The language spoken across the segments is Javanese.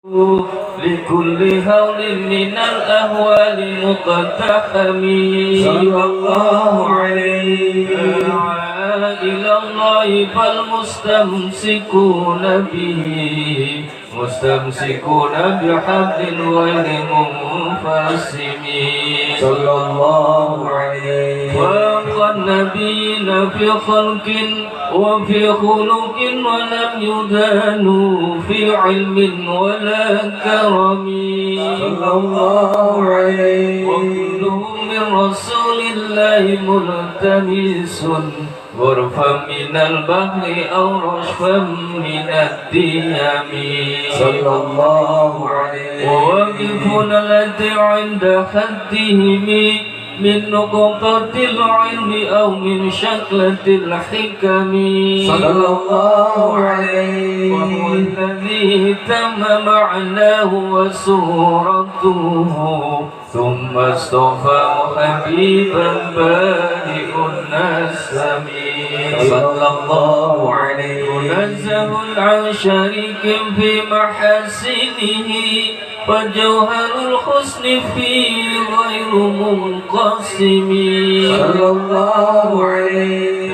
لكل هول من الأهوال مقتحم. صلى الله عليه. دعا إلى الله فالمستمسكون به مستمسكون بحبل غير منفصم. صلى الله عليه. فاق النبيين في خلق وفي خلق ولم يدانوا في علم ولا كرم. صلى الله عليه. وكلهم من رسول الله ملتمس غرفا من البحر أو رشفا من الديم. صلى الله عليه. وواقفون التي عند حدهم من نقطة العلم أو من شكلة الحكم. صلى الله عليه. وهو الذي تم معناه وصورته ثم اصطفاه حبيبا بارئ النسم. صلى الله عليه. منزه عن شريك في محاسنه فجوهر الحسن فيه غير منقسم. صلى الله عليه.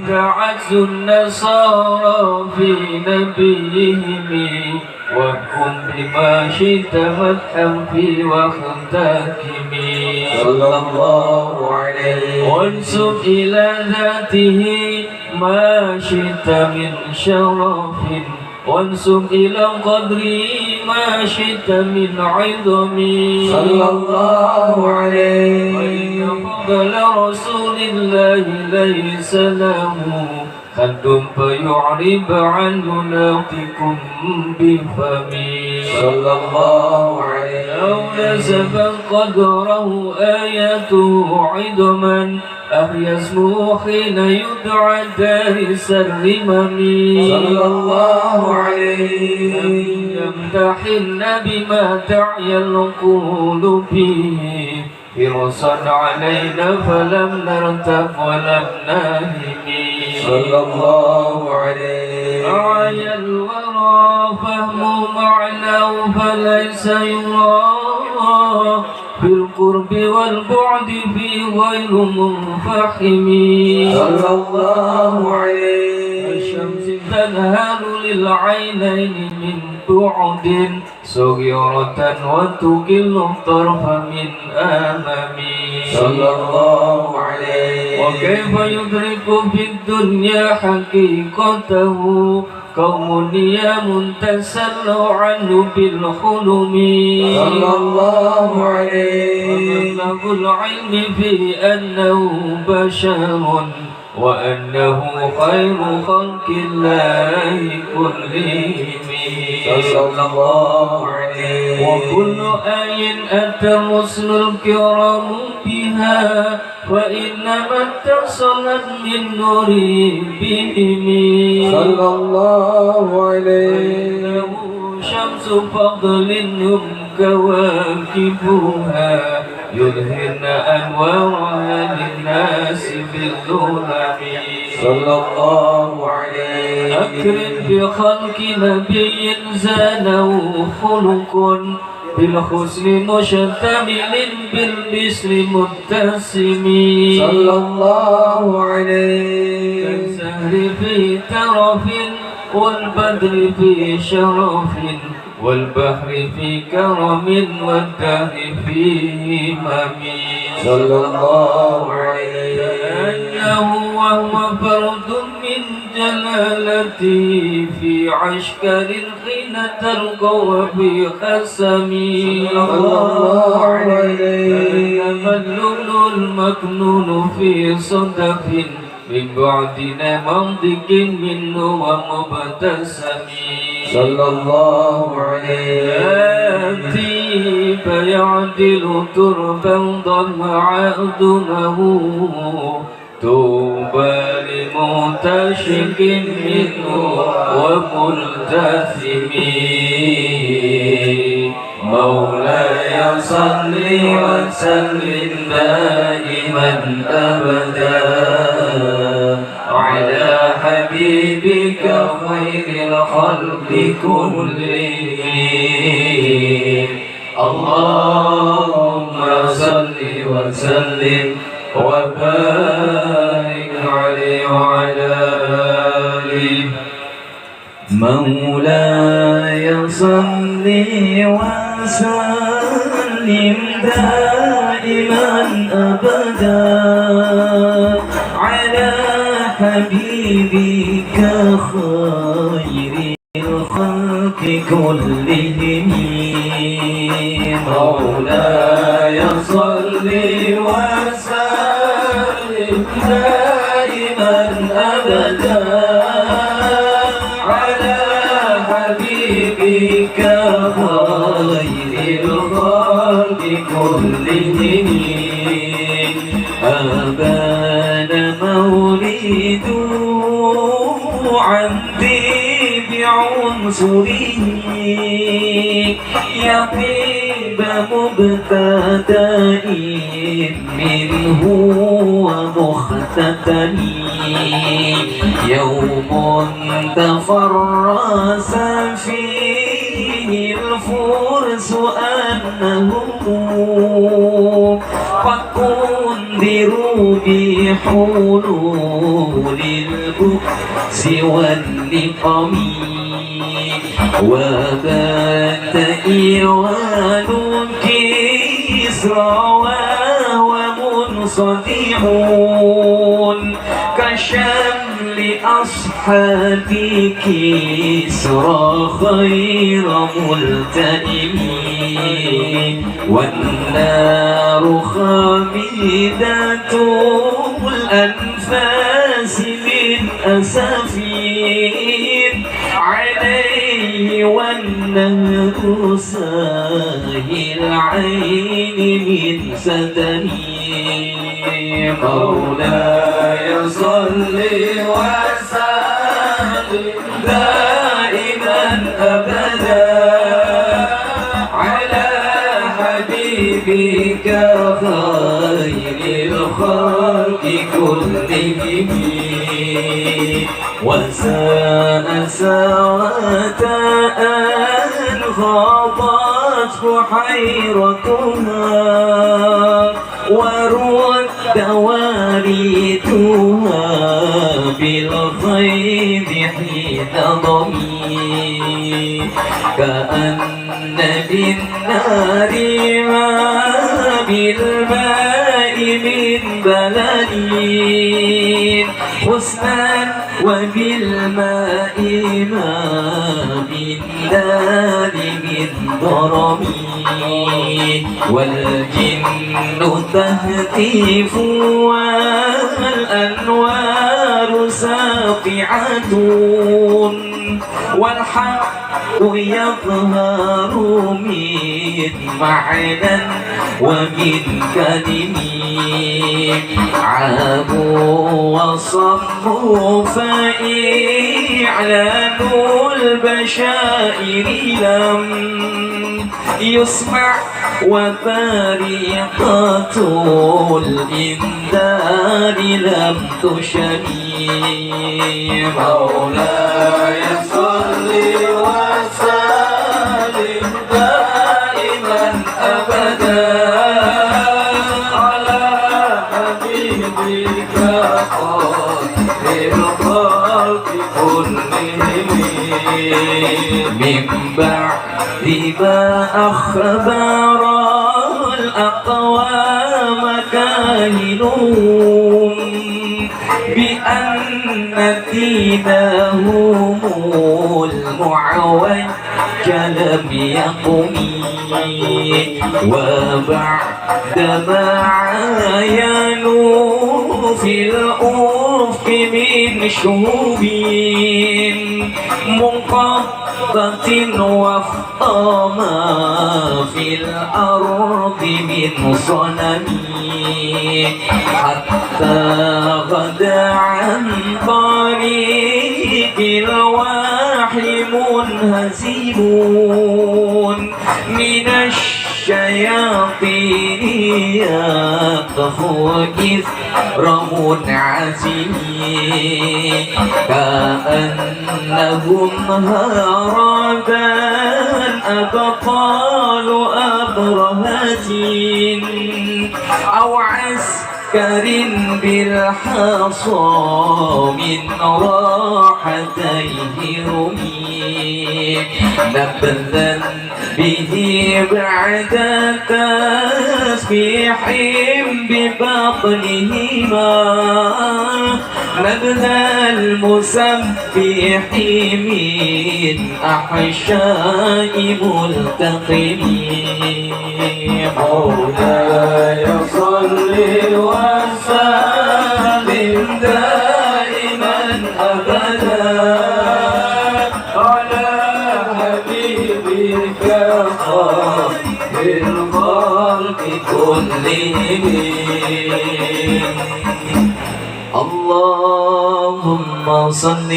دعت النصارى في نبيهم واحكم بما شئت مدحا في واختكم. صلى الله عليه. وانسب إلى ذاته ما شئت من شرف وانسب إلى قدره ما شئت من عظم. صلى الله عليه. فإن فضل رسول الله ليس له حد فيعرب عنه ناطق بفمه. صلى الله عليه. أو نسب قدره آياته عظما أحيا اسمه حين يدعى دارس الرمم. صلى الله عليه. يمتحن بما تعيا العقول به حرصا علينا فلم نرتب ولم نهم. صلى الله عليه. أعيا الورى فهم معناه فليس يرى في القرب والبعد في غير منفحم. صلى الله عليه. الشمس تنهال للعينين من بعد صغيرة وتقل الطرف من أمام. صلى الله عليه. وكيف يدرك في الدنيا حقيقته قوم نيام تسلوا عنه بالحلم. صلى الله عليه. ومبلغ العلم في أنه بشر وأنه خير خلق الله كلهم. صلى الله عليه. وكل آي أتى الرسل الكرام بها فإنما اتصلت من نوره بهم. صلى الله عليه. فإنه شمس فضل هم كواكبها يظهرن أنوارها للناس بالظلم. صلى الله عليه. أكرم بخلق نبي زانه خلق بالحسن مشتمل بالبسر متسم. صلى الله عليه. كالزهر في ترف والبدر في شرف والبحر في كرم والدهر في همم. صلى الله عليه. كأنه وهو فرد من جلالته في عشكر حين تلقوا في خسم. صلى الله عليه. كأنما اللؤلؤ المكنون في صدف من بعدنا منطق منه ومبتسم. صلى الله عليه. يأتي فيعدل تربا ضم عأدمه طوبى لمنتشك منه وملتثم. مولاي صل وسلم دائما أبدا على حبيبك خير الخلق كلهم. وبارك عليه وعلى آله. مولاي صل وسلم دائما أبدا على حبيبك خير الخلق كلهم. مولاي صل وسلم دائما أبدا على حبيبك خير الخلق كلهم. أبان مولده عن طيب عنصره يطيب مبتدأ منه ومختتم. يوم تفرس فيه الفرس أنهم قد أنذروا بحلول البؤس والنقم. وبات إيوان كسرى وهو منصدع كشمل أصحاب كسرى خير ملتئم. والنار خامدة الأنفاس من أسفين عليه والنهر ساهي العين من سدم. مولاي صل وسلم دائما أبدا على حبيبك خير الخلق كلهم. وساء ساعة أن غاضته حيرتها ورد واردها بالغيظ حين ضمي كأن بالنار ما بالماء من بلل حسنا وبالماء ما بالنار من ضرم. والجن تهتف والأنوار ساطعة والحق يظهر من معنى ومن كلم. عابوا وصموا فإعلان البشائر لم يسمع وطريقة الإنذار لم تشم. مولاي صل وسلم دائما أبدا على حبيبك خير الخلق كلهم. من بعد ما أخبر الأقوام كاهنهم بأن دينهم المعوج لم يقم وبعدما عاينوا في الأفق من شهب منقضة وفق ما في الأرض من صنم حتى غدا عن طريق الوحي منهزمون من الشياطين يطفو إثر منعزم كأنهم هربا أبطال أبرهة أو عسكر عسكر بالحصى من راحتيه رمي نبذا به بعد تسبيح ببطنهما نبذ المسبح من أحشاء ملتقم. مولاي صل وسلم دائما أبدا على حبيبك خير الخلق كلهم. اللهم صل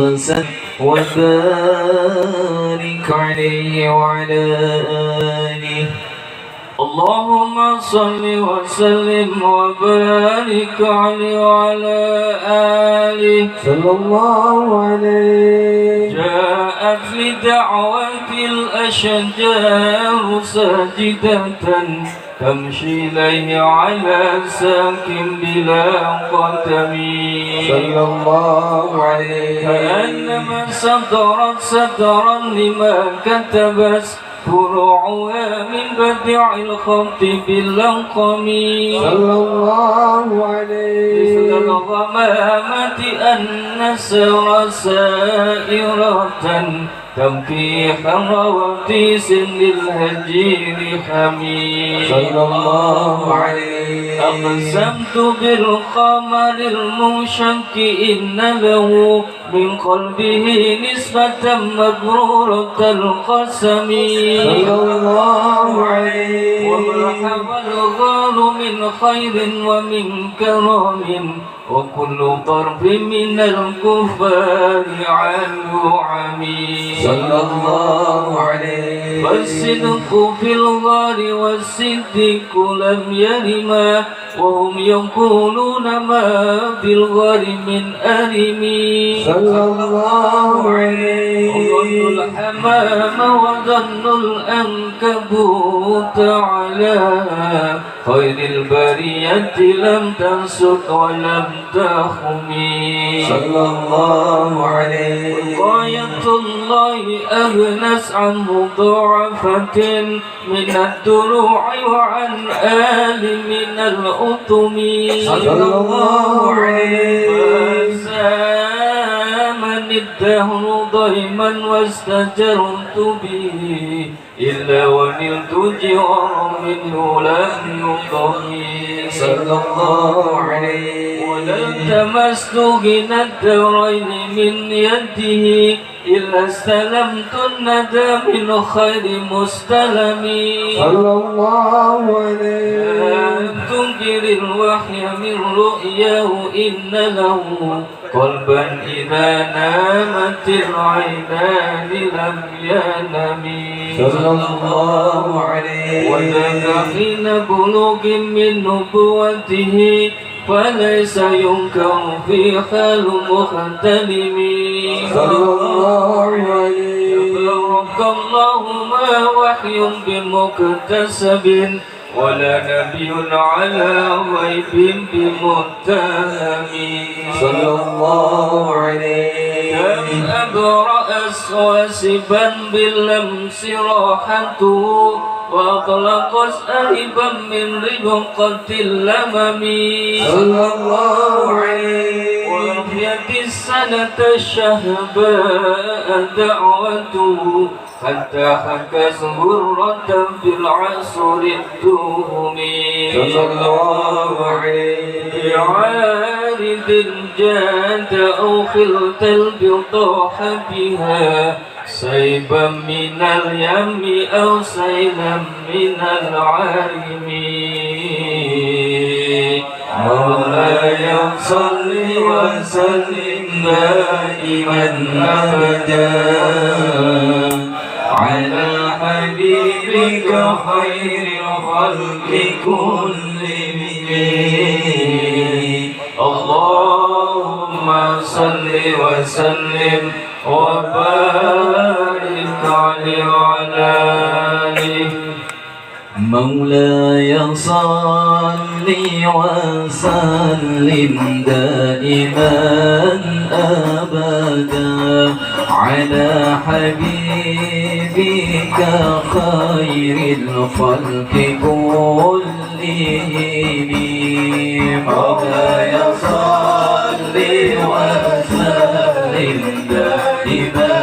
وسلم وبارك عليه وعلى آله. اللهم صل وسلم وبارك عليه وعلى آله. صلى الله عليه. جاءت لدعوة الأشجار ساجدة تمشي إليه على ساك بلا قدم. صلى الله عليه. كأنما سطرت سطرا لما كتبت فروعها من بديع الخط باللقم. صلى الله عليه. مثل الغمامة أن سر سائرة تمكي حر وتيس للهجير حميم. صلى الله عليه. أقسمت بالقمر المنشق إن له من قلبه نسبة مبرورة القسم. صلى الله عليه. وما حوى الغار من خير ومن كرم وكل ضرب من الكفار عنه عميم. صلى الله عليه. فالصدق في الغار والصديق لم يرما وهم يقولون ما في الغار من أرم. صلى الله عليه. وظن الحمام وظن الأنكبوت على خير البرية لم تنسك ولم تخمي. صلى الله عليه. غاية الله أغنت عن مضاعفة من الدروع وعن آل من الأطم. صلى الله عليه. فسامني الدهر ضيما واستجرت به إلا ونلت جوارا منه لم يضم. صلى الله عليه. ولا التمست غنى الدارين من يده إلا استلمت الندى من خير مستلم. صلى الله عليه. لا تنكر الوحي من رؤياه إن له قلبا إذا نامت العينان لم ينم. صلى الله عليه. وذاك حين بلوغ من نبوته فليس ينكر في حال مختلم. صلى الله عليه. تبارك الله ما وحي بمكتسب ولا نبي على غيب بمتهم. صلى الله عليه. كم أبرأ واسبا باللمس راحته وأطلق أهبا من ربقة اللمم. صلى الله عليه. وأحيت السنة الشهباء دعوته حتى حكت غرة في العصر الدهم. صلى الله عليه. بعارض جاد أو خلت البطاح بها سيبا من اليم أو سيلا من العارم. مولاي صل وسلم دائما أبدا على حبيبك خير الخلق كلهم. اللهم صل وسلم وبارك عليه وعلى آله. مولاي صل وسلم دائما أبدا على حبيبك خير الخلق كلهم. مولاي صل وسلم دائما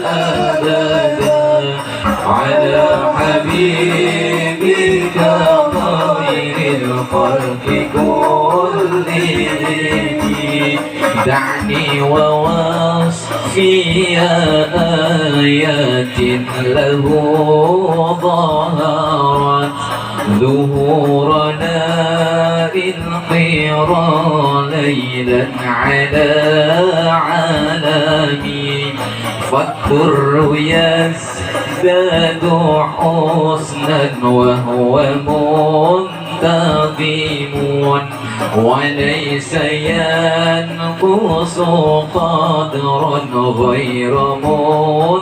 أبدا على حبيبك خير الخلق كلهم. دعني ووصفي آيات له ظهرت ظهور نار القيرى ليلا على عالمي، فالدر يزداد حسنا وهو منتظم، وليس ينقص قدرا غير منتظم.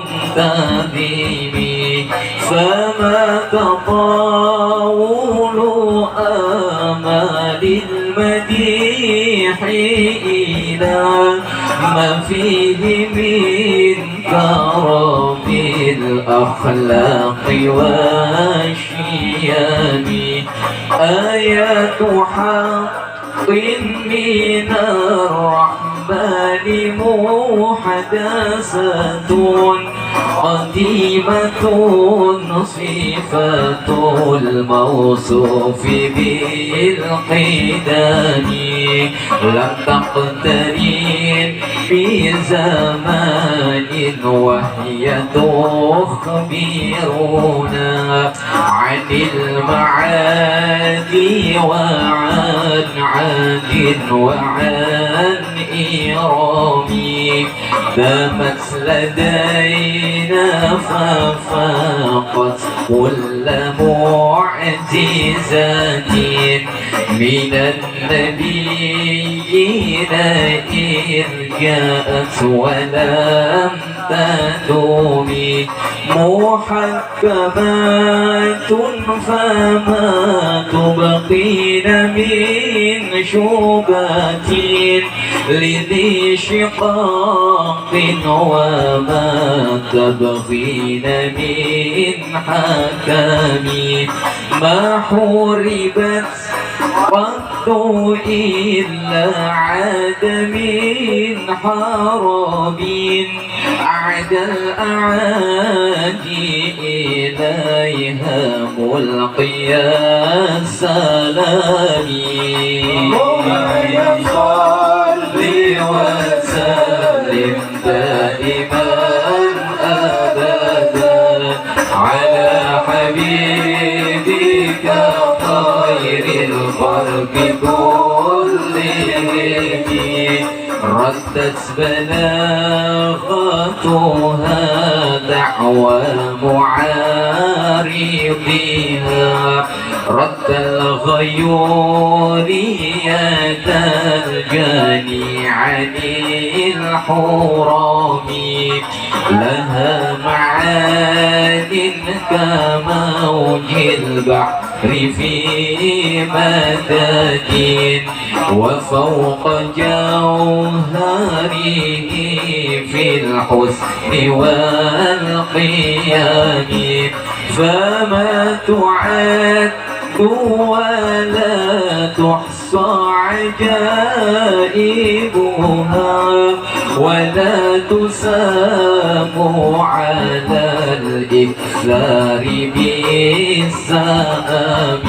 فما تطاول آمال المديح إلى ما فيه من كرم الأخلاق والشيم. آيات حق من الرحمن محدثة قديمة، صفة الموصوف بالقدم لم تقترن بزمان، وهي تخبرنا عن المعاد وعن عاد وعن إرم. دامت لدينا ففاقت كل معجزة من النبيين إذ جاءت ولم تدوم. محكمات فما تبقين من شبهة لذي شقاق، وما تبغين من حكم. ما حوربت قط إلا عاد من حرب أعدى الأعادي إليها ملقي السلام. مولاي صل وسلم دائما أبدا على حبيبك خير الخلق كلهم. ردت بلاغتها دعوى معارضيها، رد الغيورية الجاني عن الحرم. لها معان كموج البحر في مدد، وفوق جوهره في الحسن والقيام. فما تعد ولا تحصى عجائبها، ولا تسام على الإكثار بالسام.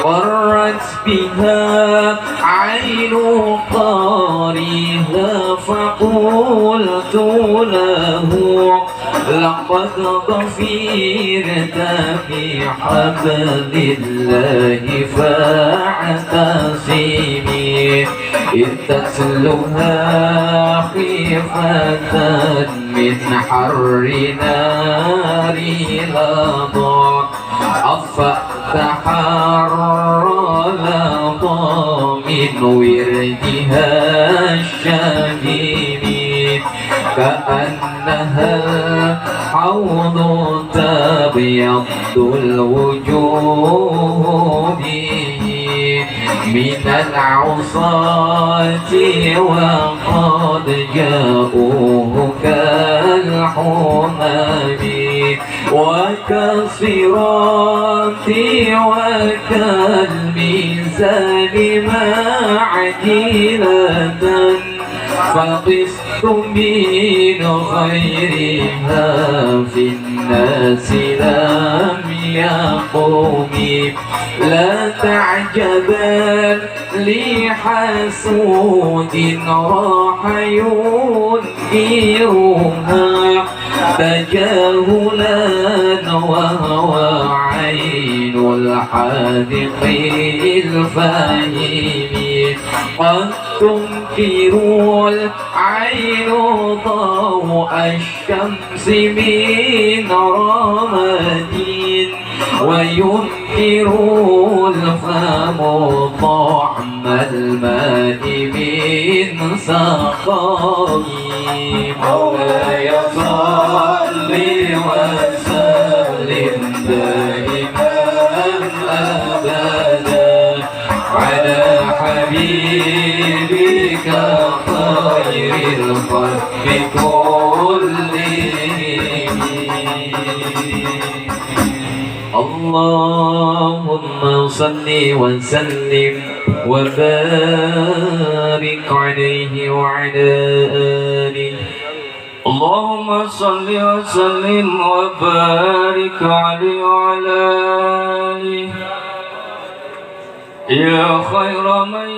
قرت بها عين قارها فقلت له لقد ظفرت بحبل الله فاعتصمي. إذ تتلها خيفة من حر نار لظى، أطفأت حر لظى من وردها الشميم. كأنها الحوض تبقى تبيض الوجوه به من العصاة وقد جاءوه كالحمام وكالصراط وكالميزان معدلة فقست من خيرها في الناس لم يقوم. لا تعجبا لحسود راح ينكرها تجاهلا وهو عين الحاذق الفهيم. قد تنكر العين ضوء الشمس من رمد وينكر الفم طعم الماء من سقم. مولاي صل وسلم دائما أبدا على حبيبك خير الخلق كلهم. اللهم صل وسلم وبارك عليه وعلى آله. اللهم صل وسلم وبارك عليه وعلى آله. يا خير من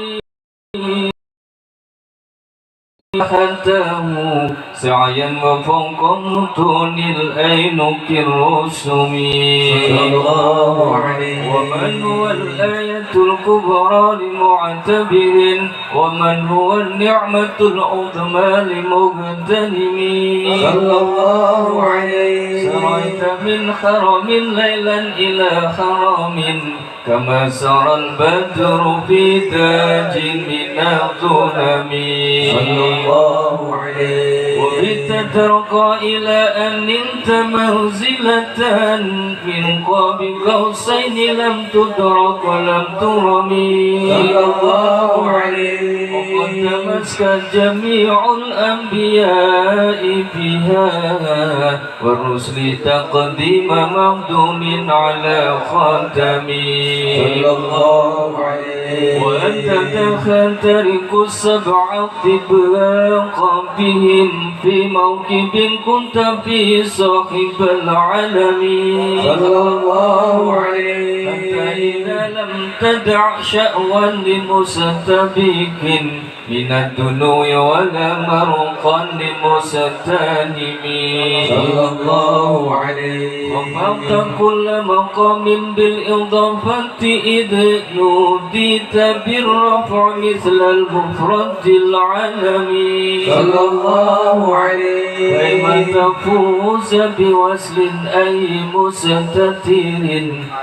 حتاه سعيا وفوق متون الأينك الرسم. صلى الله عليه. ومن هو الآية الكبرى لمعتبر، ومن هو النعمة العظمى لمغتنم. صلى الله عليه. سريت من حرم ليلا إلى حرم كما سرى البدر في تاج من الظلم. صلى الله عليه. وبت ترقى إلى أن نلت منزلة من قاب قوسين لم تدرك ولم ترم. صلى الله عليه. وقد تمسك جميع الأنبياء بها والرسل تقديم مخدوم على خاتم. صلى الله عليه. وأنت تخترق السبع الطباق بهم في موكب كنت فيه صاحب العالم. صلى الله عليه. حتى إذا لم تدع شأوا لمستبيك من الدنو ولا مرقا لمستانم. صلى الله عليه. وفوق كل مقام بالإضافة إذ نوديت بالرفع مثل المفرد العالمي. صلى الله عليه. كيما تفوز بوصل أي مستتر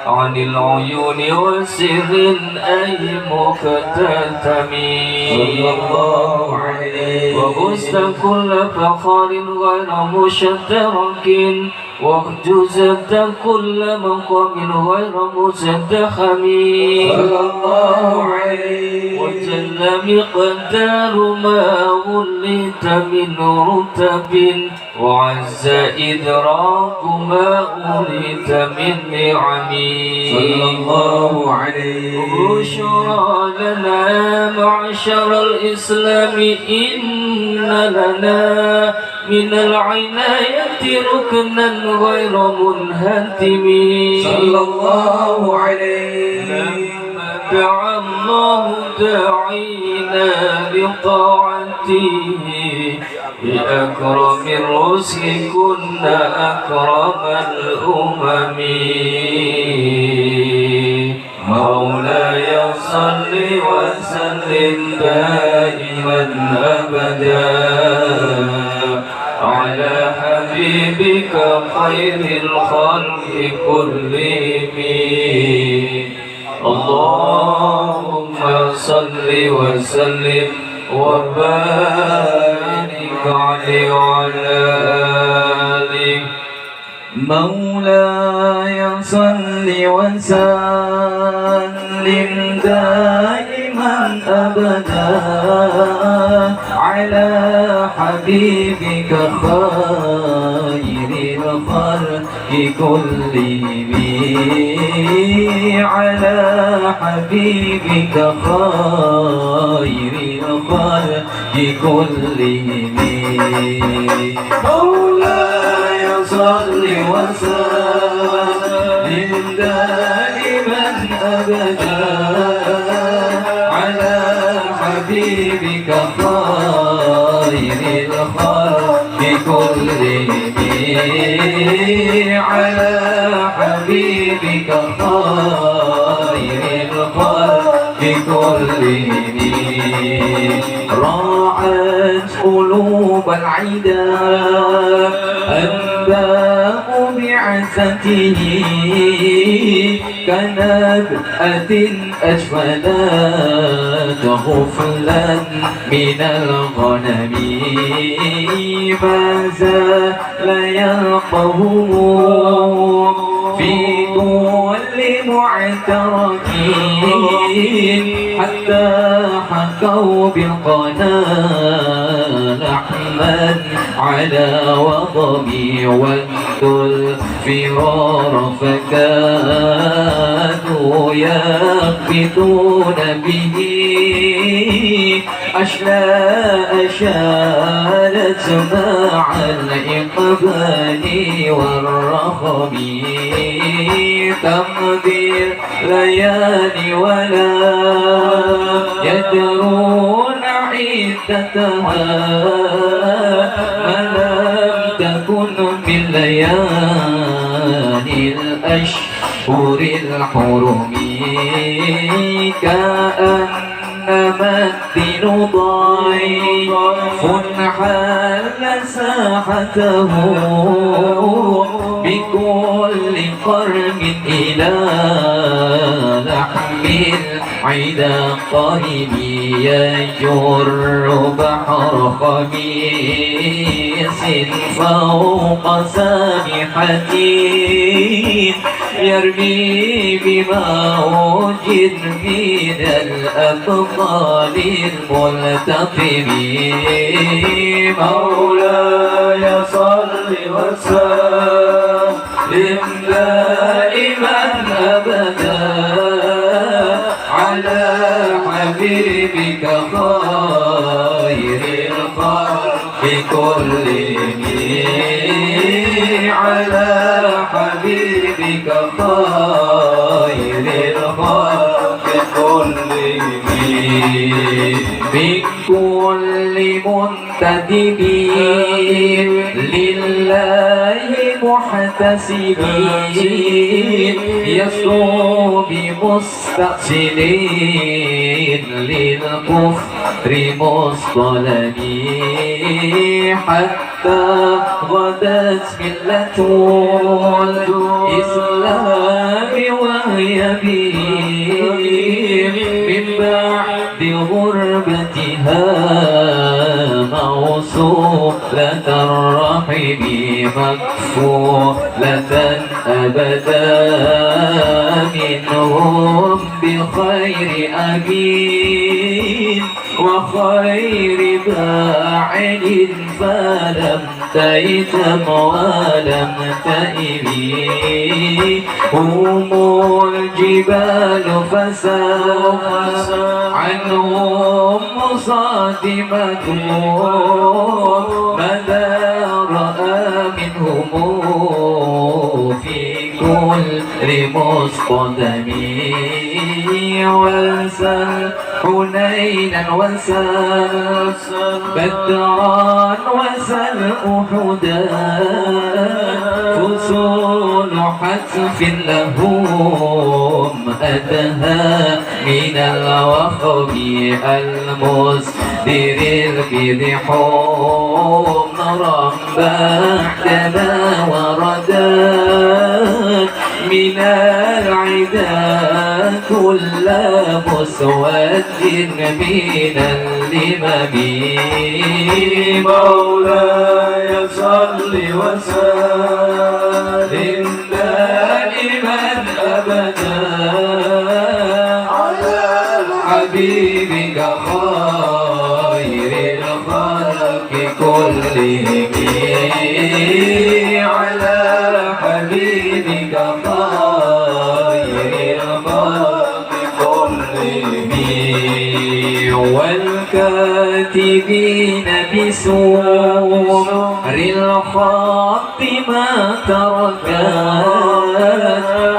عن العيون وسر أي مختتم. صلى الله عليه. وغزت كل فخار غير مشترك واحجزت كل مقام غير مزدحم. صلى الله عليه. وجل مقدار ما وليت من رتب وعز إدراك ما أوليت من نعم. صلى الله عليه. بشرى لنا معشر الإسلام إن لنا من العناية ركنا غير منهدم. صلى الله عليه. لما دعا الله داعينا لطاعته بأكرم الرسل كنا أكرم الأمم. مولاي صل وسلم دائما أبدا على حبيبك خير الخلق كلهم. اللهم صل وسلم وبارك عليه وعلى آله. مولاي صل وسلم دائما أبدا على حبيبك خير الخلق كلهم، على حبيبك خير الخلق كلهم. مولاي صل وسلم دائما أبدا على حبيبك خير الخلق كلهم، على حبيبك خير الخلق كلهم. راعت قلوب العدا أنباء بعثته كنبأة أجفلت غفلا من الغنم، ما زال يلقهم في كل معترك حتى حكوا بالقنا لحما على وضمي، ودوا الفرار فكادوا يخبطون به أشلاء شالت مع الإقبال والرخم. تمضي الليالي ولا يدرون عدتها، ما لم تكن من ليالي الأشهر الحرم، كأنما الدين ضيف حل ساحته بكل قرم إلى لحم العدا قرم، يجر بحر خميس فوق سابحة يرمي بموج من الأبطال الملتقم. مولاي صل وسلم دائما أبدا على حبيبك خير الخلق كلهم، على حبيبك خير الخلق كلهم. من كل منتدب لله محتسب يسلو بمستأصلين للكفر مصطلم، حتى غدت ملة الإسلام وهي به من بعد غربتها موصولة الرحم، مكفولة أبدا منهم بخير أبين وخير باعل، فلم تيتم ولم تئبي. هم الجبال فسال عنهم مصادمة، ماذا رأى منهم في كل مصطدم. وسل حنينا وسل بدرا وسل أحدا، فصول حتف لهم أدهى من الوخم، المسدر البيض حمرا بعدما وردت من العدا كل مسود من اللمم. مولاي صل وسلم دائما أبدا على حبيبك خير الخلق كلهم، على حبيبك خير الخلق كلهم. والكاتبين بسور الخط ما تركت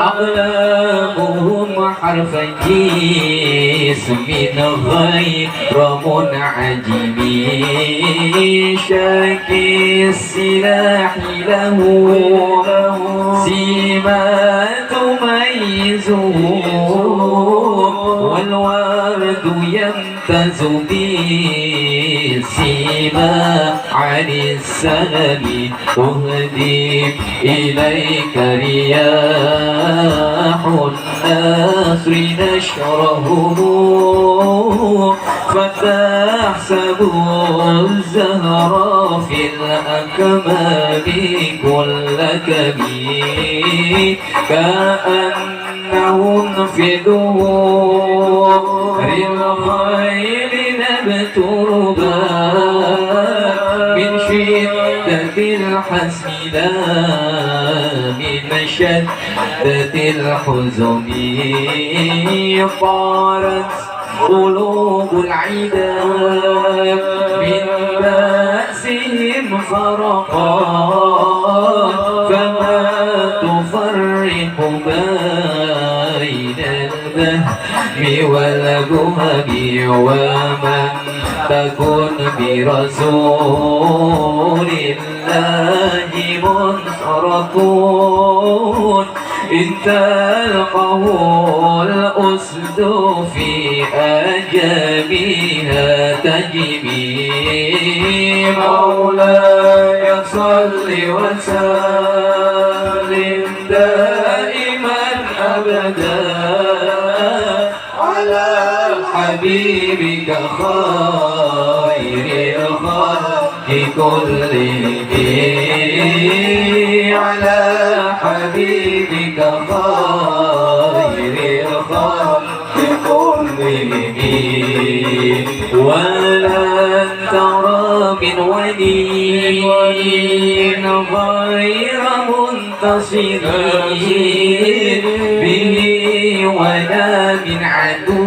أقلامهم حرف جسم غير منعجم. شاكي السلاح له سيما تميزه، والورد يمتاز بالسيما عن السلم. أهدي إليك رياح النصر نشره، فتحسب الزهر في الأكمام كل كبير، كأنهم في دور الخيل نبت ربا من شدة الحزم لا من شدة الحزن. طارت قلوب العدا من بأسهم فرقا، فما تفرق بين البهم والبهم. ومن تكن برسول الله منصرة إن تلقه الأسد في أجابها تجبي. مولاي صل وسلم دائما أبدا على حبيبك خير الخلق كلهم، على حبيبك خير الخلق كلهم. ولن ترى من ولي غير منتصر به، ولا من عدو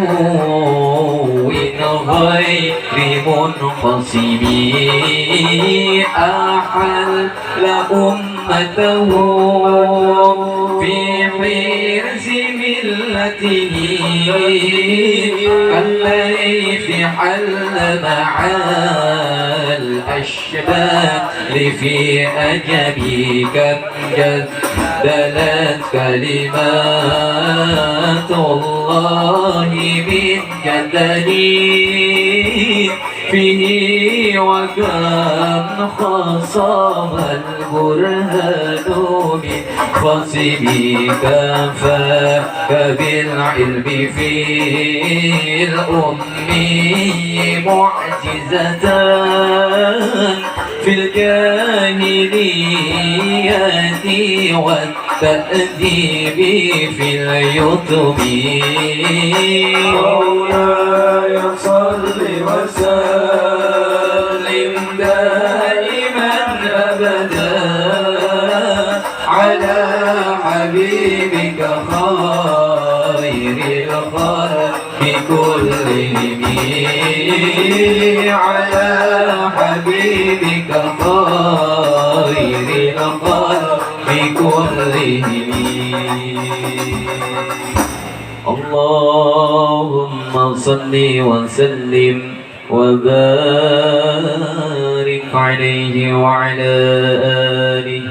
غير منقسم. أحل أمته في حرز ملته كالليث حل مع الأشبال في أجبي. كم جدلت كلمات الله من جدلي فيه، وكم خاصم البرهان من خصمي. كفاك بالعلم في الأمي معجزة في الجاهلية والتأديب في اليتم. مولاي صل وسلم دائما أبدا على حبيبك خير الخلق كلهم، على حبيبك خير الخلق كلهم. اللهم صل وسلم وبارك عليه وعلى آله.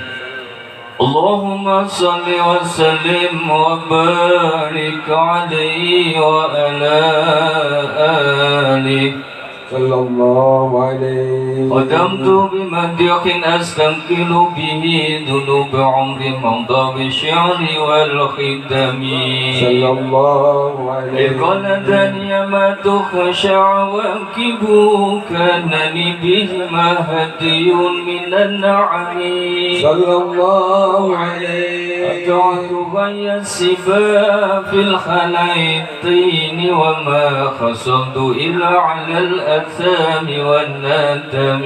اللهم صل وسلم وبارك عليه وعلى آله. صلى الله عليه. قدمت بمديح أستنقل به ذنوب عمر مضى بالشعر والخدم. صلى الله عليه. إذ قال ثاني ما تخشى عواقب كانني بهما هدي من النعم. صلى الله عليه. أدعت غي السبا في الخليطين وما خصمت إلا على الأثام والندم.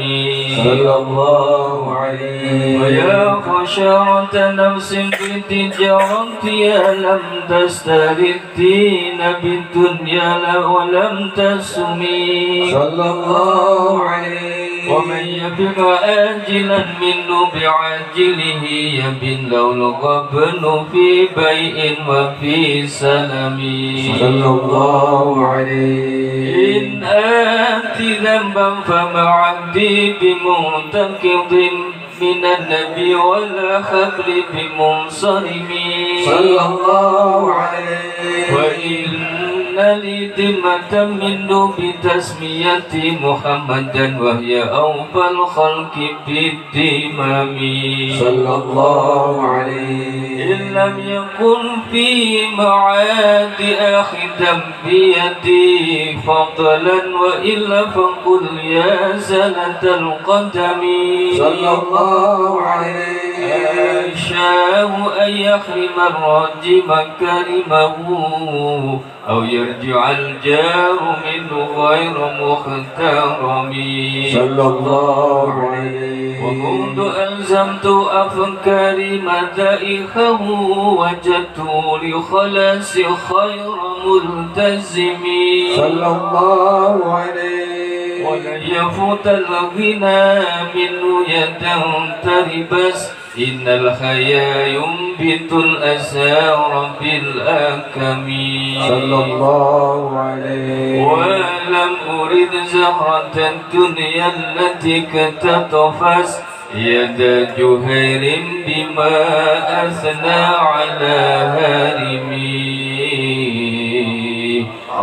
صلى الله عليه. ويا خشارة نفس بتجارتي لم تستر الدين بالدنيا ولم تسمي. صلى الله عليه. ومن يبغ آجلا منه بعاجله يبن له الغبن في بيع وفي سلم. صلى الله عليه. إن آتي ذنبا فما عبدي بمنتقض من النبي ولا خبر بمنصرم. صلى الله عليه. وإن لي ذمة منه بتسمية محمدا وهي أوفى الخلق بالدمام. صلى الله عليه. إن لم يكن في معاد آخذا بيدي فضلا وإلا فقل يا زلة القدم. صلى الله عليه. أشاء أن يخرم الراجم كرمه أو يرجع الجار منه غير مخترم. صلى الله عليه. ومنذ ألزمت أفكاري مدائخه وجدت لخلاص خير ملتزم. صلى الله عليه. ولن يفوت الغنى منه يدا تربس إن الحياة ينبت الأسار بالأكم. صلى الله عليه. ولم أرد زهرة الدنيا التي اكتطفت يد جهير بما أثنى على هارمي.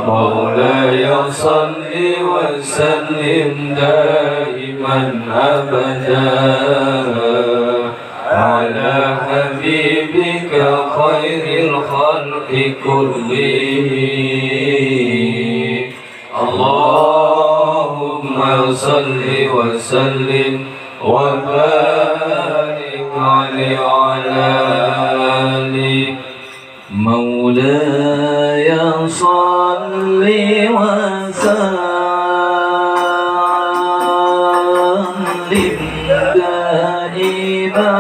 مولاي صل وسلم دائما أبدا على حبيبك خير الخلق كلهم. اللهم صل وسلم وبارك عليه وعلى آله. مولاي صل وسلم دائما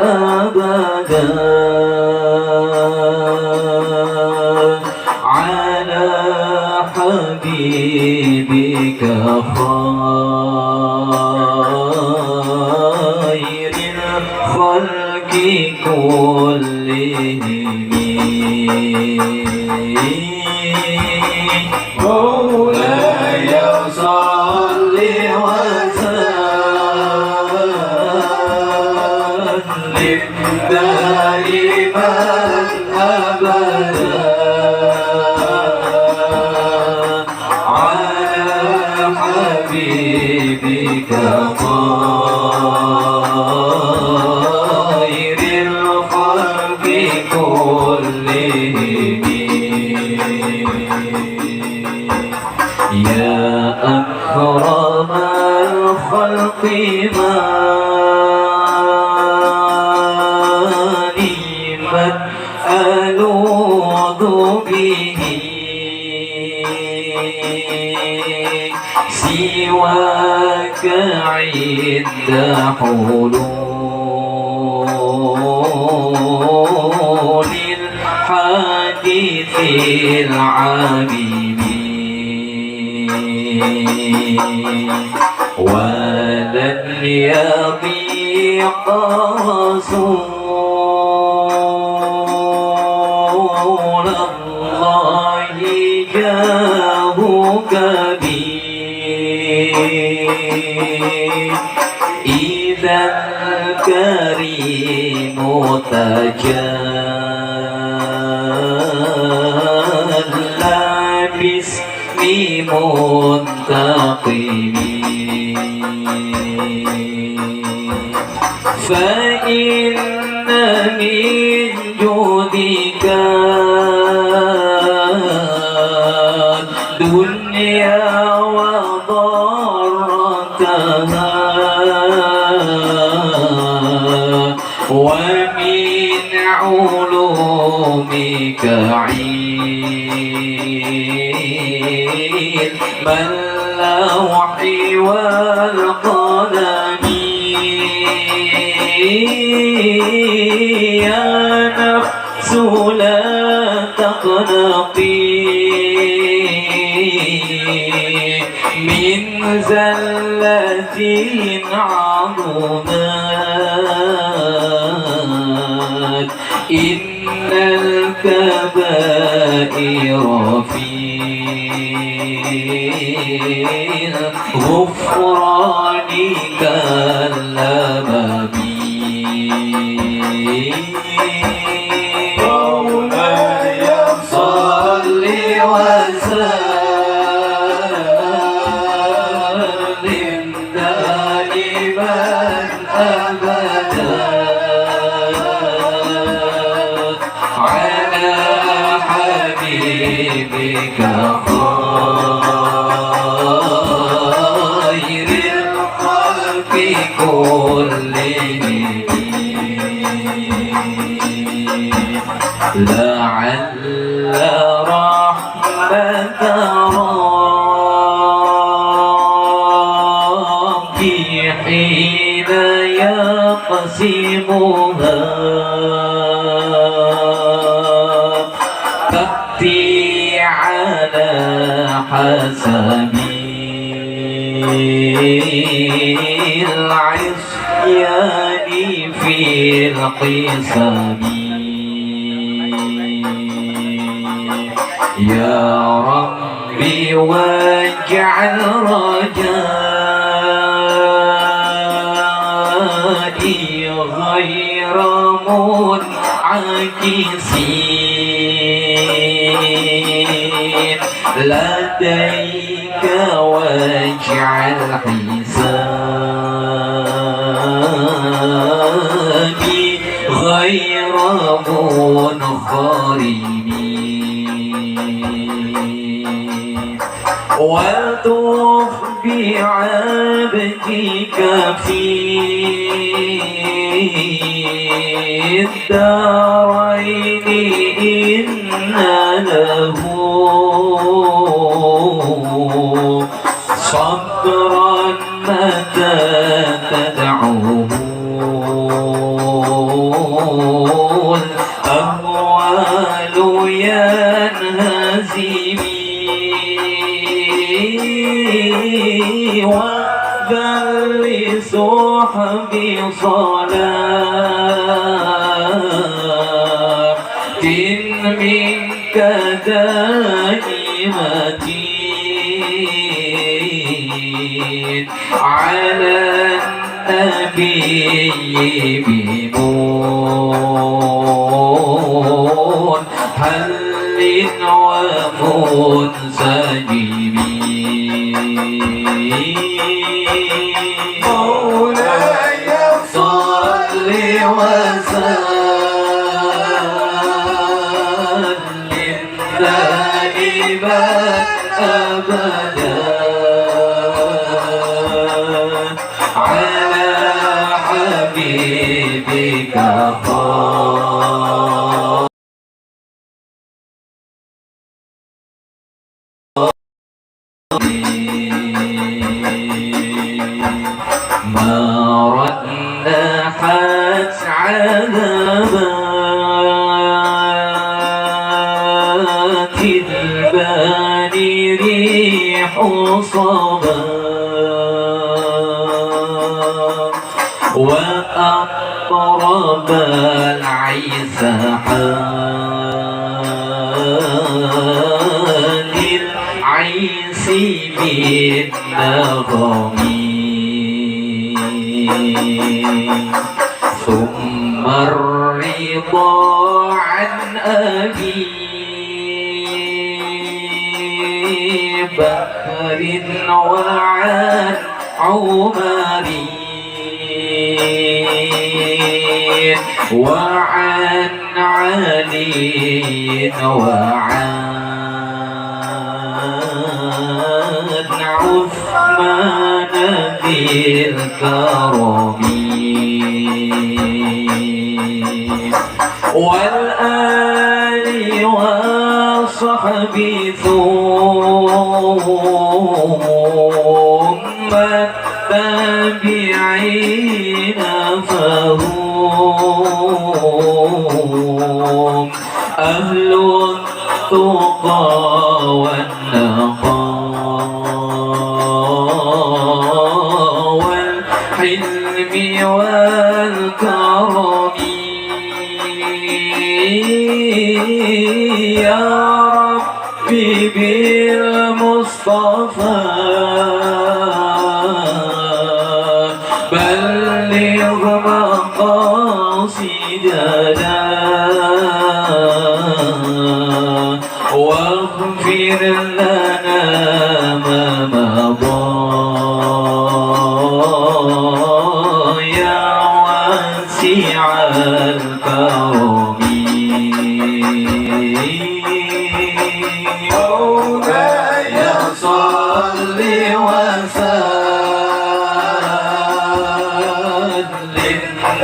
أبدا على حبيبك خير الخلق كلهم. مولاي صل وسلم دائما أبدا على حبيبك خير الخلق كلهم. يا أكرم الخلق ما من ألوذ به سواك عند حلول الحديث العميم. ولن يضيق رسول الله جاهك بي إذا الكريم تجلى باسم منتقم. تنتقم. فإن من جودك الدنيا وضرتها، ومن علومك علم اللوح والقلم. يا نفس لا تقنطي من زلة عظمت، إن الكبائر في الغفران كاللمم. مولاي صل وسلم دائما أبدا على حبيبك خير الخلق كلهم. لعل رحمة ربي حين يقسمها تأتي على حسب العصيان في القسم. يا ربي واجعل رجائي غير منعكسين لديك، واجعل حسابي غير منخرم، والطف بعبدك في الدارين، إن له صبرا متى تدعوه الأهوال ينهزم. وذل لصحب صلاة منك دائمة على النبي بمنهل ومنسجم. مولاي صل وسلم دائما أبدا على حبيبك خير ما رنحت عذبات البان ريح صبا، وأطرب العيس حال العيس بالنغم. ثم الرضا عن أبي بكر وعن عمر وعن علي وعن عثمان ذي الكرم والآل والصحب ثم التابعين فهم أهل التقى والنقى والحلم والكرم. يا ربي بالمصطفى بلغ مقاصدنا واغفر لنا ما مضى يا واسع الكرم. مولاي صل وسلم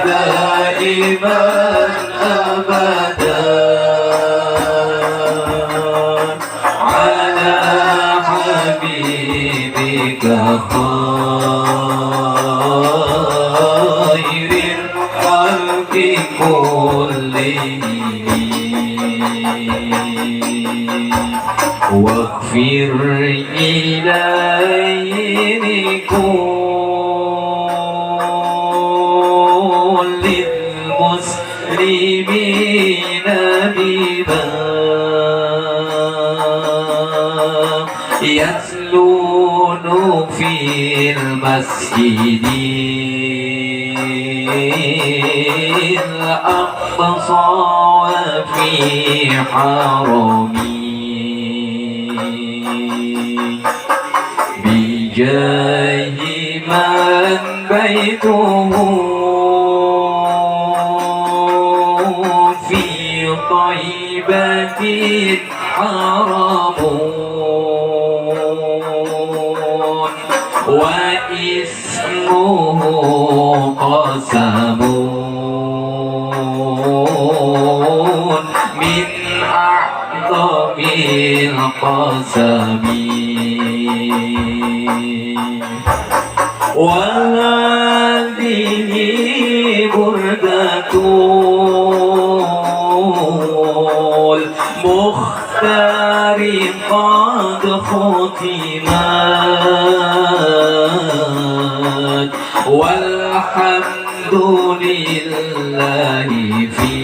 دائما أبدا على حبيبك خير الخلق كلهم واغفر إليه لكل المسلمين بما يتلون في المسجد الأقصى وفي حرمه بجاه من بيته في طيبة حرم واسمه قسم من أعظم القسم. وهذه بردة المختار قد ختمت والحمد لله في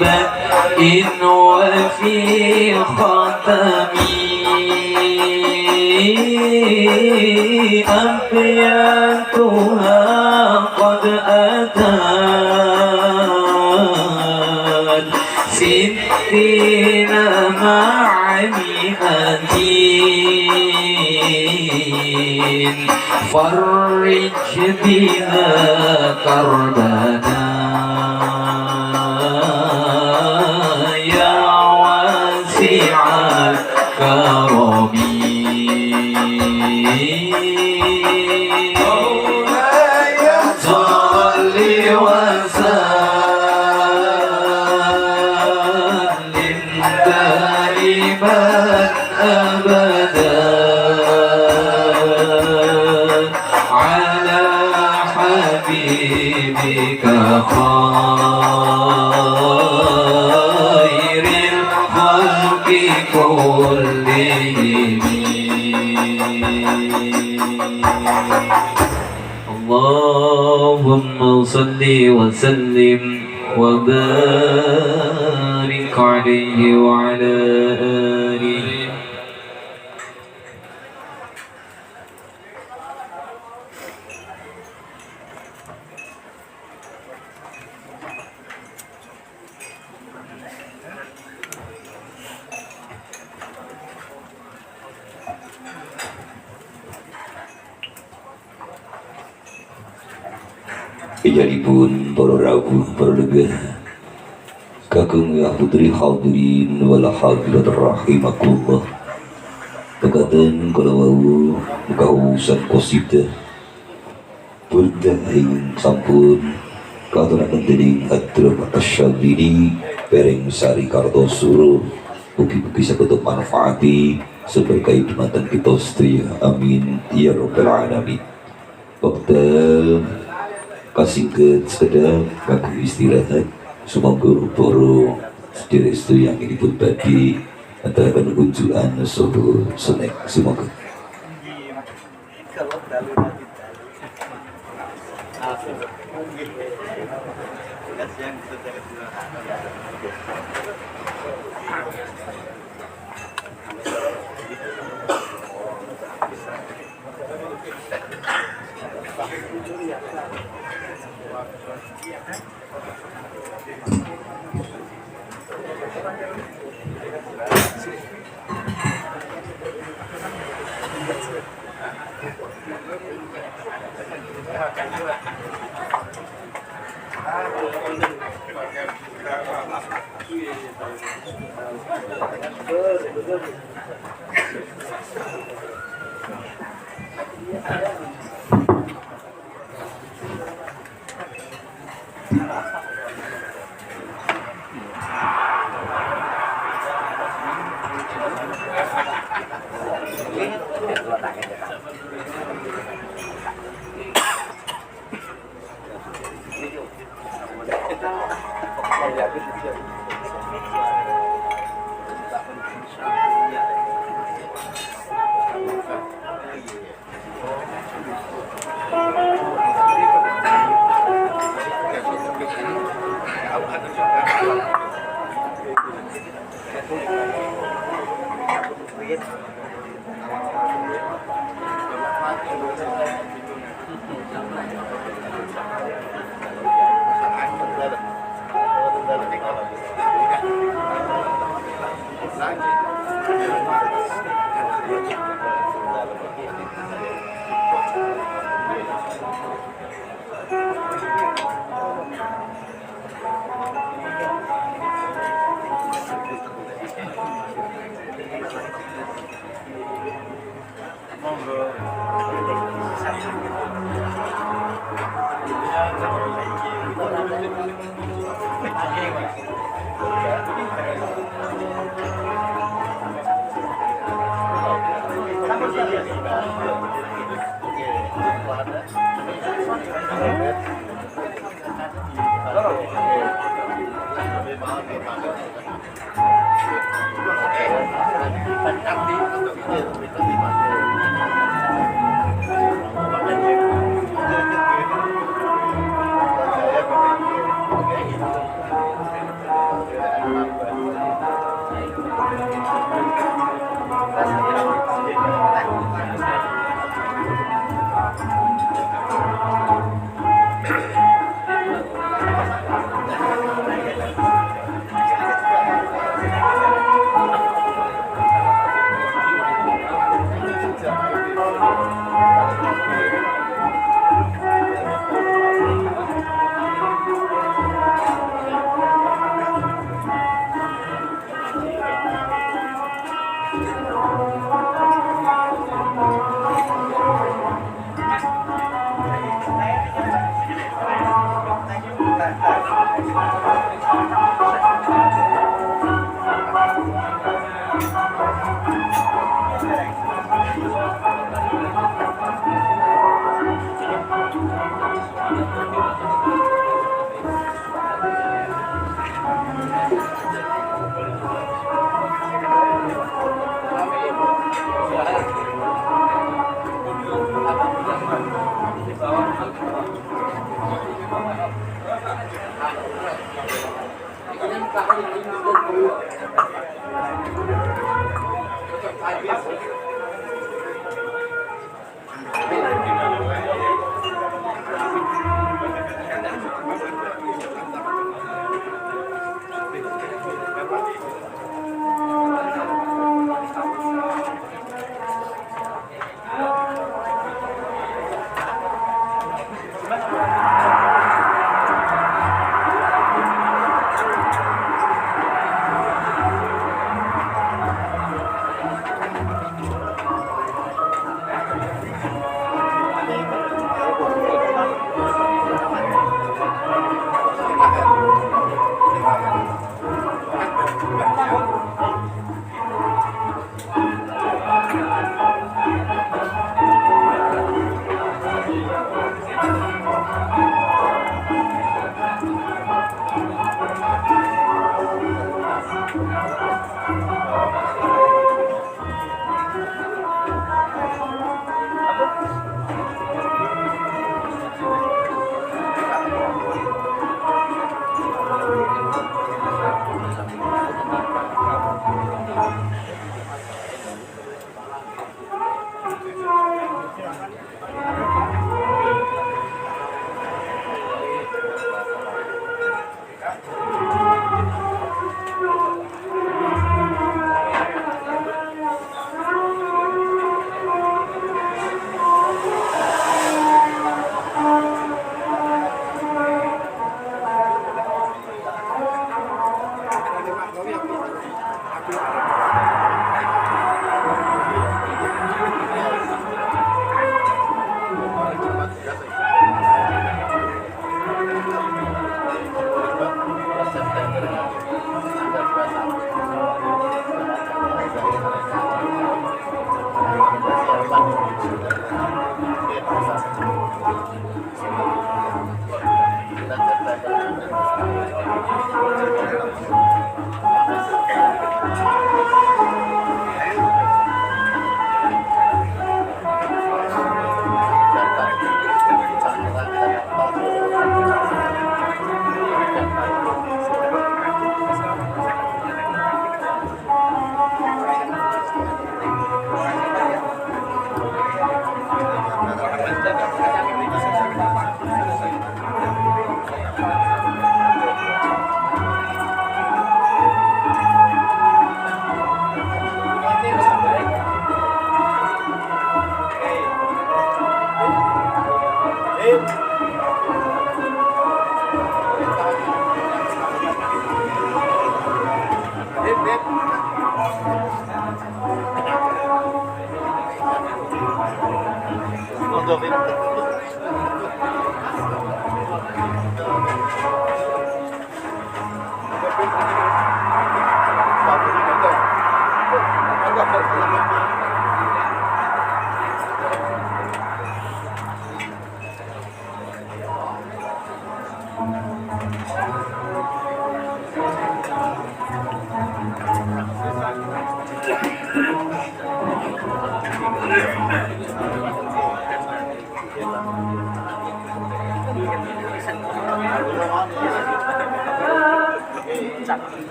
بدء وفي ختم. أبياتها قد أتت 60 مع 200 فرج بها كربنا يا واسع الكرم. مولاي صل وسلم دائما أبدا على حبيبك خير الخلق كلهم. اللهم صل وسلم وبارك عليه وعلى آله. Ijalipun para rawuh para legeh kakung ya putri hadirin wal hadirat rahimakumullah. Pekaten kala wau kawusan qasidah burdah ing sampun katuraken dening Hadrah Asy-Syadzili Pereng Sari Kartosuro. Mugi-mugi saged manfaati seberkahi dumateng kita sedaya. Amin ya rabbal alamin. Wekdal kasingket sekedap kagem istirahat. Sumangga para sedherek sedaya yang inipun badhe aturaken unjukan saha senek. Sumangga.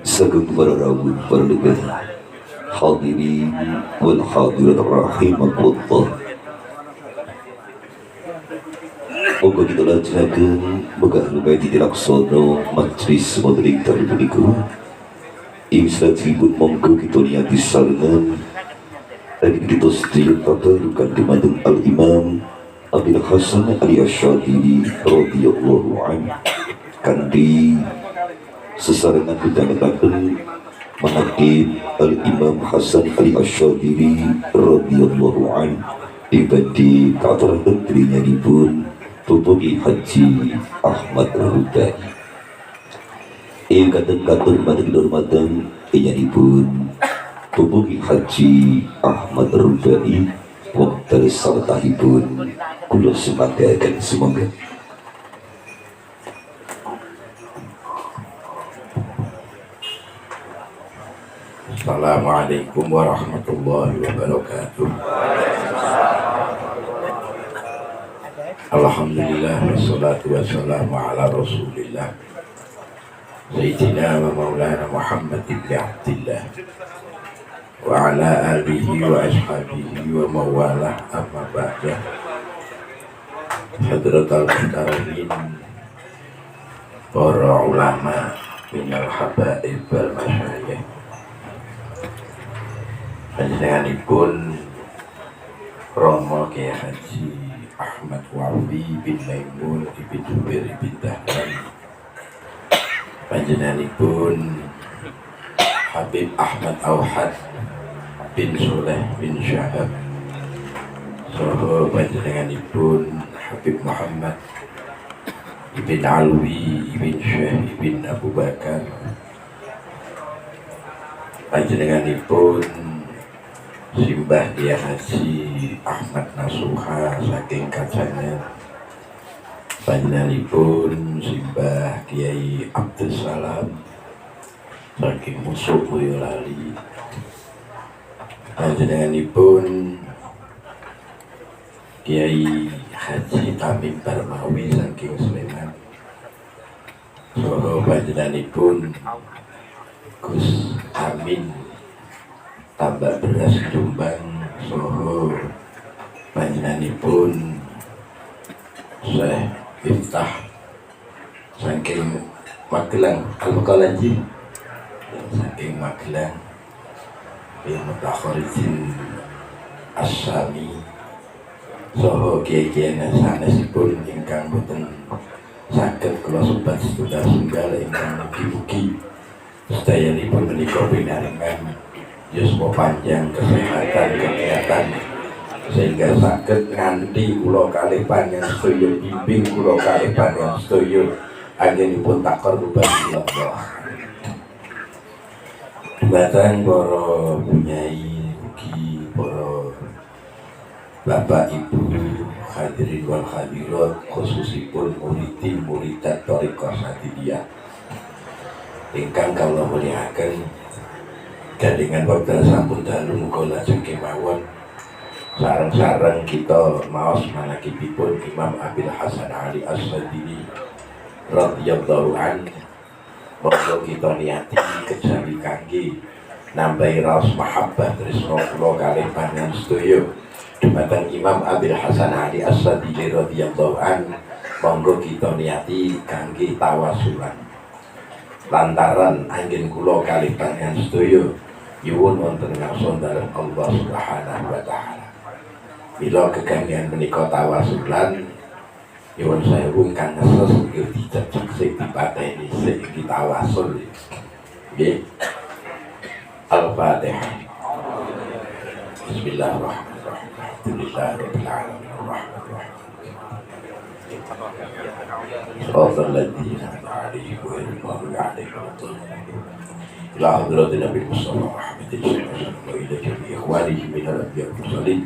Sagung para rawuh para lebih hadirin wal hadirat rahimakumullah. Monggo kita lajengaken megah lumeti dilaksana majelis wonten ing dalu punika. Ing salajengipun monggo kita niati sarengan dan kita sedaya tabarukan dumateng Al-Imam Abil Hasan Ali Asy-Syadzili radhiyallahu anhu kanthi sesarengan midhangetaken manaqib Al-Imam Hasan Ali Asy-Syadzili radhiyallahu anhu ibadi kaaturaken drinyanipun Bapak Haji Ahmad Rubai. Ing katen katur madeg hormatan inyanipun Bapak Haji Ahmad Rubai wekdal sawetahipun kula sumanggaken sumangga. Assalamualaikum warahmatullahi wabarakatuh. Alhamdulillah wassalatu wassalamu ala Rasulillah Sayyidina wa Maulana Muhammad ibn Abdillah wa ala alihi wa ashabihi wa mawalah, amma ba'da. Hadratal muhtaramin, para ulama minal habaib wal masyayikh, panjenenganipun Romo Kiai Haji Ahmad Wafi bin Maimun ibn Zubair ibn Dahlan, panjenenganipun Habib Ahmad Auhad bin Soleh bin Syahab, saha panjenenganipun Habib Muhammad ibn Alwi ibn Syekh ibn Abu Bakar, panjenenganipun Simbah Kiai Haji Ahmad Nasuha saking Kajangan, panjenenganipun Simbah Kiai Abdus Salam saking Musuk Boyolali, panjenenganipun Kiai Haji Tamim Barmawi saking Sleman, saha panjenenganipun Gus Amin Tambak Beras Jombang, saha panjenenganipun Syekh Miftah saking Magelang Al-Qalaji saking Magelang bin Mutakharijin As-Sami, saha kiai-kiai sanesipun ingkang boten saged kula sebat setunggal-setunggal ingkang mugi-mugi sedayanipun menika pinaringan yuswa panjang, kesehatan, kegiatan sehingga saged nganti kula kalih panjenengan sedaya bimbing kula kalih panjenengan sedaya anggenipun taqarruban ilallah. Dumateng para bunyai ugi para bapak ibu hadirin wal hadirat, khususipun muridin muridat thariqah Syadziliyah ingkang kawula mulyakaken, gandhengan wekdal sampun dalu muga lajeng kemawon sareng-sareng kita maos manakibipun Imam Abil Hasan Ali Asy-Syadzili radhiyallahu anhu. Monggo kita niati kejawi kangge nambahi raos mahabbah tresna kula kalih panjenengan sedaya dumateng Imam Abil Hasan Ali Asy-Syadzili radhiyallahu anhu. Monggo kita niati kangge tawasulan lantaran anggen kula kalih panjenengan sedaya nyuwun wonten ngarsa dalem Allah Subhanahu wa taala. Mila geganggan menika tawasulan nyuwun sewu ingkang ngeses nggih dicecek sing dipateni sing iki tawasul. Nggih. Al-Fatihah. Bismillahirrahmanirrahim. Alhamdulillahirabbil alamin arrahmanirrahim. Shiratal ladzina an'amta 'alaihim ghairil maghdubi 'alaihim waladdallin. Ila hadratin Nabi Mustafa Muhammadin sallallahu alaihi wasallam wa ila jami'i ikhwanihi minal anbiya'i wal mursalin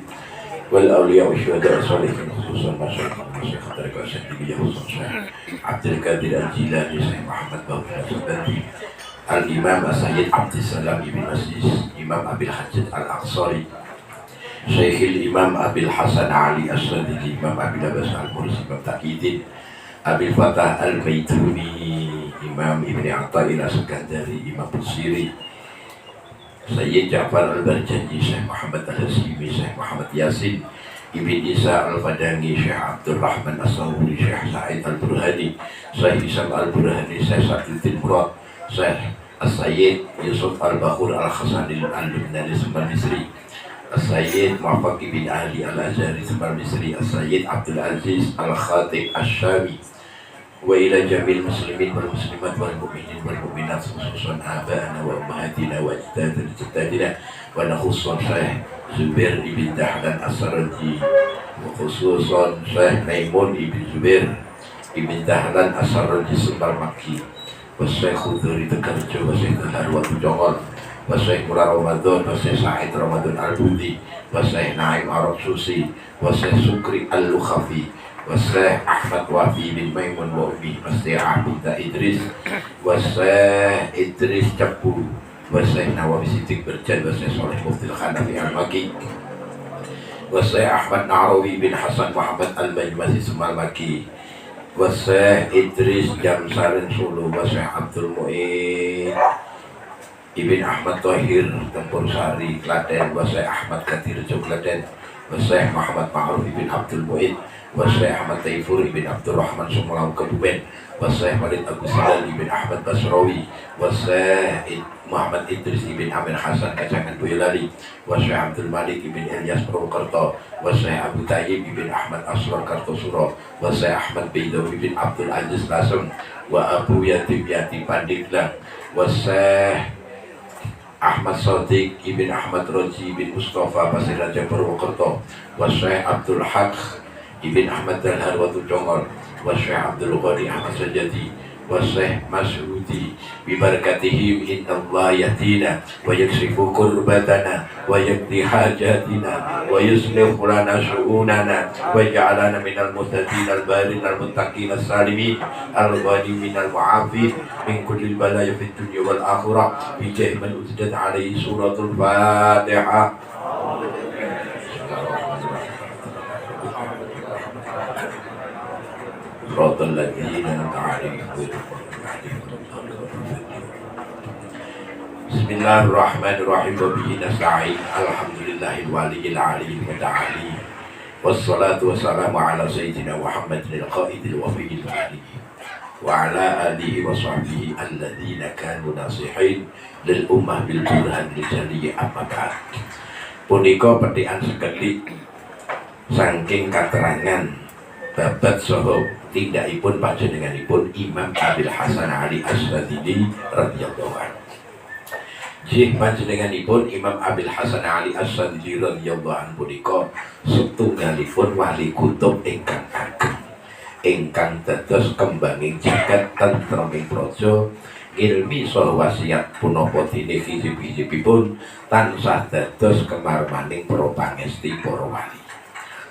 wal awliya wasyuhada sholihin khususan masyayikh thariqah Syadziliyah khususan Abdul Qadir Al-Jilani, Syekh Muhammad Baqir Al-Sabandi, Al-Imam Sayyid Abdus Salam Ibn Aziz, Imam Abil Hajjaj Al-Aqsari, Syekh Imam Abil Hasan Ali As-Sadili, Imam Abil Abbas Al-Mursi, Imam Taqiyuddin Abil Fatah Al-Baituni, Imam Ibn Atta'illah Sekandari, Imam Busiri, Sayyid Ja'far Al-Barjanji, Syekh Muhammad Al-Hasimi, Syekh Muhammad Yasin Ibn Isa Al-Fadangi, Syekh Abdul Rahman As-Sawri, Syekh Sa'id Al-Burhani, Syekh Isam Al-Burhani, Syekh Sa'idin Murad, Syekh As-Sayyid Yusuf Al-Bakhur Al-Khasani Al-Lubnani Semar Misri, As-Sayyid Muwaffaq Ibn Ali Al-Azhari Semar Misri, As-Sayyid Abdul Aziz Al-Khatib Asy-Syami, wa ila jamil muslimin wal muslimat wal mu'minin wal mu'minat, khususan aba'ana wa ummahatina wa ajdadina jaddadina, wa khususan Syekh Zubair ibn Dahlan As-Saraji, wa khususan Syekh Maimun ibn Zubair ibn Dahlan As-Saraji Semar Makki, wa Syekh Khuduri Tegarjo, wa Syekh Dahar wa Jongol, wa Syekh Mura Ramadan, wa Syekh Sa'id Ramadan Al-Budi, wa Syekh Naim Arab Susi, wa Syekh Sukri Al-Lukhafi, wa Syekh Ahmad Wafi bin Maimun wa Umi Masdi'ah binta Idris, wa Syekh Idris Cepu, wa Syekh Nawawi Siddiq Berjan, wa Syekh Soleh Mufti Khanafi Al-Maki, wa Syekh Ahmad Na'rawi bin Hasan Muhammad Al-Majmasi Semal Maki, wa Syekh Idris Jamsaren Solo, wa Syekh Abdul Mu'in Ibn Ahmad Tahir Tempur Sari Klaten, wa Syekh Ahmad Kadirjo Klaten, wa Syekh Muhammad Ma'ruf Ibn Abdul Mu'in, wa Syekh Ahmad Taifur Ibn Abdul Rahman Sumlang Kebumen, wa Syekh Walid Agus Hilal Ibn Ahmad Basrawi, wa Syekh Muhammad Idris Ibn Amir Hasan Kacangan Boyolali, wa Syekh Abdul Malik Ibn Ilyas Purwokerto, wa Syekh Abu Tayyib Ibn Ahmad Asrar Kartosuro, wa Syekh Ahmad Baidawi Ibn Abdul Aziz Lasem, wa Abu Yatim Yati Pandeglang, wa Syekh Ahmad Sadiq Ibn Ahmad Roji bin Mustafa Pasir Raja Purwokerto, wa Syekh Abdul Haq Ibn Ahmad Dalhar Watu Congol, wa Syekh Abdul Ghani Ahmad Sajadi, wa Syekh Mas'udi, bibarakatihim inna Allah yahdina wa yakshifu kurbatana wa yakdi hajatina wa yuslih lana syu'unana wa ja'alana minal muhtadin al-barin al-muttaqin as-salimin al-ghanimin al-mu'afin min kulli balaya fid dunya wal akhirah, bi jahi man unzilat alaihi suratul Fatihah. صراط الذين أنعمت عليهم غير المغضوب عليهم ولا الضالين. بسم الله الرحمن الرحيم وبه نستعين. الحمد لله الولي العلي المتعالي، والصلاة والسلام على سيدنا محمد القائد الوفي العلي، وعلى آله وصحبه الذين كانوا ناصحين للأمة بالبرهان الجلي. أما بعد. Punika petikan sekedhik saking katerangan babad saha tindakipun panjenenganipun Imam Abil Hasan Ali As-Sadili radhiyallahu anhu. Jih, panjenenganipun Imam Abil Hasan Ali As-Sadili radhiyallahu anhu punika setunggalipun wali kutub ingkang ageng, ingkang dados kembanging jagat tentreming praja ngilmi saha wasiat punapa dene hizib-hizibipun tansah dados kemarmaning para pangesti para wali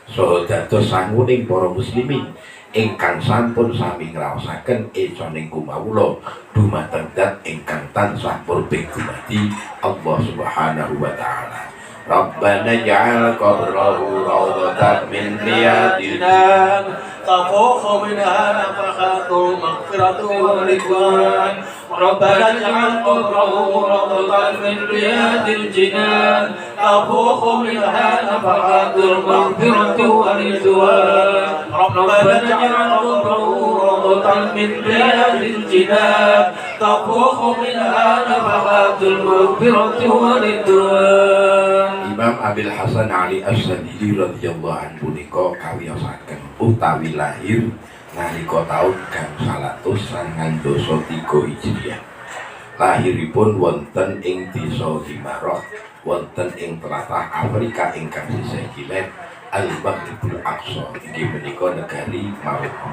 saha dados sanguning para muslimin ingkang sampun sami ngraosaken ecaning kumawula dumateng dat ingkang tansah purbing dumadi Allah Subhanahu wa taala. Rabbana ij'al qabrahu rawdatan min riyadil الجنان تفوح منها نفحات المغفرة والرضوان. ربنا اجعل قبره روضة من رياض الجنان تفوح منها نفحات المغفرة والرضوان. ربنا اجعل قبره روضة من رياض الجنان تفوح منها نفحات المغفرة والرضوان. Imam Abil Hasan Ali As-Sadili radhiyallahu anhu punika kawiyosaken utawi lahir nalika taun 993 Hijriah. Lahiripun wonten ing desa Himaroh, wonten ing tlatah Afrika ingkang sisih kilen, Al-Maghribul Aqsa, inggih punika negari Maroko.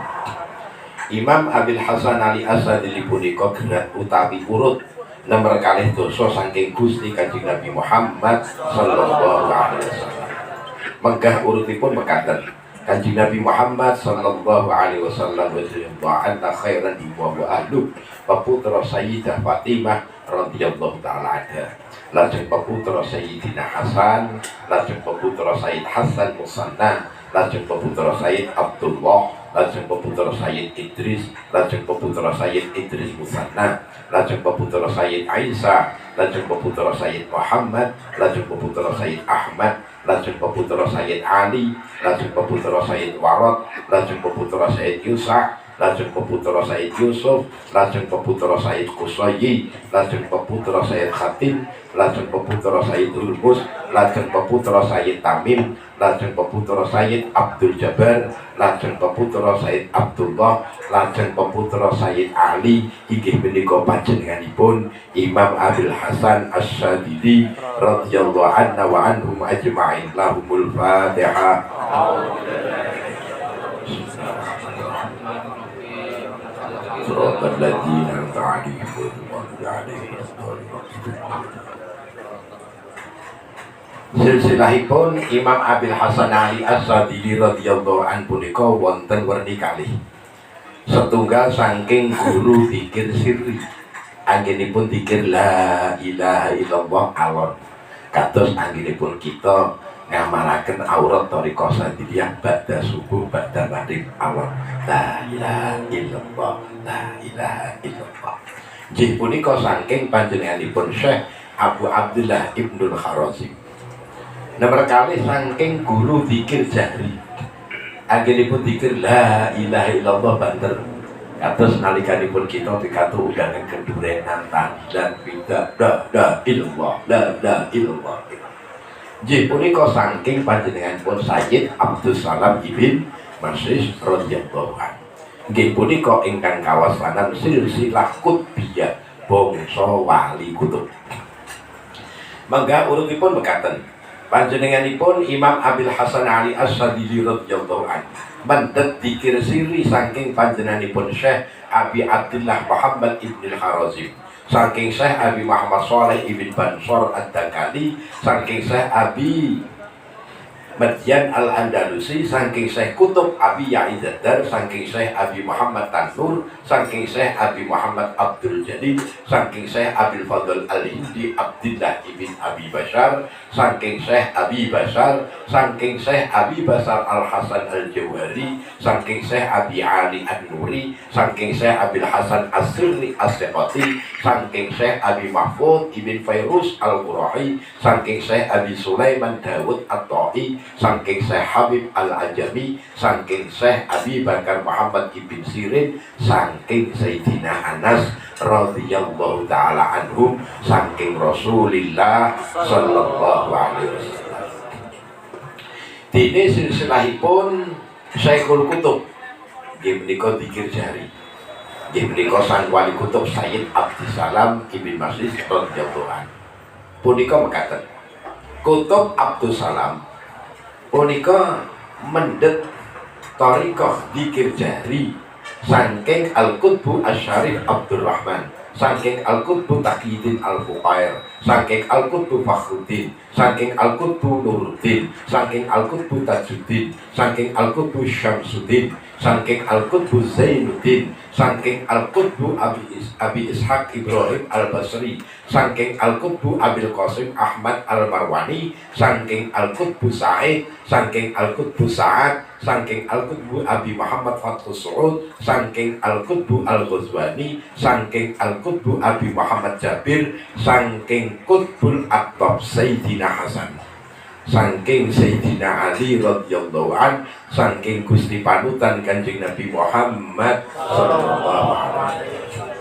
Imam Abil Hasan Ali As-Sadili punika gerak utawi urut nomor 12 saking Gusti Kanjeng Nabi Muhammad sallallahu alaihi wasallam. Menggah urutipun mekaten. Kanjeng Nabi Muhammad sallallahu alaihi wasallam wa anna khairan wa ahlu wa putra Sayyidah Fatimah radhiyallahu taala anha. lajeng peputra Sayyidina Hasan, lajeng peputra Sayyid Hasan Musanna, lajeng peputra Sayyid Abdullah, lajeng peputra Sayyid Idris, lajeng peputra Sayyid Idris Musanna, lajeng peputra Sayyid Aisyah, lajeng peputra Sayyid Muhammad, lajeng peputra Sayyid Ahmad, lajeng peputra Sayyid Ali, lajeng peputra Sayyid Warad, lajeng peputra Sayyid Yusa, lajeng peputra Sayyid Yusuf, lajeng peputra Sayyid Qusayyi, lajeng peputra Sayyid Khatim, lajeng peputra Sayyid Hurmus, lajeng peputra Sayyid Tamim, lajeng peputra Sayyid Abdul Jabbar, lajeng peputra Sayyid Abdullah, lajeng peputra Sayyid Ali, inggih menika panjenenganipun Imam Abil Hasan Asy-Syadzili radhiyallahu anhu wa anhum ajma'in. Lahumul Fatihah. صراط الذين أنعمت عليهم غير المغضوب عليهم ولا الضالين. Silsilahipun Imam Abil Hasan Ali As-Sadili radhiyallahu anhu punika wonten werni kalih. Setunggal saking guru dzikir sirri. Anggenipun dzikir la ilaha illallah alon. Kados anggenipun kita ngamalaken aurat thariqah Syadziliyah ba'da subuh, ba'da maghrib alon. La ilaha illallah, la ilaha illallah. Nggih punika saking panjenenganipun Syekh Abu Abdullah Ibnul Kharazim. Nomor kalih saking guru dzikir jahri. Anggenipun dzikir la ilaha illallah banter. Kados nalikanipun kita pikantuk undangan kendurenan tahlilan bida la la illallah la la illallah. Nggih punika saking panjenenganipun Sayyid Abdus Salam Ibn Masis radhiyallahu anhu. Nggih punika ingkang kawasanan silsilah Qutbiyah bangsa wali kutub. Mangga urutipun mekaten. Panjenenganipun Imam Abil Hasan Ali As-Sadili radhiyallahu anhu mendhet dzikir siri saking panjenenganipun Syekh Abi Abdullah Muhammad Ibn Al-Kharazim, saking Syekh Abi Muhammad Saleh Ibn Bansor Ad-Dakali, saking Syekh Abi Madyan Al-Andalusi, saking Syekh Kutub Abi Ya'izaddar, saking Syekh Abi Muhammad Tanur, saking Syekh Abi Muhammad Abdul Jalil, saking Syekh Abil Fadl Al-Hindi Abdillah Ibn Abi Bashar, saking Syekh Abi Bashar, saking Syekh Abi Bashar Al-Hasan Al-Jawhari, saking Syekh Abi Ali An-Nuri, saking Syekh Abil Hasan As-Sirri As-Siqati, saking Syekh Abi Mahfud Ibn Fairuz Al-Qurahi, saking Syekh Abi Sulaiman Dawud At-Ta'i, saking Syekh Habib Al-Ajami, saking Syekh Abi Bakar Muhammad Ibn Sirin, saking Sayyidina Anas radhiyallahu taala anhum, saking Rasulillah sallallahu alaihi wasallam. Dene silsilahipun Syekhul Kutub nggih menika dzikir jari. Nggih menika sang wali kutub Sayyid Abdissalam Ibn Masih radhiyallahu anhu. Punika mekaten. Kutub Abdussalam punika mendhet thariqah dzikir jari saking Al-Qutbu Asy-Syarif Abdurrahman, saking Al-Qutbu Taqiyuddin Al-Fuqair, saking Al-Qutbu Fakhruddin, saking Al-Qutbu Nuruddin, saking Al-Qutbu Tajuddin, saking Al-Qutbu Syamsuddin, saking Al-Qutbu Zainuddin, saking Al-Qutbu Abi Ishaq Ibrahim Al-Basri, saking Al-Qutbu Abil Qasim Ahmad Al-Marwani, saking Al-Qutbu Sa'id, saking Al-Qutbu Sa'ad, saking Al-Qutbu Abi Muhammad Fathus Su'ud, saking Al-Qutbu Al-Ghazwani, saking Al-Qutbu Abi Muhammad Jabir, saking Qutbul Aqtab Sayyidina Hasan, saking Sayyidina Ali radhiyallahu an, saking Gusti panutan Kanjeng Nabi Muhammad sallallahu alaihi wasallam.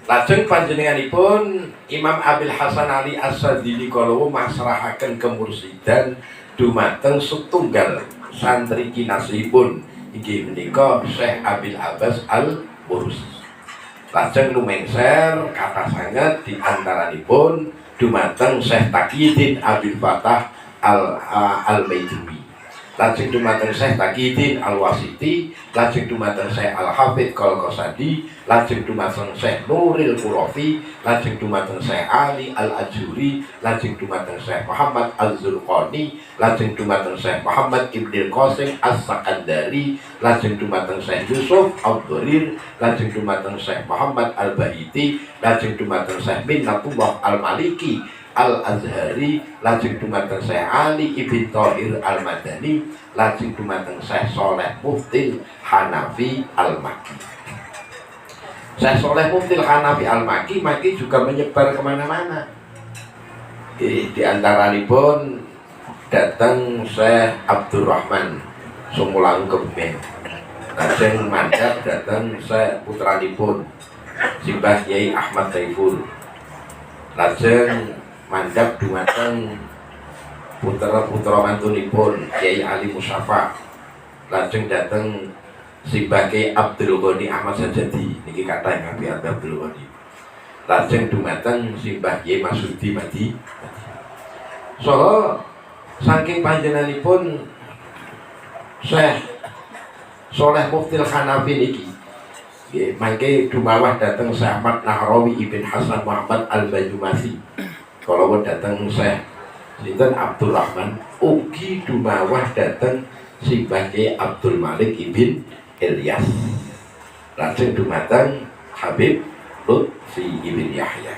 Lajeng panjenenganipun Imam Abil Hasan Ali As-Sadili kala masrahaken kemursidan dumateng setunggal santri kinasihipun inggih menika Syekh Abil Abbas Al-Mursi. Lajeng lumengser kathah sanget di antaranipun dumateng Syekh Taqiyuddin Abil Fatah Al-Maidumi. lajeng dumateng Syekh Taqiyuddin Al-Wasiti, lajeng dumateng Syekh Al-Hafidh Qalqasandi, lajeng dumateng Syekh Nuril Qurafi, lajeng dumateng Syekh Ali Al-Ajuri, lajeng dumateng Syekh Muhammad Az-Zurqani, lajeng dumateng Syekh Muhammad Ibnul Qasim As-Sakandari, lajeng dumateng Syekh Yusuf Abdurir, lajeng dumateng Syekh Muhammad Al-Bahiti, lajeng dumateng Syekh Minnatullah Al-Maliki Al-Azhari, lajeng dumateng Syekh Ali Ibn Thahir Al-Madani, lajeng dumateng Syekh Soleh Muftil Hanafi Al-Makki. Syekh Soleh Muftil Hanafi Al-Makki Maki juga menyebar kemana-mana. Di antaranipun datang Syekh Abdurrahman Sumulang Kebumen, lajeng mandhap datang Syekh putranipun Simbah Kiai Ahmad Saiful, lajeng mandhap dumateng putra-putra mantunipun Kiai Ali Musyafa, lajeng dateng Simbah Kiai Abdul Ghani Ahmad Sajadi, niki kathah Nabi Abdul Ghani, lajeng dumateng Simbah Kiai Masudi Madi. So saking panjenenganipun Syekh Soleh Muftil Hanafi niki nggih mangke dumawah dateng Syekh Ahmad Nahrawi Ibn Hasan Muhammad Al-Banyumasi, kalau dateng Syekh sinten Abdurrahman, ugi dumawah dateng Simbah Kiai Abdul Malik Ibn Ilyas, lajeng dumateng Habib Lutfi Ibn Yahya.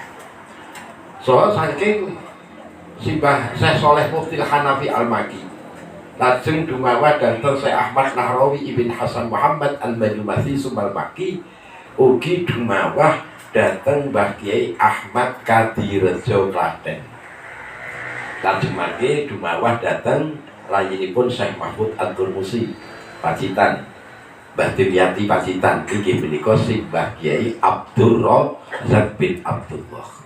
So saking Simbah Syekh Soleh Muftil Hanafi Al-Makki lajeng dumawah dateng Syekh Ahmad Nahrawi Ibn Hasan Muhammad Al-Banyumasi Sumal Makki, ugi dumawah dateng Mbah Kiai Ahmad Kadirejo Klaten, lajeng mangke dumawah dateng rayinipun Syekh Mahfud At-Turmusi Pacitan, Mbah Dimyati Pacitan, inggih menika Simbah Kiai Abdur Razak bin Abdullah.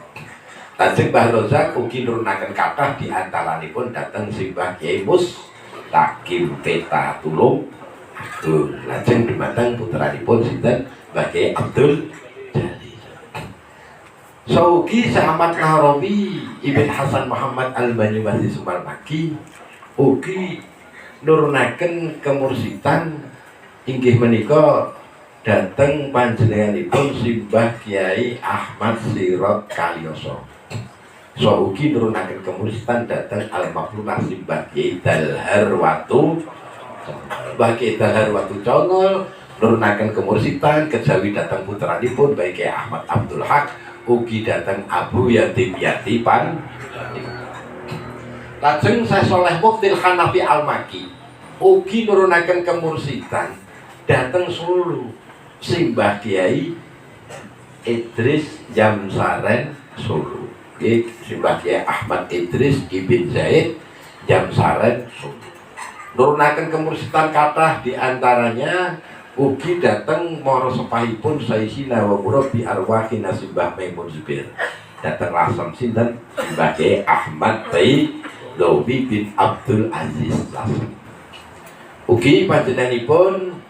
Lajeng Mbah Rozak ugi nurunaken kathah, di antaranipun dateng Simbah Kiai Mustaqim Peta Tulung Agung, lajeng dumateng putranipun sinten, Mbah Kiai Abdul Jalil. Saugi Syekh Ahmad Nahrawi Ibn Hasan Muhammad Al-Banyumasi Sumar Maki ugi nurunaken kemursitan, inggih menika dateng panjenenganipun Simbah Kiai Ahmad Sirot Kalioso. So ugi nurunaken kemursitan dateng Al-Maklumah Simbah Kiai Dalhar Watu. Mbah Kiai Dalhar Watu Congol nurunaken kemursitan kejawi dateng putranipun baik Kiai Ahmad Abdul Haq, ugi dateng Abu Yatim Yatipan. Lajeng Syekh Soleh Muftil Hanafi Al-Makki ugi nurunaken kemursitan dateng Solo, Simbah Kiai Idris Jamsaren Solo. Nggih, Simbah Kiai Ahmad Idris Ibn Zaid Jamsaren Solo. Nurunaken kemursitan kathah, diantaranya ugi dateng mara sepahipun Sayyidina wa murabbi arwahina Simbah Maimun Zubair. Dateng Lasem sinten, Simbah Kiai Ahmad Baidowi bin Abdul Aziz Lasem. Ugi panjenenganipun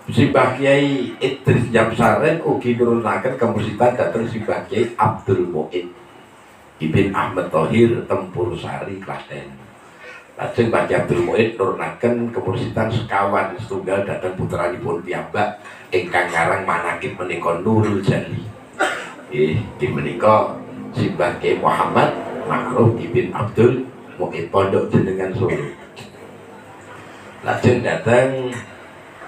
Simbah Kiai Idris Jamsaren ugi nurunaken kemursitan dhateng Simbah Kiai Abdul Muid Ibn Ahmad Thohir Tempur Sari Klaten. Lajeng Mbah Kiai Abdul Muid nurunaken kemursitan sekawan setunggal dhateng putranipun piyambak ingkang ngarang manakib menika Nurul Jali. Nggih, inggih menika Simbah Kiai Muhammad Ma'ruf Ibn Abdul Muid Pondok Jenengan Solo. Lajeng dateng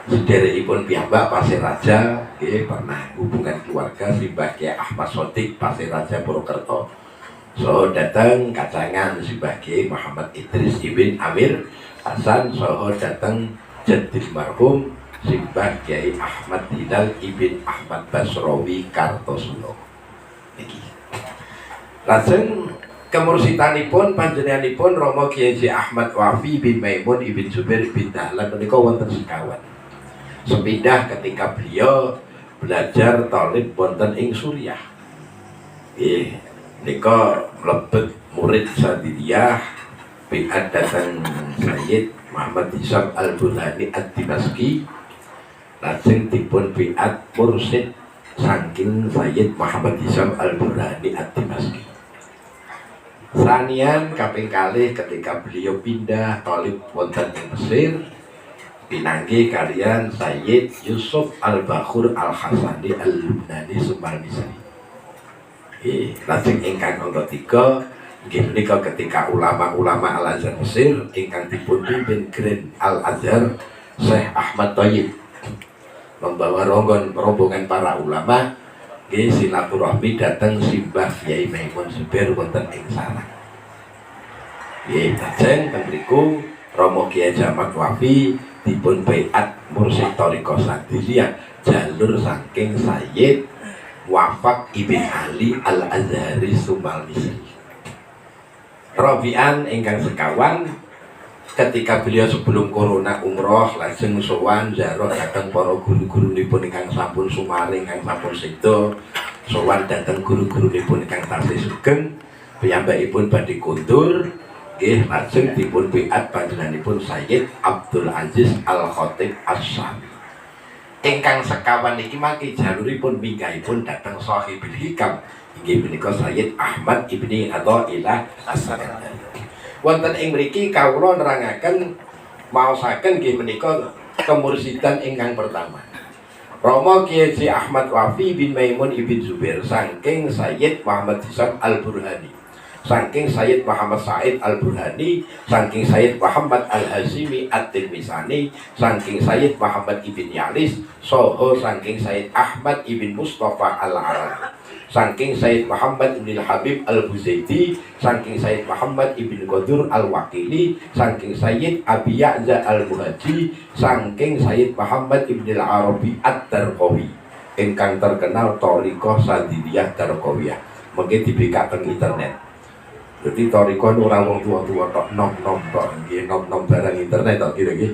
sederekipun piyambak Pasir Raja, nggih pernah hubungan keluarga, Simbah Kiai Ahmad Sodik Pasir Raja Purwokerto. So dateng kacangan Simbah Kiai Muhammad Idris Ibn Amir Hasan, soho dateng Jadil marhum Simbah Kiai Ahmad Hilal Ibn Ahmad Basrawi Kartosulo. Niki. Lajeng kemursitanipun panjenenganipun Romo Kiai Ahmad Wafi bin Maimun Ibn Zubair bin Dahlan menika wonten sekawan. Sepindah ketika beliau belajar talib wonten ing Suriah. Nggih, nika mlebet murid Sadiliyah biat dateng Sayyid Muhammad Hisam Al-Burhani Ad-Dimaski, lajeng dipun biat mursid saking Sayyid Muhammad Hisam Al-Burhani Ad-Dimaski. Sanian kaping kalih, ketika beliau pindah tolib wonten ing Mesir, pinanggih kaliyan Sayyid Yusuf Al-Bakhur Al-Hasani Al-Lubnani Sumal Misri. Nggih, lajeng ingkang angka 3 nggih menika ketika ulama-ulama Al-Azhar Mesir ingkang dipun pimpin Grand Al-Azhar Syekh Ahmad Thayyib membawa rombongan para ulama nggih silaturahmi dateng Simbah Kiai Maimun Zubair wonten ing Sarang. Nggih, lajeng teng mriku Romo Kiai Ahmad Wafi dipun baiat mursyid thariqah Syadziliyah jalur saking Sayyid Wafak Ibn Ali Al-Azhari Sumal Misri. Robian ingkang sekawan, ketika beliau sebelum corona umroh, lajeng sowan ziarah dateng para guru-gurunipun ingkang sampun sumare, ingkang sampun seda, sowan dateng guru-gurunipun ingkang tasih sugeng, piyambakipun badhe kondur nggih lajeng dipun baiat panjenenganipun Sayyid Abdul Aziz Al Khatib As-Sami. Ingkang sekawan iki mangke jaluripun minggahipun dhateng Sahibul Hikam, inggih menika Sayyid Ahmad Ibni Athaillah As-Sakandari. Wonten ing mriki kawula nerangaken maosaken nggih menika kemursidan ingkang pertama. Romo Kiai Ahmad Wafi bin Maimun Ibn Zubair saking Sayyid Muhammad Hisam Al-Burhani, saking Sayyid Muhammad Said Al-Burhani, saking Sayyid Muhammad Al-Hazimi At-Tilmisani, saking Sayyid Muhammad Ibn Yalis, soho saking Sayyid Ahmad Ibn Mustafa Al-Arabi, saking Sayyid Muhammad Ibn Habib Al-Buzaidi, saking Sayyid Muhammad Ibn Qadur Al-Wakili, saking Sayyid Abi Ya'za Al-Muhaji, saking Sayyid Muhammad Ibn Al-Arabi At-Tarqawi ingkang terkenal thariqah Syadziliyah Tarqawiyah. Mungkin dibikak teng internet. Jadi thariqah ora wong tua-tua tok, nom-nom tok, nggih nom-nom barang internet tok kira nggih.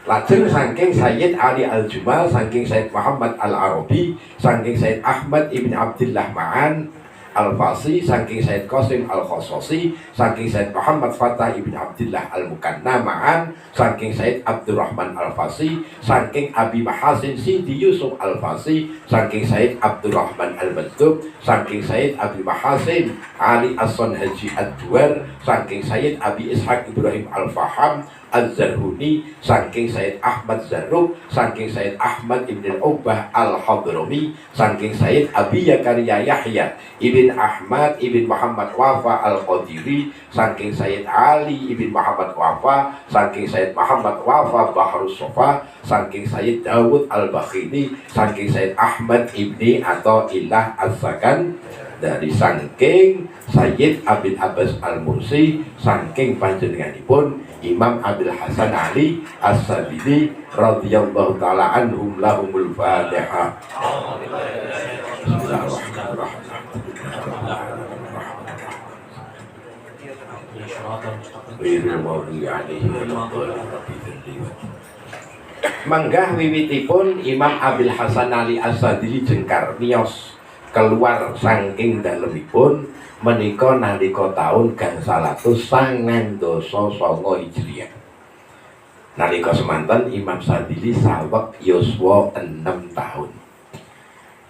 Lajeng saking Sayyid Ali Al-Jumal, saking Sayyid Muhammad Al-Arabi, saking Sayyid Ahmad Ibn Abdullah Ma'an Al-Fasi, saking Sayyid Qasim Al-Khososi, saking Sayyid Muhammad Fatah Ibn Abdullah Al-Mukanna Ma'an, saking Sayyid Abdurrahman Al-Fasi, saking Abi Mahasin Sidi Yusuf Al-Fasi, saking Sayyid Abdurrahman Al-Mazdub, saking Sayyid Abi Mahasin Ali As-Sonhaji Ad-Duar, saking Sayyid Abi Ishaq Ibrahim Al-Faham Az-Zarhuni, saking Sayyid Ahmad Zarruq, saking Sayyid Ahmad Ibn Al-Ubah Al-Hadrami, saking Sayyid Abi Yakaria Yahya Ibn Ahmad Ibn Muhammad Wafa Al-Qadiri, saking Sayyid Ali Ibn Muhammad Wafa, saking Sayyid Muhammad Wafa Bahrus Sofa, saking Sayyid Dawud Al-Bakhili, saking Sayyid Ahmad Ibni Athaillah As-Sakan, dari saking Sayyid Abil Abbas Al-Mursi, saking panjenenganipun Imam Abil Hasan Ali As-Syadzili radhiyallahu taala anhum, lahumul Fatihah. Bismillahirrahmanirrahim. Ghairil maghdubi alaihim waladdallin. Manggah wiwitipun Imam Abil Hasan Ali As-Syadzili jengkar miyos keluar saking dalemipun menika nalika taun 999 Hijriah. Nalika semanten Imam Syadzili saweg yuswa 6 tahun.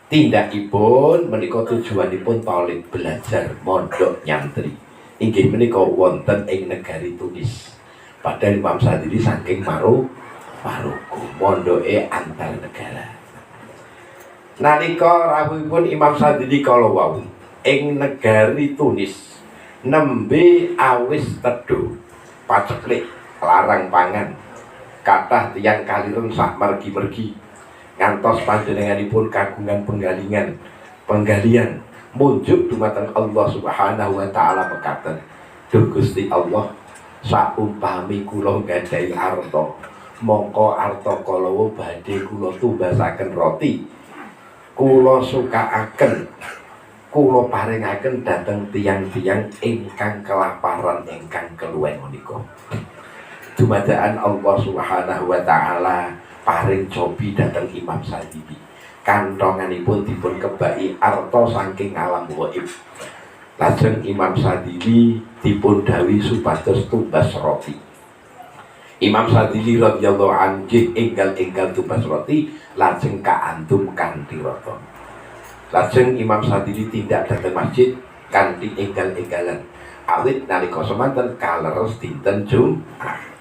Tindakipun menika tujuanipun tolib belajar mondok nyantri. Inggih menika wonten ing negari Tunis. Padahal Imam Syadzili saking Maroko, mondoke antar negara. Nalika rawuhipun Imam Syadzili kala wau ing negari Tunis, nembe awis teduh, paceklik, larang pangan, kathah tiyang kaliren sak mergi-mergi, ngantos panjenenganipun kagungan penggalian munjuk dumateng Allah Subhanahu wa taala mekaten, "Duh Gusti Allah, saumpami kula nggadahi arta, mongko arta kala wau badhe kula tumbasaken roti, kula sukaaken, kula paringaken dhateng tiyang-tiyang ingkang kelaparan, ingkang keluwen menika." Dumadakan Allah Subhanahu wa taala paring cobi dhateng Imam Syadzili. Kantonganipun dipun kebaki arta saking alam gaib. Lajeng Imam Syadzili dipun dawuhi supados tumbas roti. Imam Syadzili radhiyallahu anhu enggal-enggal tumbas roti, lajeng kaandum kanthi rata. Lajeng Imam Syadzili tindak dhateng masjid kanthi enggal-enggalan. Awit nalika semanten kaleres dinten Jumat.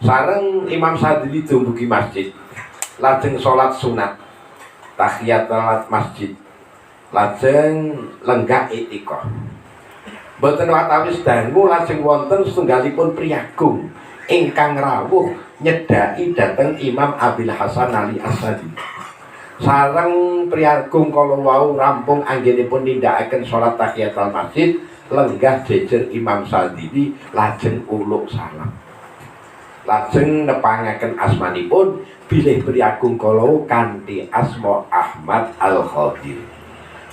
Sareng Imam Sadili dumugi masjid, lajeng salat sunat tahiyatul masjid, lajeng lenggah i'tikaf. Boten watawis dangu lajeng wonten setunggalipun priyagung ingkang rawuh nyedhaki dhateng Imam Abil Hasan Ali As-Sadili. Sareng priyagung kala wau rampung anggenipun nindakaken salat tahiyatul masjid, lenggah jejer Imam Sadili lajeng uluk salam. Lajeng nepangaken asmanipun bilih priyagung kala kanthi asma Ahmad Al-Khadir.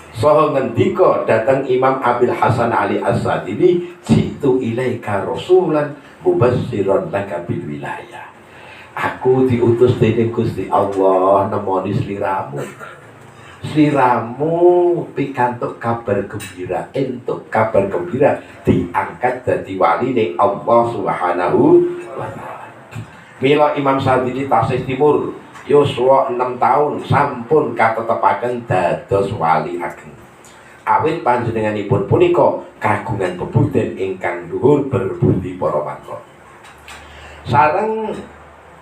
Saha ngendika dhateng Imam Abil Hasan Ali As-Sadili, "Jitu ilaika rasulan mubassiran laka bil wilayah." Aku diutus dening Gusti Allah nemoni sliramu. Sliramu pikantuk kabar gembira, entuk kabar gembira diangkat dadi waline Allah Subhanahu wa taala. Mila Imam Sadili tasih timur yuswa 6 tahun sampun katetepaken dados wali ageng. Awit panjenenganipun punika kagungan bebuden ingkang luhur berbudi para mantra. Sareng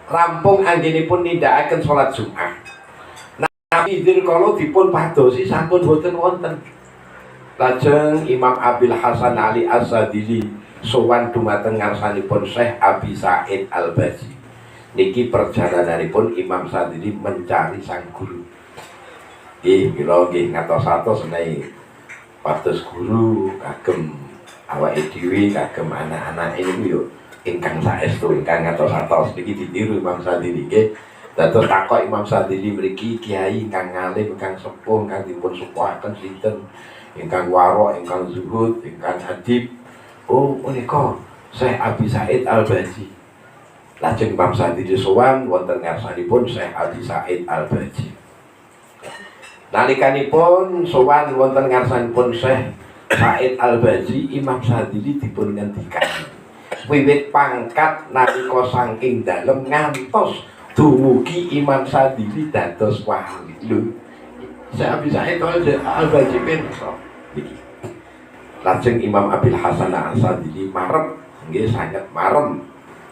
rampung anggenipun nindakaken salat Jumat. Nabi Khidir kala dipun padosi sampun boten wonten. Lajeng Imam Abil Hasan Ali As-Sadili sowan dumateng ngarsanipun Syekh Abi Said Al-Baji. Niki perjalananipun Imam Sadili mencari sang guru. Nggih, kula nggih ngatos-atos menawi pados guru kagem awake dhewe, kagem anak-anak ini yo ingkang saestu, ingkang ngatos-atos niki ditiru Imam Sadili nggih. Dados takok Imam Sadili mriki kiai ingkang ngalim, ingkang sepuh, ingkang dipun sepuhaken sinten, ingkang warok, ingkang zuhud, ingkang adib. Oh, punika Syekh Abi Said Al-Baji. Lajeng Imam Sadili sowan wonten ngarsanipun Syekh Abi Said Al-Baji. Nalikanipun sowan wonten ngarsanipun Syekh Said Al-Baji, Imam Sadili dipun ngendikani wiwit pangkat nalika saking dalem ngantos dumugi Imam Sadili dados wali. Lho, Syekh Abi Said Al-Baji pirsa niki. Lajeng Imam Abil Hasan Al-Sadili marem, nggih sanget marem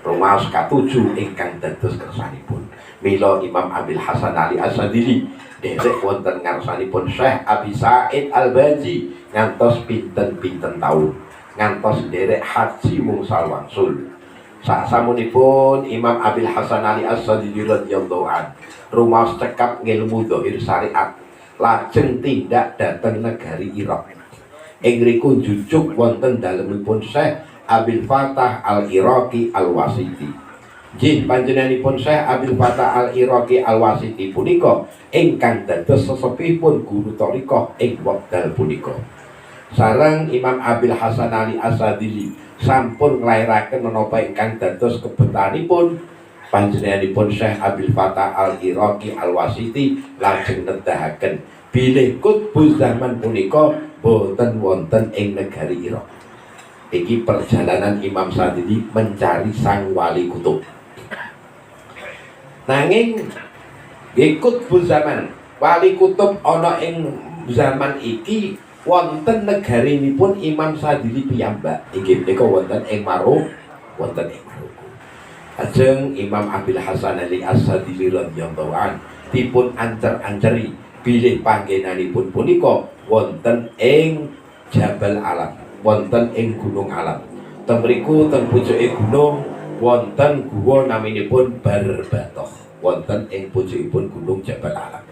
rumaos katuju ingkang dados kersanipun. Mila Imam Abil Hasan Ali As-Sadili derek wonten ngarsanipun Syekh Abi Said Al-Baji ngantos pinten-pinten taun, ngantos derek haji wungsal wangsul. Saksamunipun Imam Abil Hasan Ali As-Sadili radhiyallahu an rumaos cekap ngilmu zahir syariat, lajeng tindak dhateng negari Irak. Ing riku njujuk wonten dalemipun Syekh Abil Fatah Al-Iraqi Al-Wasiti. Nggih, panjenenganipun Syekh Abil Fatah Al-Iraqi Al-Wasiti punika ingkang dados sesepihipun guru thariqah ing wekdal punika. Sareng Imam Abil Hasan Ali As-Sadili sampun nglairaken menapa ingkang dados kebetanipun panjenenganipun Syekh Abil Fatah Al-Iraqi Al-Wasiti lajeng nedahaken bilih qutbuz zaman punika boten wonten ing negari Irak. Iki perjalanan Imam Sadili mencari sang wali kutub. Nanging nggih qutbuz zaman, wali kutub ana ing zaman iki wonten negarinipun Imam Sadili piyambak. Inggih menika wonten ing Maroko, wonten ing Maroko. Lajeng Imam Abil Hasan Ali As-Sadili radhiyallahu an dipun ancer-anceri bilih panggenanipun punika wonten ing Jabal Alam, wonten ing Gunung Alam. Teng mriku teng pucuke gunung wonten guwa naminipun Barbatoh, wonten ing pucukipun Gunung Jabal Alam.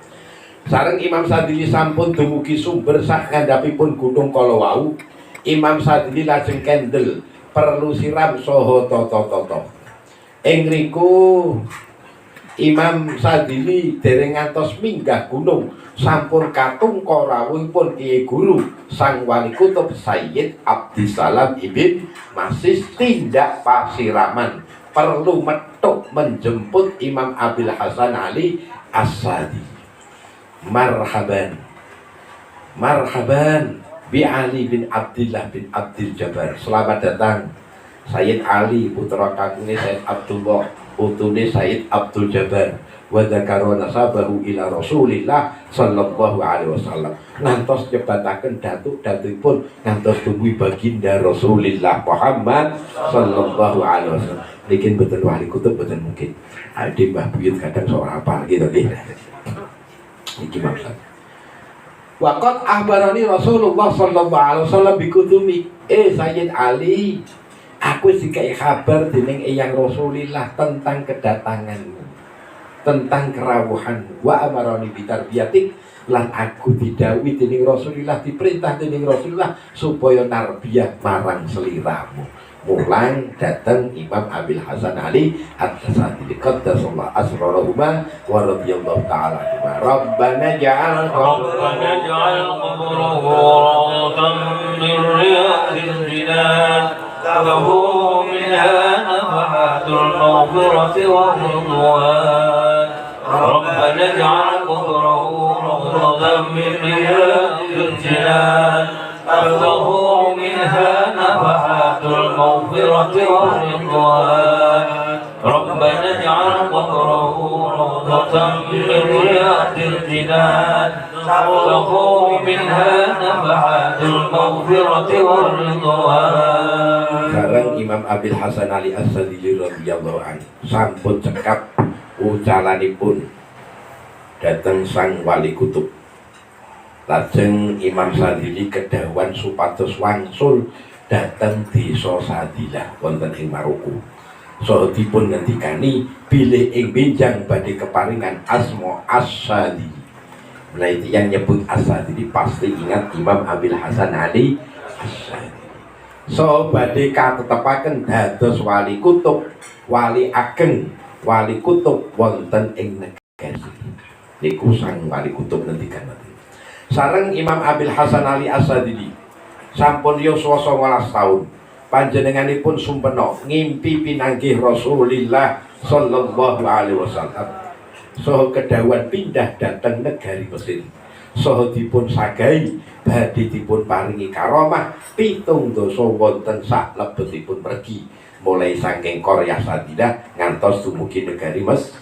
Sareng Imam Sadili sampun dumugi sumber sak ngandhapipun gunung kala wau, Imam Sadili lajeng kendel perlu siram saha tata-tata. Ing riku Imam Sadili dereng ngantos minggah gunung sampun katungka rawuhipun Kiai Guru Sang Wali Kutub Sayyid Abdisalam Ibn Masis tindak pasiraman perlu metuk menjemput Imam Abil Hasan Ali As-Sadili. Marhaban, marhaban bi Ali bin Abdillah bin Abdil Jabbar. Selamat datang Sayyid Ali putra kakungnya Sayyid Abdullah, putune Sayyid Abdul Jabbar. Wa dzakara nasabahu ila Rasulillah sallallahu alaihi wasallam, ngantos nyebataken datuk-datukipun ngantos dumugi baginda Rasulillah Muhammad sallallahu alaihi wasallam. Niki mboten wali kutub mboten mungkin. Ade Mbah Buyut kadang seorang apa gitu nggih. Iki maksud. Waqad akhbarani Rasulullah sallallahu alaihi wasallam biqudumi. Eh Sayyid Ali, aku dikai kabar dening Eyang Rasulillah tentang kedatanganmu, tentang kerawuhan. Wa amarani bitarbiyatik, lan aku didhawuhi dening Rasulillah, diperintah dening Rasulullah supaya narbiyah marang seliramu. Mulang dateng Imam Abil Hasan Ali At-Sadili qaddasallahu asrarahuma wa radhiyallahu ta'ala anhuma. Rabbana ja'al ربنا اجعل قبره روضة من رياض الجنان تفوح منها نفحات المغفرة والرضوان. ربنا اجعل قبره روضة من رياض الجنان تفوح منها نفحات المغفرة والرضوان. ربنا اجعل قبره روضة من رياض الجنان تفوح منها نفحات المغفرة والرضوان. Bareng Imam Abil Hasan Ali As-Sadili radhiyallahu anhu sampun cekap ucalanipun dateng sang wali kutub. Lajeng Imam Sadili kedhawuhan supados wangsul dateng desa Sadilah wonten ing Maroko. Saha dipun ngendikani bilih ing benjang badhe keparingan asma As-Sadili. Mulai yang nyebut As-Sadili pasti ingat Imam Abil Hasan Ali As-Sadili. So badhe katetepaken dados wali kutub, wali ageng, wali kutub wonten ing negari. Niku sang wali kutub ngendikan ngoten. Sareng Imam Abil Hasan Ali As-Sadili sampun yuswa 19 tahun. Panjenenganipun sumpena ngimpi pinanggih Rasulillah sallallahu alaihi wasallam. Saha kedhawuhan pindah dhateng negari Mesir. Saha dipun sagahi badhe dipun paringi karomah 70 wonten sak lebetipun mergi, mulai saking Korea Sadilah ngantos dumugi negari Mesir.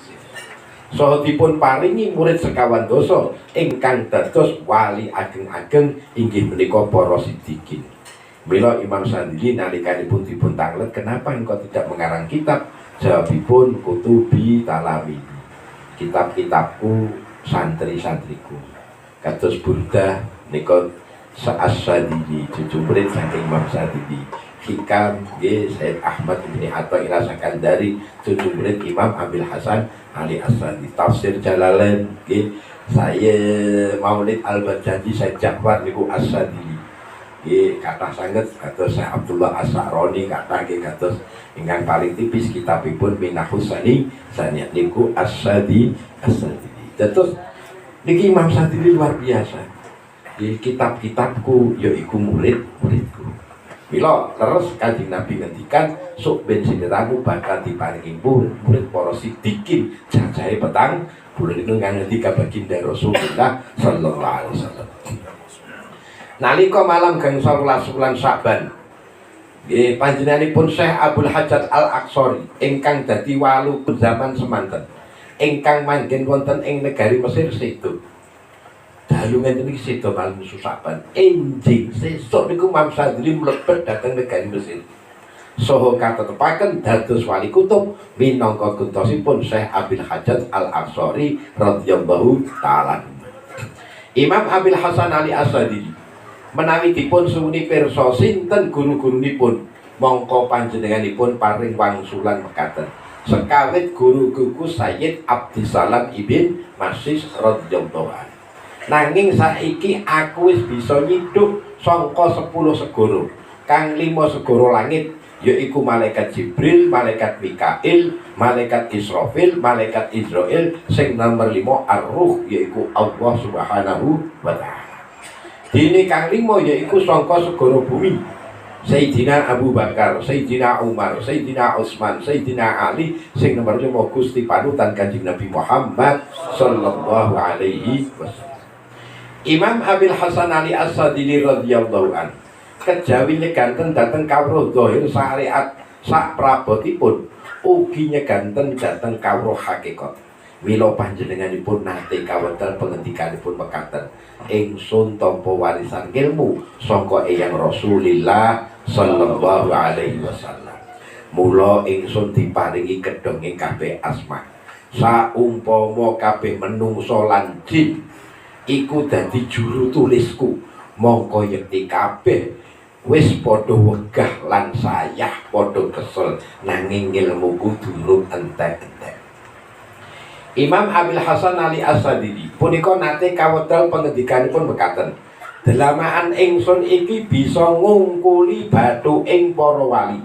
Saha dipun paringi murid sekawan dasa ingkang dados wali ageng-ageng, inggih menika para sidikin. Mila Imam Sadili nalikanipun dipun tanglet, "Kenapa engkau tidak mengarang kitab?" Jawabipun, "Kutubi talami." Kitab-kitabku santri-santriku. Kados Burdah nika As-Sadili, cucu murid saking Imam Sadili. Hikam nggih Sayyid Ahmad bin Athaillah Sakandari, cucu murid Imam Abil Hasan Ali As-Sadili. Tafsir Jalalain nggih Sayyid Maulid Al-Barzanji, Sayyid Ja'far niku As-Sadili. Nggih kathah sanget, kados Syekh Abdullah As-Sa'roni kathah nggih, kados ingkang paling tipis kitabipun Minahus Sani Saniyat niku As-Sadi As-Sadili. Terus niki Imam Sadili luar biasa. Di kitab-kitabku yaiku murid-muridku. Mila terus Kanjeng Nabi ngendikan sok ben sliramu bakal diparingi murid para sidikin cacahe 40. Niku kang ngendika baginda Rasulullah sallallahu alaihi wasallam. Nalika malam gangsal welas wulan Sya'ban, nggih panjenenganipun Syekh Abdul Hajat Al Aqsori ingkang dadi walu zaman semanten ingkang manggen wonten ing negari Mesir sedo. Dalu ngenten iki sedo malam Sya'ban. Enjing sesuk niku Imam Sadili mlebet dhateng negari Mesir. Saha katetepaken dados wali kutub minangka gentosipun Syekh Abil Hajat Al Aqsori radhiyallahu taala. Imam Abil Hasan Ali As-Sadili menawi dipun suwuni pirsa sinten guru-gurunipun, mongko panjenenganipun paring wangsulan mekaten: "Sekawit guru-guruku Sayyid Abdisalam ibn Masis radhiyallahu anhu. Nanging saiki aku wis bisa nyiduk sangka 10 segara. Kang 5 segara langit yaiku malaikat Jibril, malaikat Mikail, malaikat Israfil, malaikat Izrail, sing nomor 5 Ar-Ruh yaiku Allah Subhanahu wa taala. Dene kang lima yaiku sangka segara bumi. Sayyidina Abu Bakar, Sayyidina Umar, Sayyidina Utsman, Sayyidina Ali, sing nomor 5 Gusti panutan Kanjeng Nabi Muhammad sallallahu alaihi wasallam." Imam Abil Hasan Ali As-Sadili radhiyallahu an kejawi nyeganten dhateng kawruh zahir syariat sak prabotipun, ugi nyeganten dhateng kawruh hakikat. Mila panjenenganipun nate kawedal pengendikanipun mekaten, ingsun tampa warisan ilmu saka Eyang Rasulillah sallallahu alaihi wasallam. Mula ingsun diparingi kedhonge kabeh asma. Saumpama kabeh menungso lan jin iku dadi juru tulisku, mongko yekti kabeh wis padha wegah lan sayah, padha kesel, nanging ilmuku durung entek-entek. Imam Abil Hasan Ali As-Syadzili punika nate kawedal pengendikanipun mekaten, dlamakan ingsun iki bisa ngungkuli bathuking para wali.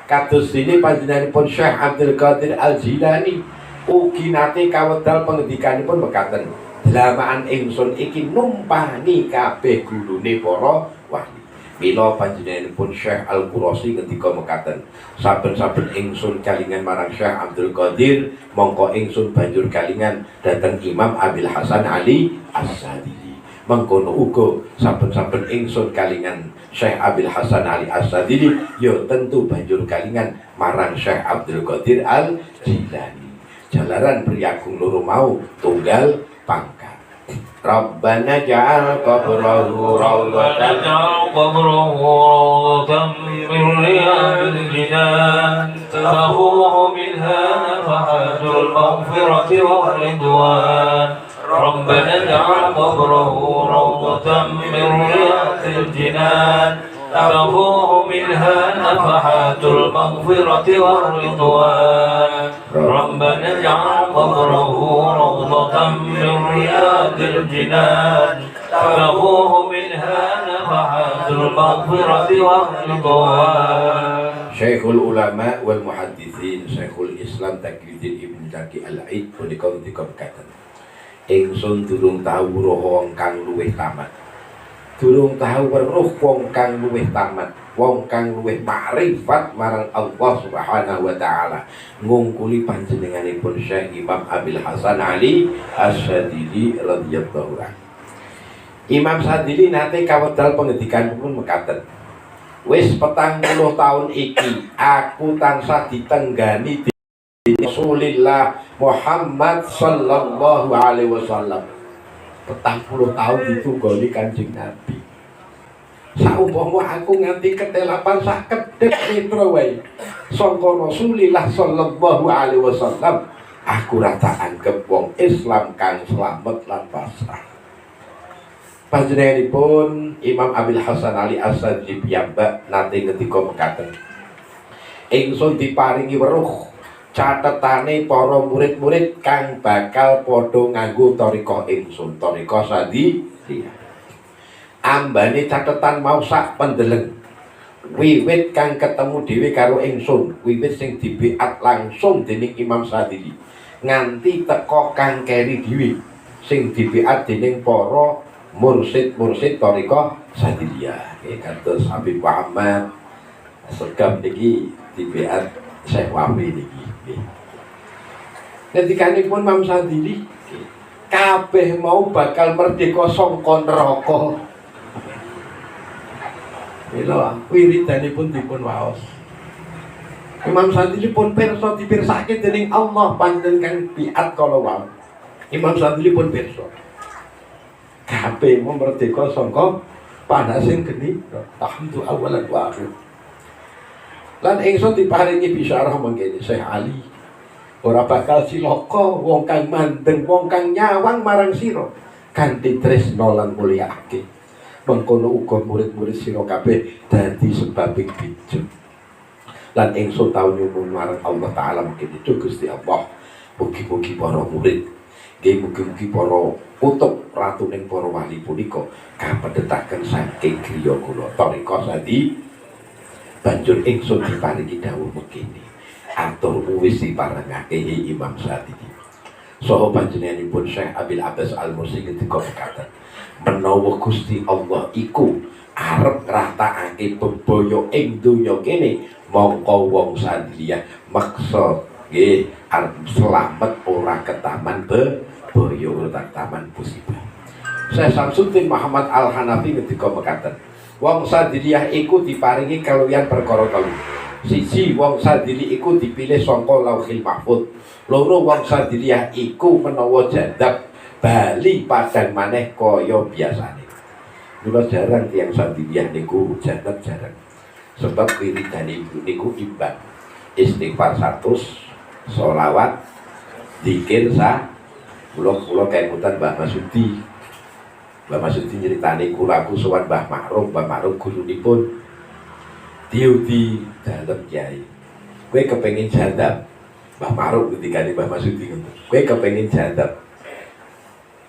Kados dene panjenenganipun Syekh Abdul Qadir Al-Jilani ugi nate kawedal pengendikanipun mekaten, dlamakan ingsun iki numpangi kabeh gulune para wali. Mila panjenenganipun Syekh Al-Qurasi ngendika mekaten, saben-saben ingsun kalingan marang Syekh Abdul Qadir, mongko ingsun banjur kalingan dhateng Imam Abil Hasan Ali As-Syadzili. Mengkono uga saben-saben ingsun kalingan Syekh Abil Hasan Ali As-Syadzili, ya tentu banjur kalingan marang Syekh Abdul Qadir Al-Jilani. Jalaran priyagung loro mau tunggal pangkat. Rabbana ja'al qabrahu ربنا rawdatan اجعل قبره روضة من رياض الجنان تفوح منها نفحات المغفرة والرضوان. ربنا اجعل قبره روضة من رياض الجنان تفوح منها نفحات المغفرة والرضوان. ربنا اجعل قبره روضة من رياض الجنان تفوح منها نفحات المغفرة والرضوان. Syekhul Ulama wal Muhadditsin Syekhul Islam Taqiyuddin Ibnu Taqi Al-Aid punika ngendika mekaten, ingsun durung tau weruh wong kang luwih tamat, durung tau weruh wong kang luwih tamat, wong kang luwih makrifat marang Allah Subhanahu wa taala ngungkuli panjenenganipun Syekh Imam Abil Hasan Ali Asy-Syadzili radhiyallahu anhu. Imam Syadzili nate kawedal pengendikanipun mekaten, wis 40 tahun iki aku tansah ditenggani Rasulillah Muhammad sallallahu alaihi wasallam. 40 tahun ditunggoni Kanjeng Nabi. Saumpama aku nganti ketelapan sak kedhep netra wae sangka Rasulillah sallallahu alaihi wasallam, aku ora tak anggap wong Islam kang slamet lan pasrah. Panjenenganipun Imam Abil Hasan Ali As-Syadzili piyambak nate ngendika mekaten, ingsun diparingi weruh catetane para murid-murid kang bakal padha nganggo thariqah ingsun, thariqah Syadziliyah. Ambane catetan mau sak pendeleng, wiwit kang ketemu dhewe karo ingsun, wiwit sing dibaiat langsung dening Imam Syadzili nganti teko kang keri dhewe sing dibaiat dening para mursid-mursid thariqah Syadziliyah. Nggih, kados Habib Muhammad Segaf niki dibaiat Syekh Wafi niki, nggih. Ngendikanipun Imam Syadzili, kabeh mau bakal merdeka sangka neraka. Mila wiridanipun dipun waos. Imam Syadzili pun pirsa, dipirsake dening Allah panjenengan kang biat kala wau. Imam Syadzili pun pirsa. Kabeh mau merdeka sangka panasing geni. Alhamdulillah awalan wa akhir. Lan ingsun diparingi bisyarah mangkene, Syekh Ali ora bakal cilaka wong kang mandeng, wong kang nyawang marang sira kanthi tresna lan mulyakake. Mengkono uga murid-murid sira kabeh dadi sebabing bejo. Lan ingsun tau nyuwun marang Allah Taala mungkin itu, Gusti Allah, mugi-mugi para murid nggih, mugi-mugi para kutub ratuning para wali punika kapendhetaken saking griya kula thariqah Sadi. Banjur ingsun diparingi dawuh mekene, aturmu wis diparengake, Imam Syadzili. Saha panjenenganipun Syekh Abil Abbas Al-Mursi ngendika mekaten, menawa Gusti Allah iku arep ngratakake bebaya ing donya kene, mongko wong Syadziliyah maksa nggih arep slamet ora ketaman bebaya, ora ketaman musibah. Syekh Samsuddin Muhammad Al-Hanafi ngendika mekaten, wong Syadziliyah iku diparingi kaluwihan perkara telu. Siji, wong Sadili iku dipilih saka Lauhil Mahfud. Loro, wong Sadiliyah iku menawa jadab bali padang maneh kaya biasane. Mula jarang tiyang Sadiliyah niku jadab, jarang. Sebab wiridane ibu niku imbang. Istighfar 100, sholawat, zikir sa. Kula kula kemutan Mbah Masudi. Mbah Masudi nyritani kula, aku sowan Mbah Ma'ruf, Mbah Ma'ruf gurunipun. Diudi dalem kiai. Kowe kepengin jadab. Mbah Ma'ruf ketika Mbah Masudi ngono. Kowe kepengin jadab.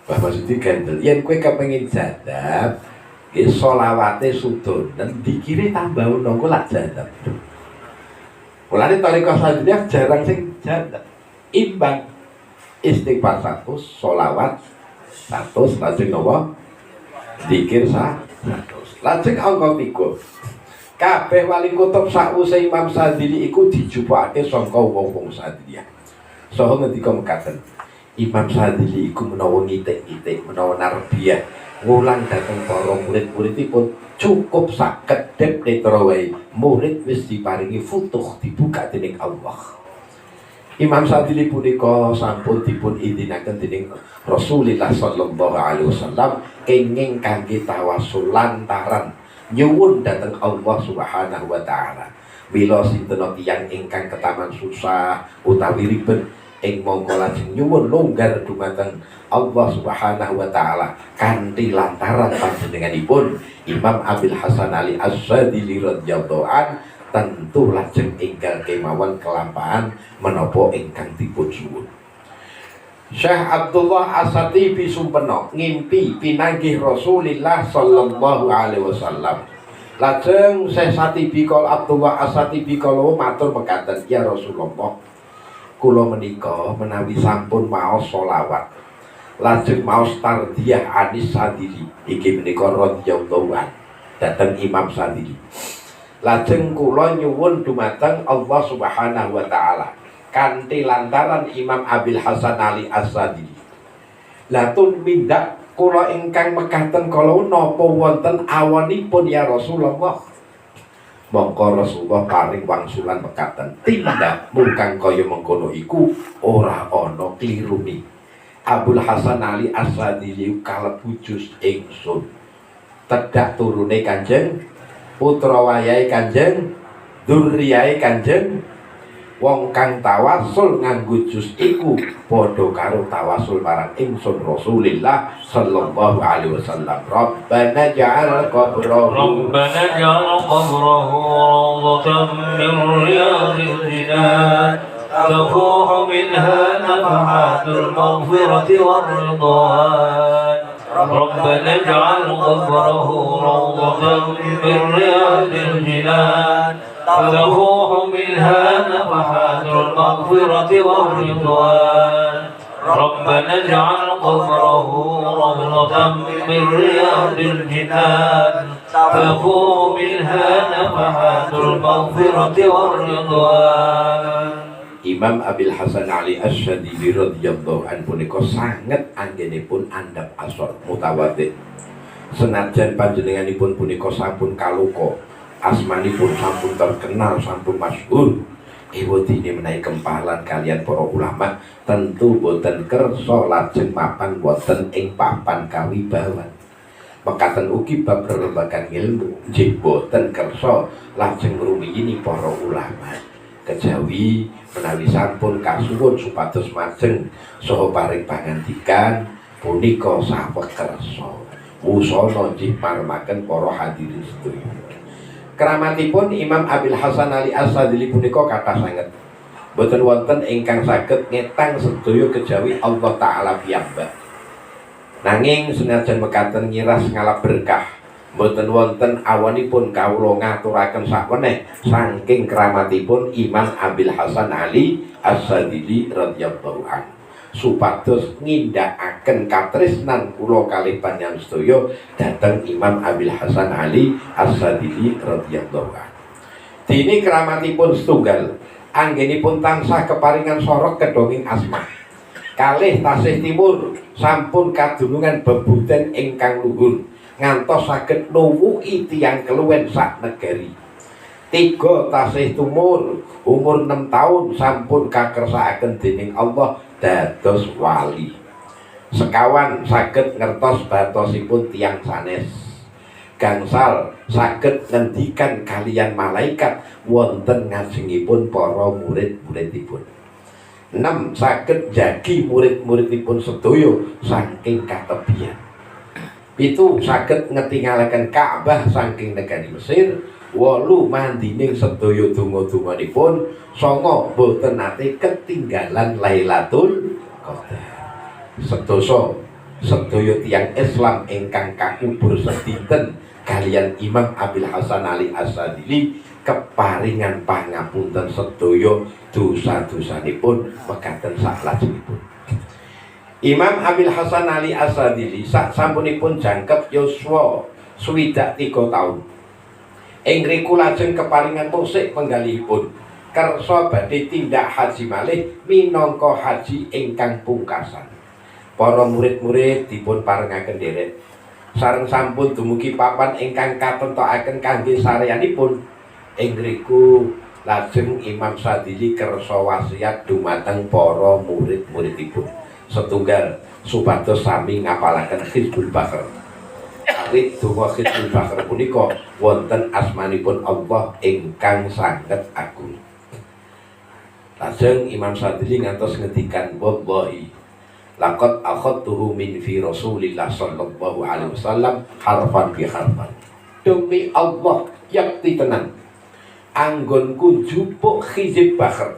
Mbah Masudi gandel. Yen kowe kepengin jadab, nggih sholawate sudonen, dikire tambah ono, engko lak jadab. Mulane thariqah Sadiliyah jarang sing jadab. Imbang, istighfar 100, sholawat 100, lajeng napa? Dikir 100. Lajeng angka 3. Kabeh wali kutub sakwise Imam Sadili iku dijupukake saka wong-wong Sadiliyah. Saha ngendika mekaten, Imam Sadili iku menawa ngitik-ngitik, menawa narbiyah, ngulang dhateng para murid-muridipun cukup sak kedhep netra wae, murid wis diparingi futuh, dibuka dening Allah. Imam Sadili punika sampun dipun izinaken dening Rasulullah sallallahu alaihi wasallam kenging kangge tawasul lantaran nyuwun dhateng Allah Subhanahu wa taala. Mila sinten tiyang ingkang ketaman susah utawi ribet ing mongko lajeng nyuwun longgar dumateng Allah Subhanahu wa taala kanthi lantaran panjenenganipun Imam Abil Hasan Ali Asy-Syadzili radhiyallahu an, tentu lajeng enggal kemawon kelampahan menapa ingkang dipun suwun. Syekh Abdullah Asatibi Sumpeno ngimpi pinanggih Rasulillah sallallahu alaihi wasallam. Lajeng Syekh Satibi kol Abdullah Asatibi kala matur mekaten, "Ya Rasulullah, kula menika menawi sampun maos selawat, lajeng maos tardiyah anis Sadili iki menika radhiyallahu an dhateng Imam Sadili. Lajeng kula nyuwun dumateng Allah Subhanahu wa taala kanthi lantaran Imam Abil Hasan Ali As-Sadili. Lah, tumindak kula ingkang mekaten kala napa wonten awonipun, ya Rasulullah?" Mongko Rasulullah paring wangsulan mekaten, "Tindakmu kang kaya mengkono iku ora ana klirune. Abul Hasan Ali As-Sadili kalebu juz ingsun. Tedhak turune Kanjeng, putra wayahe Kanjeng, dzurriyahe Kanjeng. Wong kang tawasul nganggo juz iku padha karo tawasul marang ingsun Rasulillah sallallahu alaihi wasallam." Rabbana ja'al qabrahu ربنا اجعل قبره روضة من رياض الجنان تفوح منها نفحات المغفرة والرضوان. ربنا اجعل قبره روضة من رياض الجنان تفوح منها نفحات المغفرة والرضوان. ربنا اجعل قبره روضة من رياض الجنان تفوح منها نفحات المغفرة والرضوان. Imam Abil Hasan Ali Asy-Syadzili radhiyallahu anhu punika sanget anggenipun andhap asor, mutawadhi. Senajan panjenenganipun punika sampun kaloka, asmanipun sampun terkenal, sampun masyhur. Ewadene menawi kempalan kalian para ulama tentu boten kersa lajeng mapan wonten ing papan kawibawan. Mekaten ugi bab rerembagan ilmu, nggih boten kersa lajeng ngrumiyini para ulama. Kejawi menawi sampun kasuwun supados majeng saha paring pangandikan punika saweg kersa. Wusana nggih maremaken para hadirin sedaya. Keramatipun Imam Abil Hasan Ali As-Sadzili punika kathah sanget. Boten wonten ingkang saged ngetang sedaya kejawi Allah Taala piyambak. Nanging senajan mekaten, ngiras ngalap berkah, boten wonten awonipun kawula ngaturaken saweneh saking keramatipun Imam Abil Hasan Ali As-Sadzili radhiyallahu anhu, supados ngindakaken katresnan kula kalih panjenengan sedaya dhateng Imam Abil Hasan Ali As-Sadzili radhiyallahu anhu. Dene keramatipun setunggal, anggenipun tansah keparingan sorok kedonging asma. Kalih, tasih timur sampun kadunungan bebuden ingkang luhur ngantos saged nuwuki tiyang keluwen sak negari. Tiga, tasih tumur umur 6 tahun sampun kakersakaken dening Allah dados wali. 25, saged ngertos batosipun tiyang sanes. 5, saged ngendikan kaliyan malaikat wonten ngajengipun para murid-muridipun. 6, saged jagi murid-muridipun sedaya saking katebian. 7, saged ngetingalaken Ka'bah saking negari Mesir. 8, mandining sedaya donga-donganipun. 9, boten nate ketinggalan Lailatul Qadar. Sedoso sedaya tiyang Islam ingkang kakubur sedinten kaliyan Imam Abil Hasan Ali Asy-Syadzili keparingan pangapunten sedaya dosa-dosanipun mekaten saklajengipun. Imam Abil Hasan Ali Asy-Syadzili sak sampunipun jangkep yuswa 63 taun. Ing riku lajeng keparingan musik penggalihipun kersa badhe tindak haji malih minangka haji ingkang pungkasan. Para murid-murid dipun parengaken derek. Sareng sampun dumugi papan ingkang katentokaken kangge sareanipun. Ing riku lajeng Imam Syadzili kersa wasiat dumateng para murid-muridipun. Setunggal, supados sami ngapalaken Hizbul Bahr. Awit donga Hizbul Bahr punika wonten asmanipun Allah ingkang sanget agung. Lajeng Imam Syadzili ngantos ngendikan, "Wallahi laqad akhadtuhu min fi Rasulillah sallallahu alaihi wasallam harfan bi harfan." Demi Allah, yakti tenan. Anggonku jupuk Hizib Bahr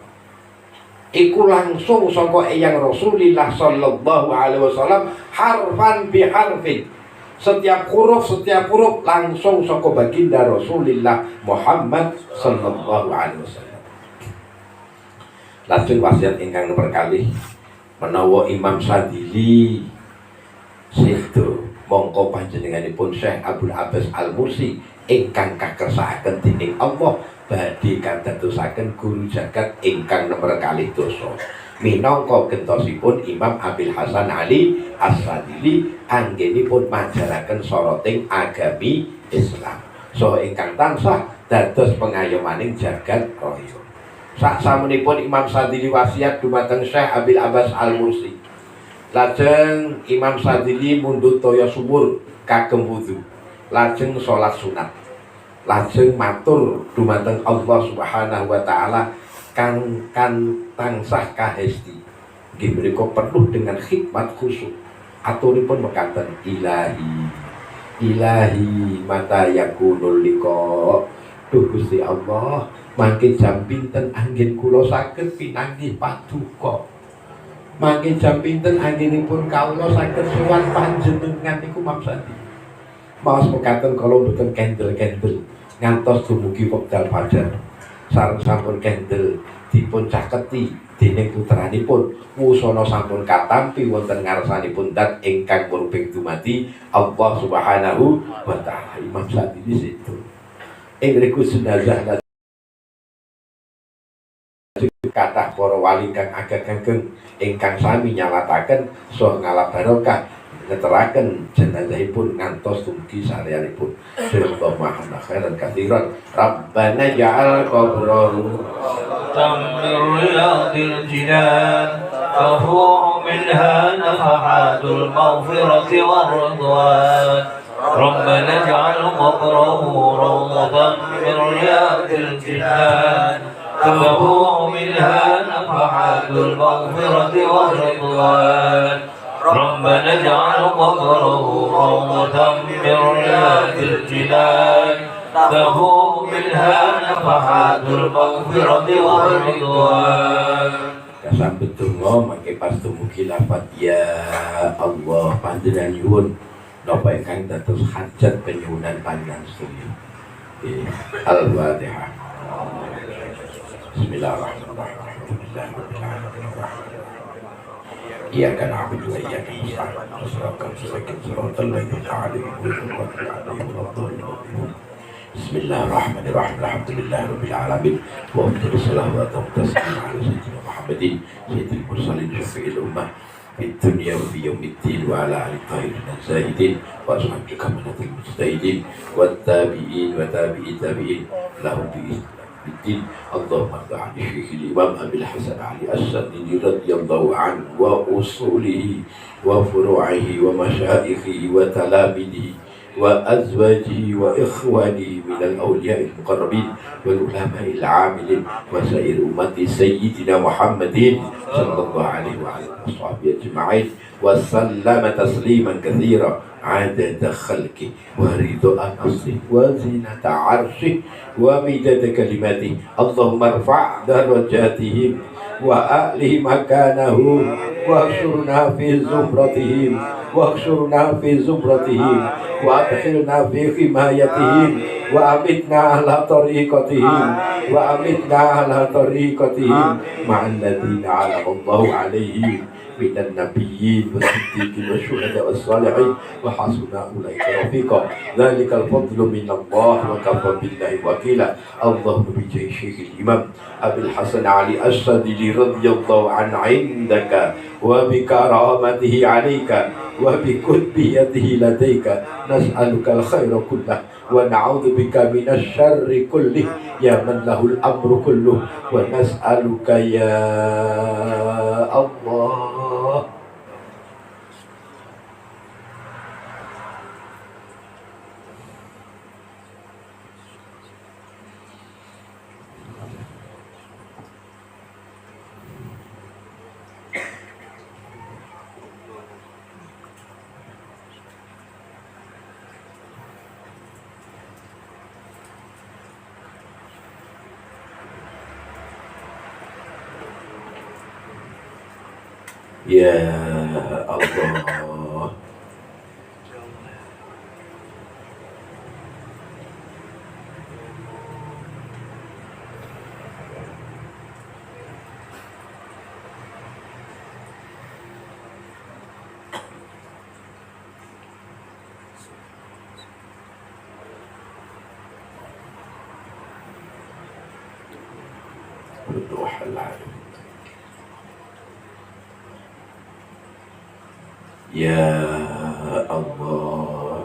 iku langsung saka Eyang Rasulillah sallallahu alaihi wasallam harfan bi harfin. Setiap huruf langsung saka baginda Rasulillah Muhammad sallallahu alaihi wasallam. Lajeng wasiat ingkang nomor kalih, menawa Imam Syadzili sedo, mongko panjenenganipun Syekh Abdul Abbas Al-Mursi ingkang kakersakaken dening Allah badhe kadadosaken guru jagat ingkang nomor kalih dasa minangka gentosipun Imam Abil Hasan Ali As-Syadzili anggenipun majaraken soroting agami Islam saha ingkang tansah dados pengayomaning jagat raya. Sak samunipun Imam Syadzili wasiat dumateng Syekh Abil Abbas Al-Mursi, lajeng Imam Syadzili mundhut toya sumur kagem wudu, lajeng salat sunat, lajeng matur dumateng Allah Subhanahu wa taala kang kan tansah kahesti. Nggih menika penuh dengan khidmat khusyuk. Aturipun mekaten, "Ilahi, ilahi, mata yakunul liqa." Duh Gusti Allah, mangke jam pinten anggen kula saged pinanggih paduka? Mangke jam pinten anggenipun kawula saged sowan panjenengan? Niku Imam Syadzili maos mekaten kala mboten kendel-kendel ngantos dumugi wekdal fajar. Sareng sampun kendel dipun caketi dening putranipun, wusana sampun katampi wonten ngarsanipun dat ingkang murbeng dumadi Allah Subhanahu wa taala. Imam Syadzili situ. Ing riku jenazah kathah para wali kang ageng-ageng ingkang sami nyalataken saha ngalap barokah ngeteraken jenazahipun ngantos dumugi sareanipun. Allahumma khairan katsiran. Rabbana ja'al qabrahu من رياض الجنان تفوح منها نفحات المغفرة والرضوان. ربنا اجعل قبره روضة من رياض الجنان تفوح منها نفحات المغفرة والرضوان. ربنا اجعل قبره روضة من رياض الجنان تفوح منها نفحات المغفرة والرضوان. Kasambet donga mangke pas dumugi lafat ya Allah, panjenengan nyuwun napa ingkang dados hajat penyuwunan panjenengan sedaya. Nggih. Al-Fatihah. Bismillahirrahmanirrahim. Alhamdulillahirabbil alamin. Iyyaka na'budu wa iyyaka nasta'in. Shiratal mustaqim, shiratal ladzina 'alaihim ghairil maghdubi 'alaihim waladdallin. Bismillahirrahmanirrahim. Alhamdulillahirabbil alamin. Wa afdhalus salawat wa taslim ala sayyidina Muhammadin sayyidil mursalin syafi'il ummah. في الدنيا وفي يوم الدين، وعلى آل الطاهرين الزاهدين وأصحاب الكمالة المجتهدين والتابعين وتابعي التابعين لهم بإذن الدين. اللهم ارض عن الشيخ الإمام أبي الحسن علي الشاذلي رضي الله عنه وأصوله وفروعه ومشايخه وتلاميذه وأزواجه وإخوانه من الأولياء المقربين والعلماء العاملين وسائر أمة سيدنا محمد صلى الله عليه وعلى وصحبه أجمعين وسلم تسليما كثيرا عدد خلقه ورضاء نفسه وزنة عرشه ومداد كلماته. اللهم ارفع درجاتهم وأعله مكانهم واحشرنا في زمرتهم واحشرنا في زمرتهم وادخلنا في حمايتهم وأمتنا على طريقتهم وأمتنا على طريقتهم مع الذين أنعم الله عليهم من النبيين والصديقين والشهداء والصالحين وحسن أولئك رفيقا. ذلك الفضل من الله وكفى بالله وكيلا. اللهم بجاه شيخ الإمام أبي الحسن علي الشاذلي رضي الله عنه عندك وبكرامته عليك وبقطبيته لديك نسألك الخير كله ونعوذ بك من الشر كله يا من له الأمر كله، ونسألك يا الله. Ya Allah. الروح العالم. Ya Allah.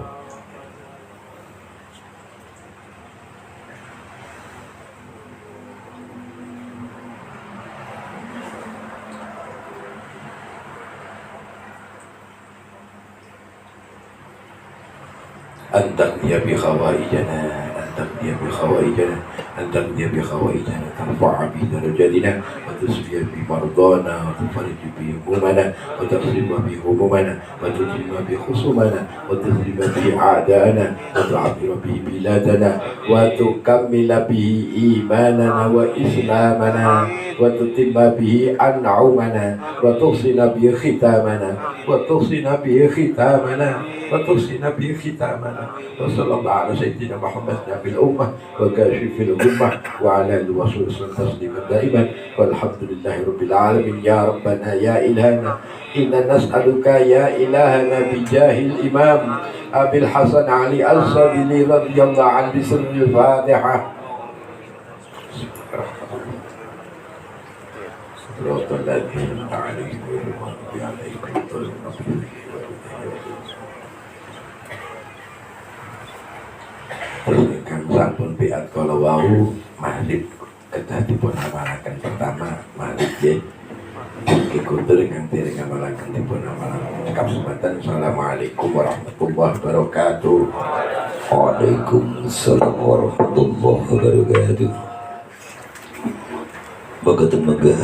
أن تقضي بخوائجنا، أن تقضي بخوائجنا، أن تقضي بخوائجنا، ترفع بدرجاتنا وتشفي بمرضانا وتفرج بهمومنا وتقسم بهمومنا وتتم بخصومنا وتسلم به أعداءنا وتعبر به بلادنا وتكمل به إيماننا وإسلامنا وتتم به أنعمنا وتحسن به ختامنا وتحسن به ختامنا وتحسن به ختامنا. وصلى الله على سيدنا محمد نبي الأمة وكاشف الأمة وعلى آله وصحبه وسلم تسليما دائما والحمد لله رب العالمين. يا ربنا يا إلهنا إنا نسألك يا إلهنا بجاه الإمام أبي الحسن علي الشاذلي رضي الله عنه بسر الفاتحة. صراط الذين أنعمت عليهم غير المغضوب عليهم ولا الضالين. Terus ingkang sampun biat kala wau maghrib kedah dipun amalaken pertama maghrib nggih. Nggih kundur ingkang dereng ngamalaken dipun amalaken. Cekap semanten. Assalamualaikum warahmatullahi wabarakatuh. Waalaikumsalam warahmatullahi wabarakatuh. Makaten megah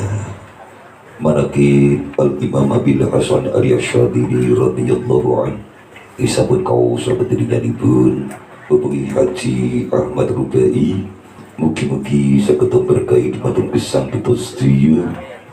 manakib Al-Imam Abil Hasan Ali Asy-Syadzili radhiyallahu an isapun kaosa pun Bapak Haji Ahmad Rubai, mugi-mugi saged berkahi dumateng gesang kita sedaya,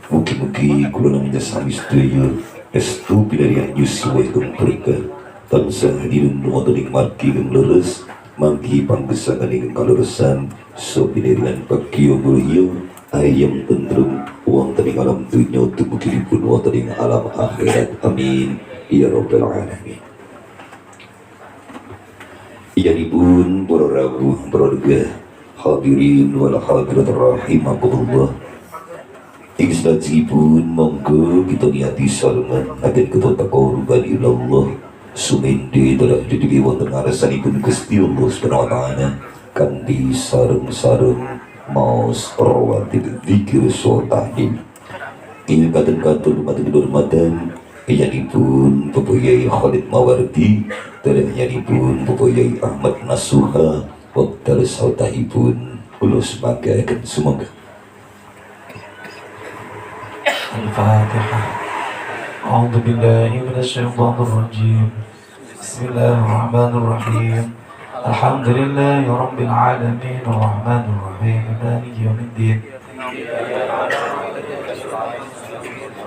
mugi-mugi kula lan sami sedaya estu pinariyan yuswa ingkang berkah tansah dinun wonten ing margi ingkang leres manggi panggesangan ingkang kaleresan so pinariyan bagya mulya ayem tentrem wonten ing alam dunya dumuginipun wonten ing alam akhirat. Amin ya rabbal alamin. Iyanipun para rawuh para lega hadirin wal hadirat rahimakumullah. Ing salajengipun monggo kita niati sarengan agen kita taqarruban ilallah sumende telah didiri wonten ngarsanipun Gusti Allah Subhanahu wa taala kanthi sareng-sareng maos rawatib zikir tahlil. Ing katen katur dumateng kinurmatan Iyanipun Bapak Yai Khalid Mawardi dan iyanipun Bapak Yai Ahmad Nasuha wekdal sautahipun kula sumanggaken sumangga. الفاتحة. أعوذ بالله من الشيطان الرجيم. بسم الله الرحمن الرحيم. الحمد لله رب العالمين، الرحمن الرحيم، مالك يوم الدين.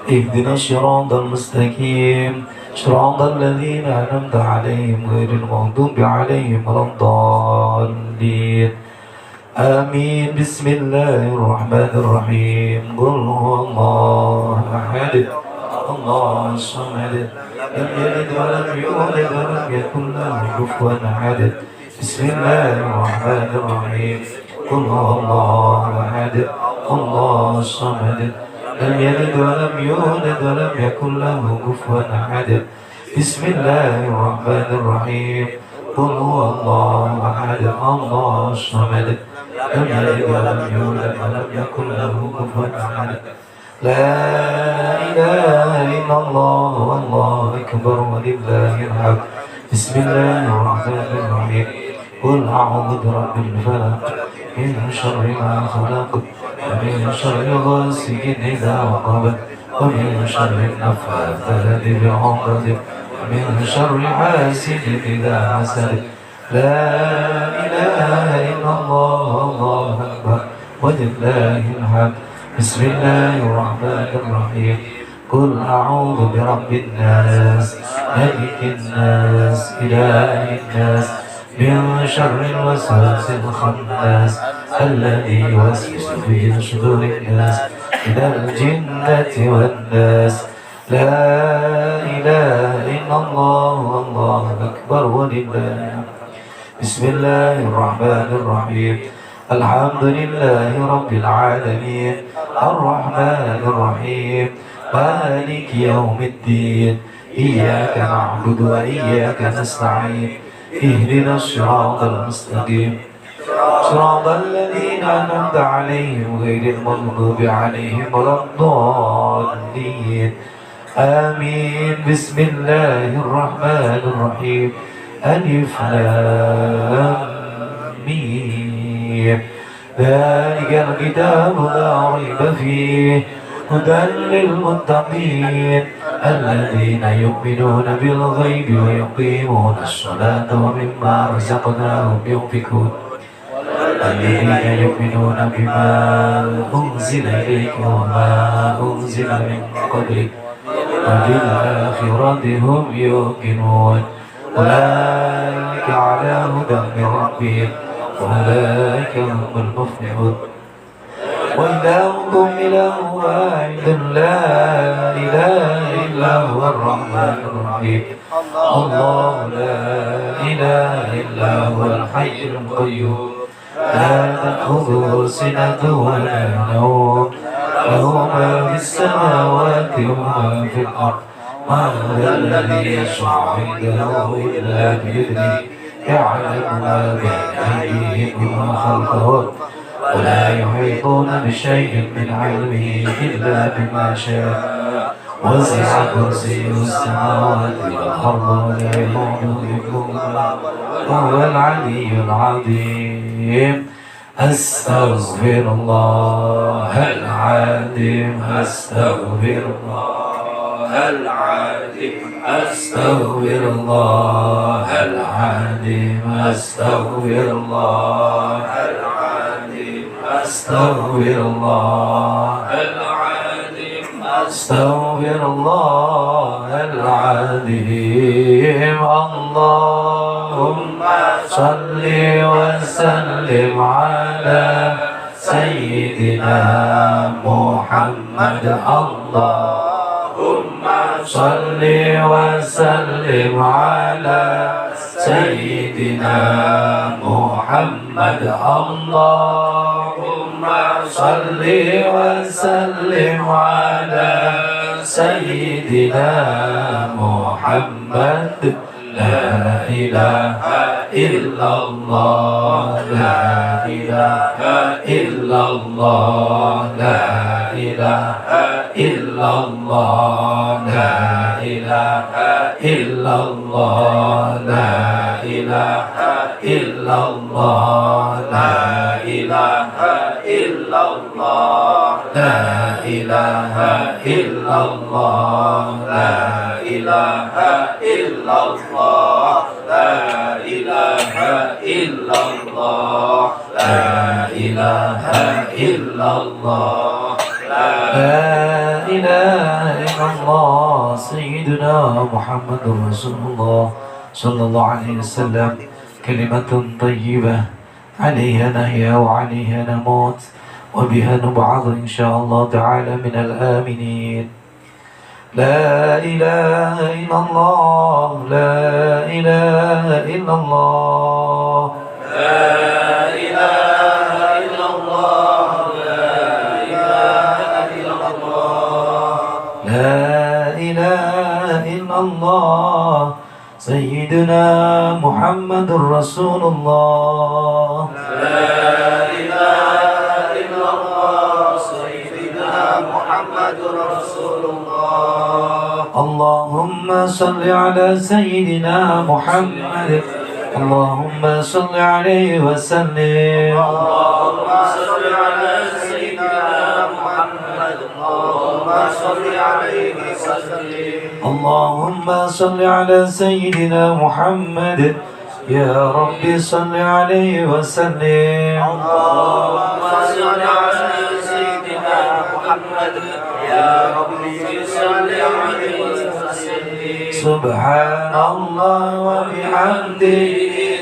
اهدنا الصراط المستقيم، صراط الذين أنعمت عليهم غير المغضوب عليهم ولا الضالين، آمين. بسم الله الرحمن الرحيم. قل هو الله أحد، الله الصمد، لم يلد ولم يولد ولم يكن له كفوا أحد. بسم الله الرحمن الرحيم. قل هو الله أحد، الله الصمد، لم يلد ولم يولد ولم يكن له كفوا أحد. بسم الله الرحمن الرحيم. قل هو الله أحد، الله الصمد، لم يلد ولم يولد ولم يكن له كفوا أحد. لا إله إلا الله والله أكبر ولله الحمد. بسم الله الرحمن الرحيم. قل أعوذ برب الفلق، من شر ما خلق، ومن شر غاسق إذا وقب، ومن شر النفاثات في العقد، ومن شر حاسد إذا حسد. لا إله إلا الله والله أكبر ولله الحمد. بسم الله الرحمن الرحيم. قل أعوذ برب الناس، ملك الناس، إله الناس، من شر الوسواس الخناس، الذي يوسوس في صدور الناس، من الجنة والناس. لا إله إلا الله والله أكبر ولله الحمد. بسم الله الرحمن الرحيم. الحمد لله رب العالمين، الرحمن الرحيم، مالك يوم الدين، إياك نعبد وإياك نستعين، اهدنا الصراط المستقيم، صراط الذين أنعمت عليهم غير المغضوب عليهم ولا الضالين، آمين. بسم الله الرحمن الرحيم. ألف لام ميم. ذلك الكتاب لا ريب فيه، هدى للمتقين، الذين يؤمنون بالغيب ويقيمون الصلاة ومما رزقناهم ينفقون، الذين يؤمنون بما أنزل إليك وما أنزل من قبلك وبالآخرة هم يوقنون، أولئك على هدى من ربهم وأولئك هم المفلحون. وإلهكم إله واحد، لا إله إلا هو الرحمن الرحيم. الله لا إله إلا هو الحي القيوم، لا تأخذه سنة ولا نوم، له ما في السماوات وما في الأرض، من ذا الذي يشفع عنده إلا بإذنه، يعلم ما بين أيديهم وما خلفهم، ولا يحيطون بشيء من علمه إلا بما شاء، وسع كرسيه السماوات والأرض ولا يؤوده حفظهما وهو العلي العظيم. أستغفر الله العظيم، أستغفر الله العظيم، أستغفر الله العظيم، أستغفر الله العظيم، أستغفر الله العظيم، أستغفر الله العظيم. اللهم صل وسلم على سيدنا محمد. اللهم صل وسلم على سيدنا محمد. اللهم صل وسلم على سيدنا محمد. لا إله إلا الله، لا إله إلا الله، لا إله إلا الله، لا إله إلا الله، لا إله إلا الله، لا إله إلا الله، لا إله إلا الله، لا إله إلا الله، لا إله إلا الله، لا إله إلا الله، لا إله إلا الله. سيدنا محمد رسول الله صلى الله عليه وسلم. كلمة طيبة عليها نحيا وعليها نموت وبها نبعث إن شاء الله تعالى من الآمنين. لا إله إلا الله، لا إله إلا الله، لا إله إلا الله، لا إله إلا الله، لا إله إلا الله. سيدنا محمد رسول الله. لا إله إلا الله، سيدنا محمد رسول الله. اللهم صل على سيدنا محمد، اللهم صل عليه وسلم. اللهم صل على سيدنا محمد، اللهم صل عليه وسلم. اللهم صل على سيدنا محمد، يا رب صل عليه وسلم. اللهم صل على سيدنا محمد، يا رب صل عليه وسلم. سبحان الله وبحمده،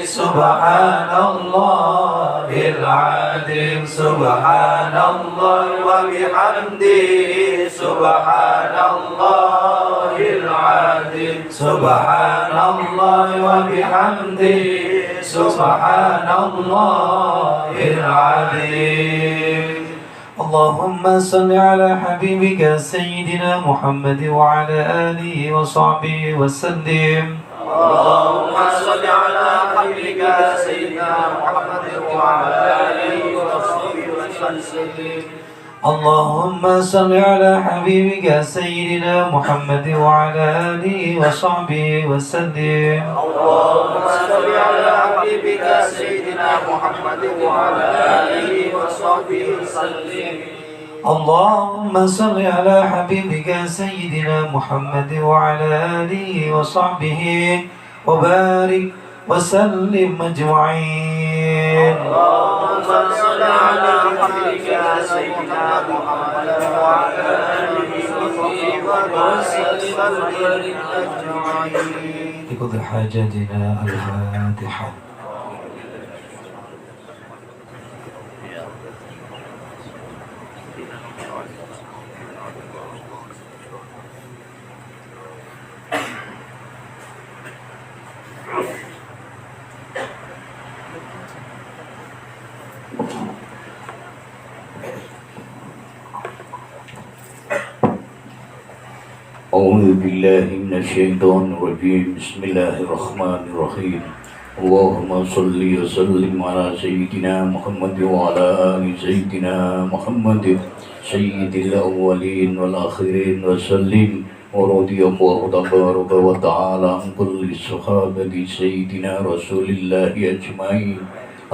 سبحان الله العظيم، سبحان الله وبحمده، سبحان الله العظيم، سبحان الله وبحمده، سبحان الله العظيم. اللهم صل على حبيبك سيدنا محمد وعلى آله وصحبه وسلم. اللهم صل على حبيبك سيدنا محمد وعلى آله وصحبه وسلم. اللهم صل على حبيبك سيدنا محمد وعلى آله وصحبه وسلم. اللهم صل على حبيبك سيدنا محمد وعلى آله وصحبه وسلم. اللهم صل على حبيبك سيدنا محمد وعلى آله وصحبه وبارك وسلم أجمعين. اللهم صل على حبيبك سيدنا محمد وعلى آله وصحبه وسلم أجمعين. لقضاء حاجاتنا الفاتحة. أعوذ بالله من الشيطان الرجيم. بسم الله الرحمن الرحيم. اللهم صل وسلم على سيدنا محمد وعلى آل سيدنا محمد سيد الأولين والآخرين وسلم. ورضي الله تبارك وتعالى عن كل الصحابة سيدنا رسول الله أجمعين.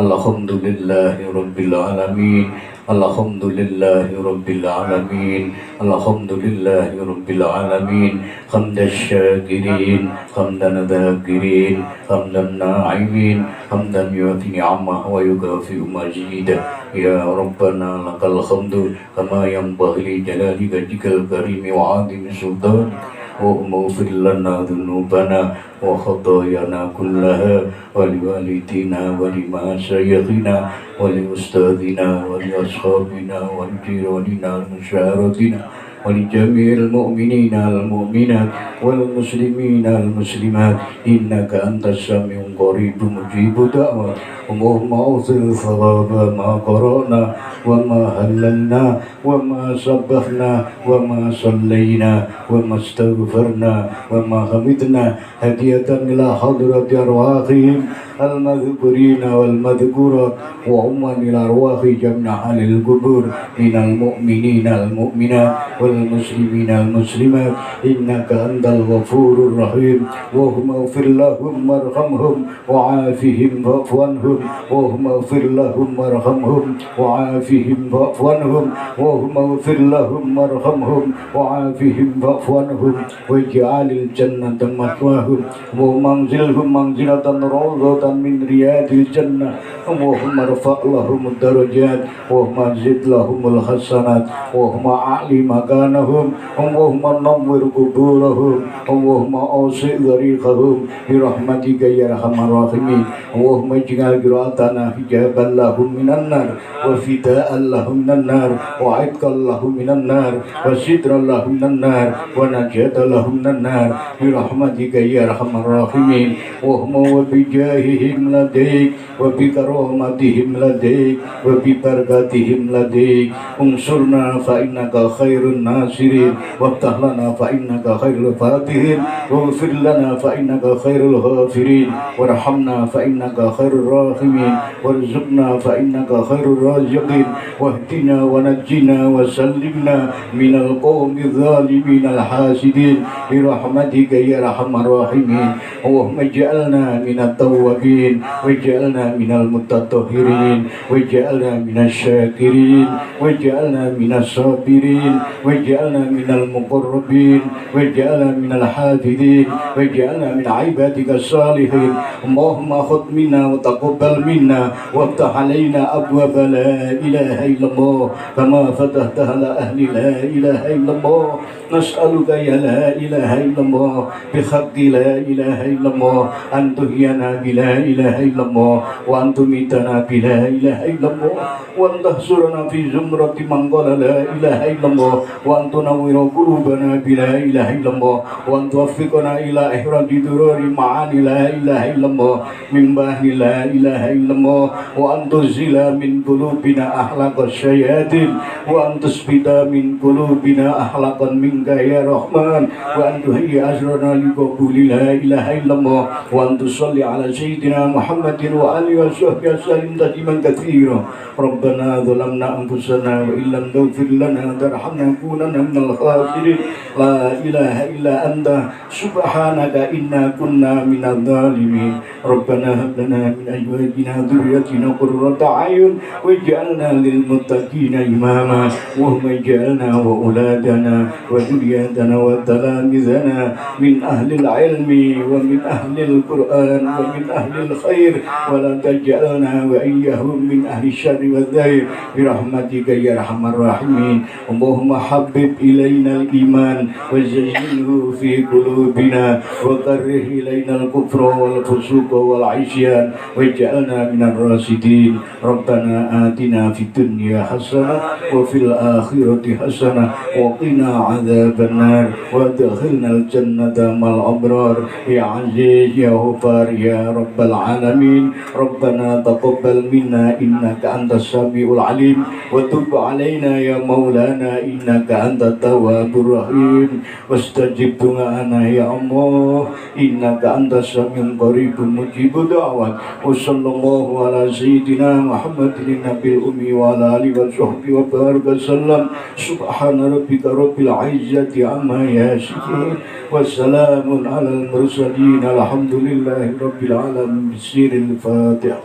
الحمد لله رب العالمين، الحمد لله رب العالمين، الحمد لله رب العالمين. حمد الشاكرين، حمدا الذاكرين، حمدا الناعمين، حمدا يوافي نعمه ويكافئ مزيده. يا ربنا لك الحمد كما ينبغي لجلال وجهك الكريم وعظيم سلطانك. واغفر لنا ذنوبنا وخطايانا كلها ولوالدينا ولمشايخنا ولأستاذنا ولأصحابنا ولجيراننا ومشاهرتنا ولجميع المؤمنين المؤمنات والمسلمين المسلمات إنك أنت السميع القريب مجيب الدعوات. اللهم أوصل ثواب ما قرأنا وما هللنا وما سبحنا وما صلينا وما استغفرنا وما حمدنا هدية إلى حضرة أرواحهم المذكورين والمذكورات وعموما إلى أرواح جميع أهل القبور من المؤمنين المؤمنات والمسلمين المسلمات إنك أنت الغفور الرحيم. اللهم اغفر لهم وارحمهم وعافهم واعف عنهم. اللهم اغفر لهم وارحمهم وعافهم واعف عنهم. اللهم اغفر لهم وارحمهم وعافهم واعف عنهم واجعل الجنة مثواهم. اللهم انزلهم منزلة روضة من رياض الجنة. اللهم ارفع لهم الدرجات اللهم زد لهم الحسنات اللهم أعلي مكانهم اللهم نور قبورهم اللهم أوسع طريقهم برحمتك يا أرحم الراحمين. اللهم اجعل قراءتنا حجابا لهم من النار وفداء لهم من النار وعتقا لهم من النار وسترا لهم من النار ونجاة لهم من النار برحمتك يا أرحم الراحمين. اللهم وبجاههم لديك وبكرامتهم لديك وببركاتهم لديك انصرنا فإنك خير الناصرين وافتح لنا فإنك خير الفاتحين واغفر لنا فإنك خير الغافرين وارحمنا فإنك خير الراحمين وارزقنا فإنك خير الرازقين واهدنا ونجنا وسلمنا من القوم الظالمين الحاسدين برحمتك يا أرحم الراحمين. اللهم اجعلنا من التوابين واجعلنا من المتطهرين واجعلنا من الشاكرين واجعلنا من الصابرين واجعلنا من المقربين واجعلنا من الحافظين واجعلنا من عبادك الصالحين. اللهم خذ منا وتقبل منا وافتح علينا أبواب لا إله إلا الله كما فتحتها على أهل لا إله إلا الله. نسألك يا لا إله إلا الله بحق لا إله إلا الله أن تحيينا بلا إله إلا الله وأن تميتنا بلا إله إلا الله وأن تحشرنا في زمرة من قال لا إله إلا الله وأن تنور قلوبنا بلا إله إلا الله وأن توفقنا إلى إحراج درر معاني لا إله إلا الله من بحر لا إله إلا الله وأن تزيل من قلوبنا أخلاق الشياطين وأن تثبت من قلوبنا أخلاقا منك يا رحمن وأن تهيئ أجرنا لقبول لا إله إلا الله وأن تصلي على سيدنا محمد وآله وصحبه وسلم تسليما كثيرا. ربنا ظلمنا أنفسنا وإن لم تغفر لنا وترحمنا لنكونن من الخاسرين. لا إله إلا أنت سبحانك إنا كنا من الظالمين. ربنا هب لنا من أزواجنا وذرياتنا قرة أعين واجعلنا للمتقين إماما. اللهم اجعلنا وأولادنا وذرياتنا وتلامذنا من أهل العلم ومن أهل القرآن ومن أهل الخير ولا تجعلنا وإياهم من أهل الشر والذير برحمتك يا أرحم الراحمين. اللهم حبب إلينا الإيمان وزينه في قلوبنا وكره إلينا الكفر والفسوق والعصيان واجعلنا من الراشدين. ربنا آتنا في الدنيا حسنة وفي الآخرة حسنة وقنا عذاب النار وادخلنا الجنة مع الأبرار يا عزيز يا غفار يا رب العالمين. ربنا تقبل منا إنك أنت السميع العليم وتب علينا يا مولانا إنك أنت التواب الرحيم واستجب دعاءنا يا الله إنك أنت السميع القريب المجيب الدعوات. وصلى الله على سيدنا محمد النبي الأمي وعلى آله وصحبه وبارك وسلم. سبحان ربك رب العزة عما يصفون وسلام على المرسلين الحمد لله رب العالمين. بسر الفاتحة.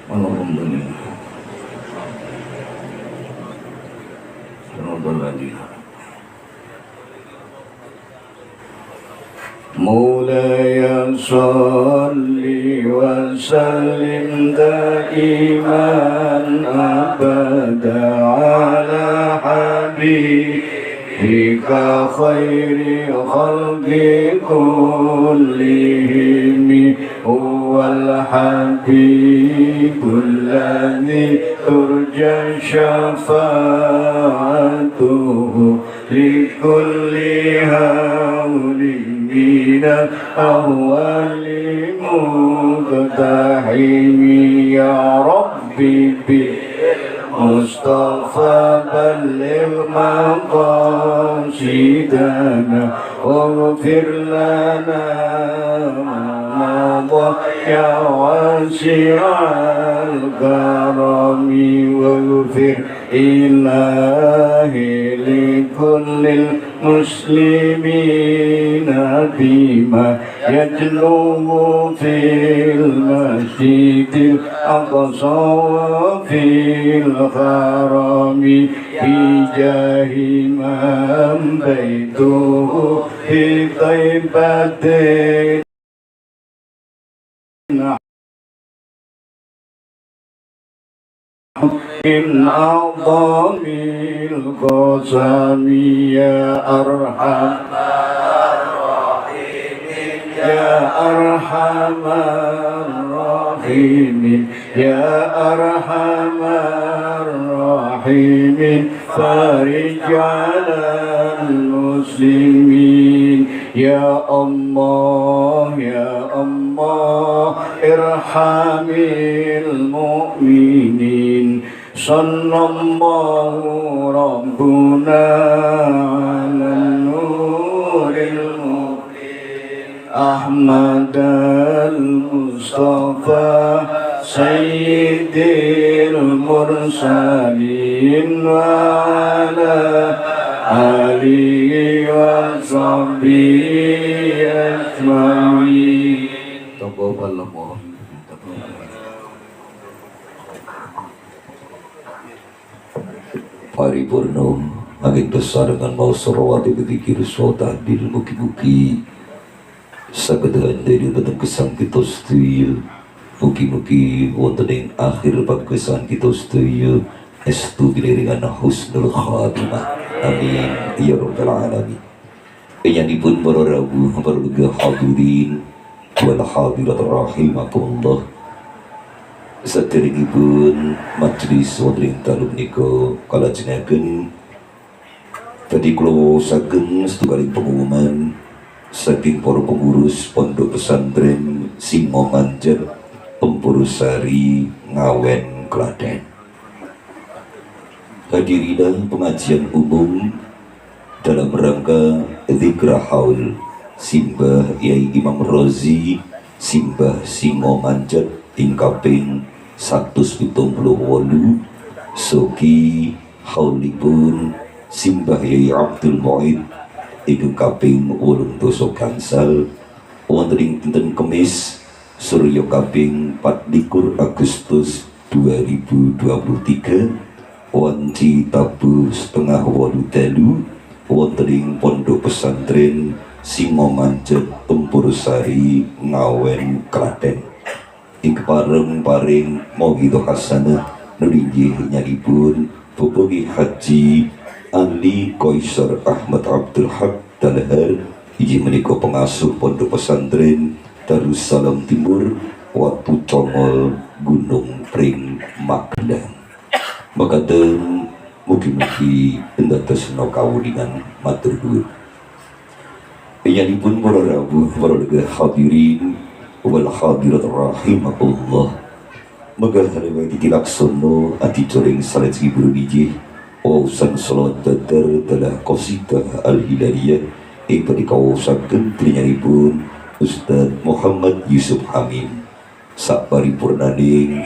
الحمد لله. مولاي صل وسلم دائما أبدا على حبيبك خير خلق كلهم هو الحبيب الذي ترجى شفاعته لكل هول من الأول مقتحم يا ربي بالمصطفى بلغ مقاصدنا واغفر لنا ما مضى يا واسع الكرم واغفر إلهي لكل المسلمين بما يجلو في المسجد الأقصى وفي الحرم بجاه من بيته في طيبة من أعظم القسم يا أرحم الراحمين يا أرحم الراحمين يا أرحم الراحمين فرج على المسلمين يا الله يا الله ارحم المؤمنين صلى الله ربنا على النور المبين أحمد المصطفى سيد المرسلين وعلى آله وصحبه أجمعين. تقبل الله. Paripurna angin besar dengan mau sorowati berpikir suatu tahdil mugi-mugi saged handheni wonten gesang kita sedaya mugi-mugi wonten ing akhir pagesan kita sedaya estu giliringan husnul khatimah amin ya rabbal alamin. Inyanipun para rawuh para hadirin wal hadirat rahimakumullah. Saderengipun majelis wonten ing dalu menika kalajengaken badhe kula waosaken setunggaling pengumuman saking para pengurus Pondok Pesantren Singomanjet Tempursari Ngawen Klaten. Hadirina pengajian umum dalam rangka Zikra Haul Simbah Yai Imam Rozi Simbah Singomanjet ing kaping 178 soki haulipun Simbah Yai Abdul Muid ingkang kaping 8 gangsal wonten ing dinten Kemis Surya kaping 24 Agustus 2023 wanci tabuh 7:30 dalu wonten ing Pondok Pesantren Singomanjet Tempursari Ngawen Klaten. Ing kepareng paring mauidhah hasanah nulinggih nyanipun Bapak Haji Ali Kaisar Ahmad Abdul Haq Dalhar inggih menika pengasuh Pondok Pesantren Darussalam Timur Watu Congol Gunung Pring Magelang. Makaten mugi-mugi ndadosna kawuningan matur nuwun. Inyanipun para rawuh para hadirin wal hadirat rahimakumullah. Megah riwayat dilaksana adicaring salajengipun inggih waosan salat badar dalah qasidah al-hilaliyah ing badhe kawaosaken trinyanipun Ustaz Muhammad Yusuf Hamim. Saparipurnaning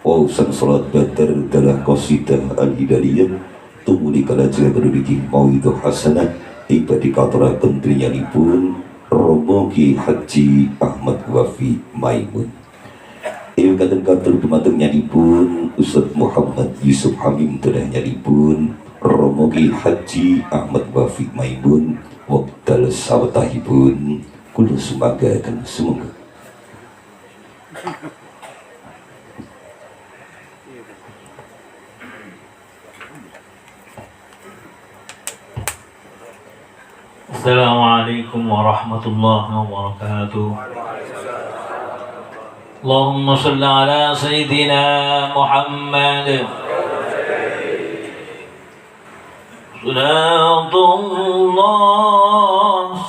waosan salat badar dalah qasidah al-hilaliyah tumuli kalajengaken inggih mauidhah hasanah ing badhe katuraken trinyanipun Romo Ki Haji Ahmad Wafi Maimun. Ing katen katur dumateng nyanipun Ustaz Muhammad Yusuf Hamim telah nyanipun Romo Ki Haji Ahmad Wafi Maimun wekdal sawetahipun kula sumanggaken sumangga. Assalamualaikum warahmatullahi wabarakatuh. Allahumma salli ala Sayyidina Muhammad. Salatullah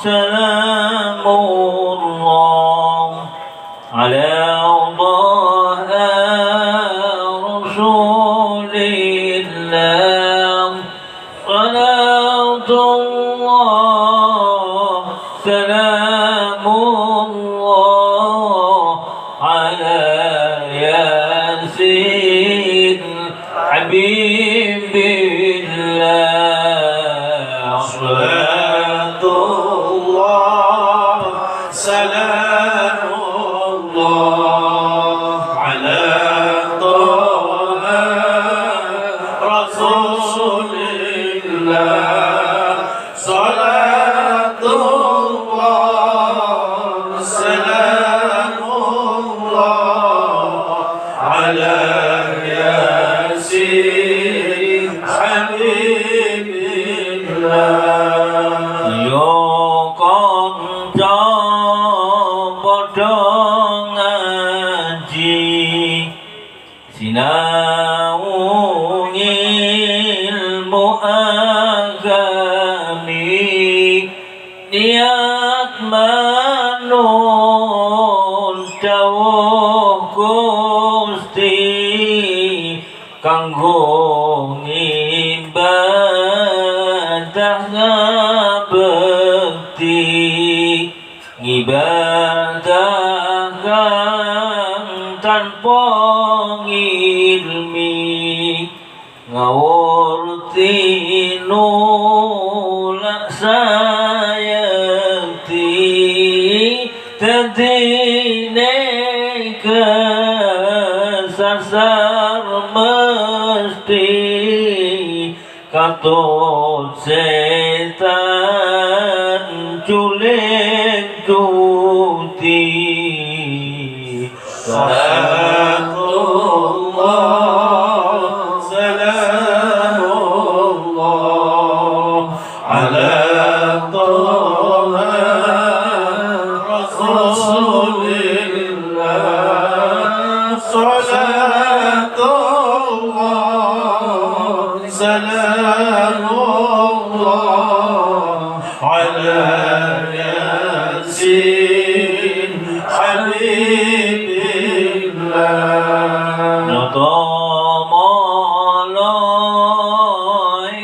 salam الله على طه رسول الله صلاة الله سلام الله على ياسين حبيب الله. صلاة الله سلام الله على طه رسول الله. صلاة الله سلام الله على ياسين حبيب الله. Yo kanca padha ngaji sinau ilmu agami niat manut dawuh Gusti kanggo ngibadah ngabekti ngibadah kang tanpa ngilmi ngawur tinulak sayekti dadine kesasar mesti katut setan culik tuti. صلاة الله سلام الله على طه رسول الله. صلاة الله سلام الله على ياسين حبيب الله. Nata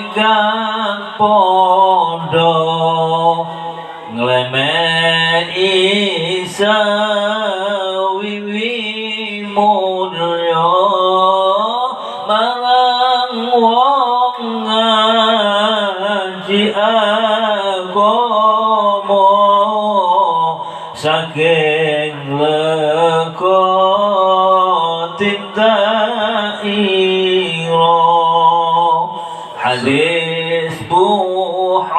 malaikat padha nglemeki sawiwi mulya marang wong ngaji agama saking lega tindak ira. Hadis Bukhari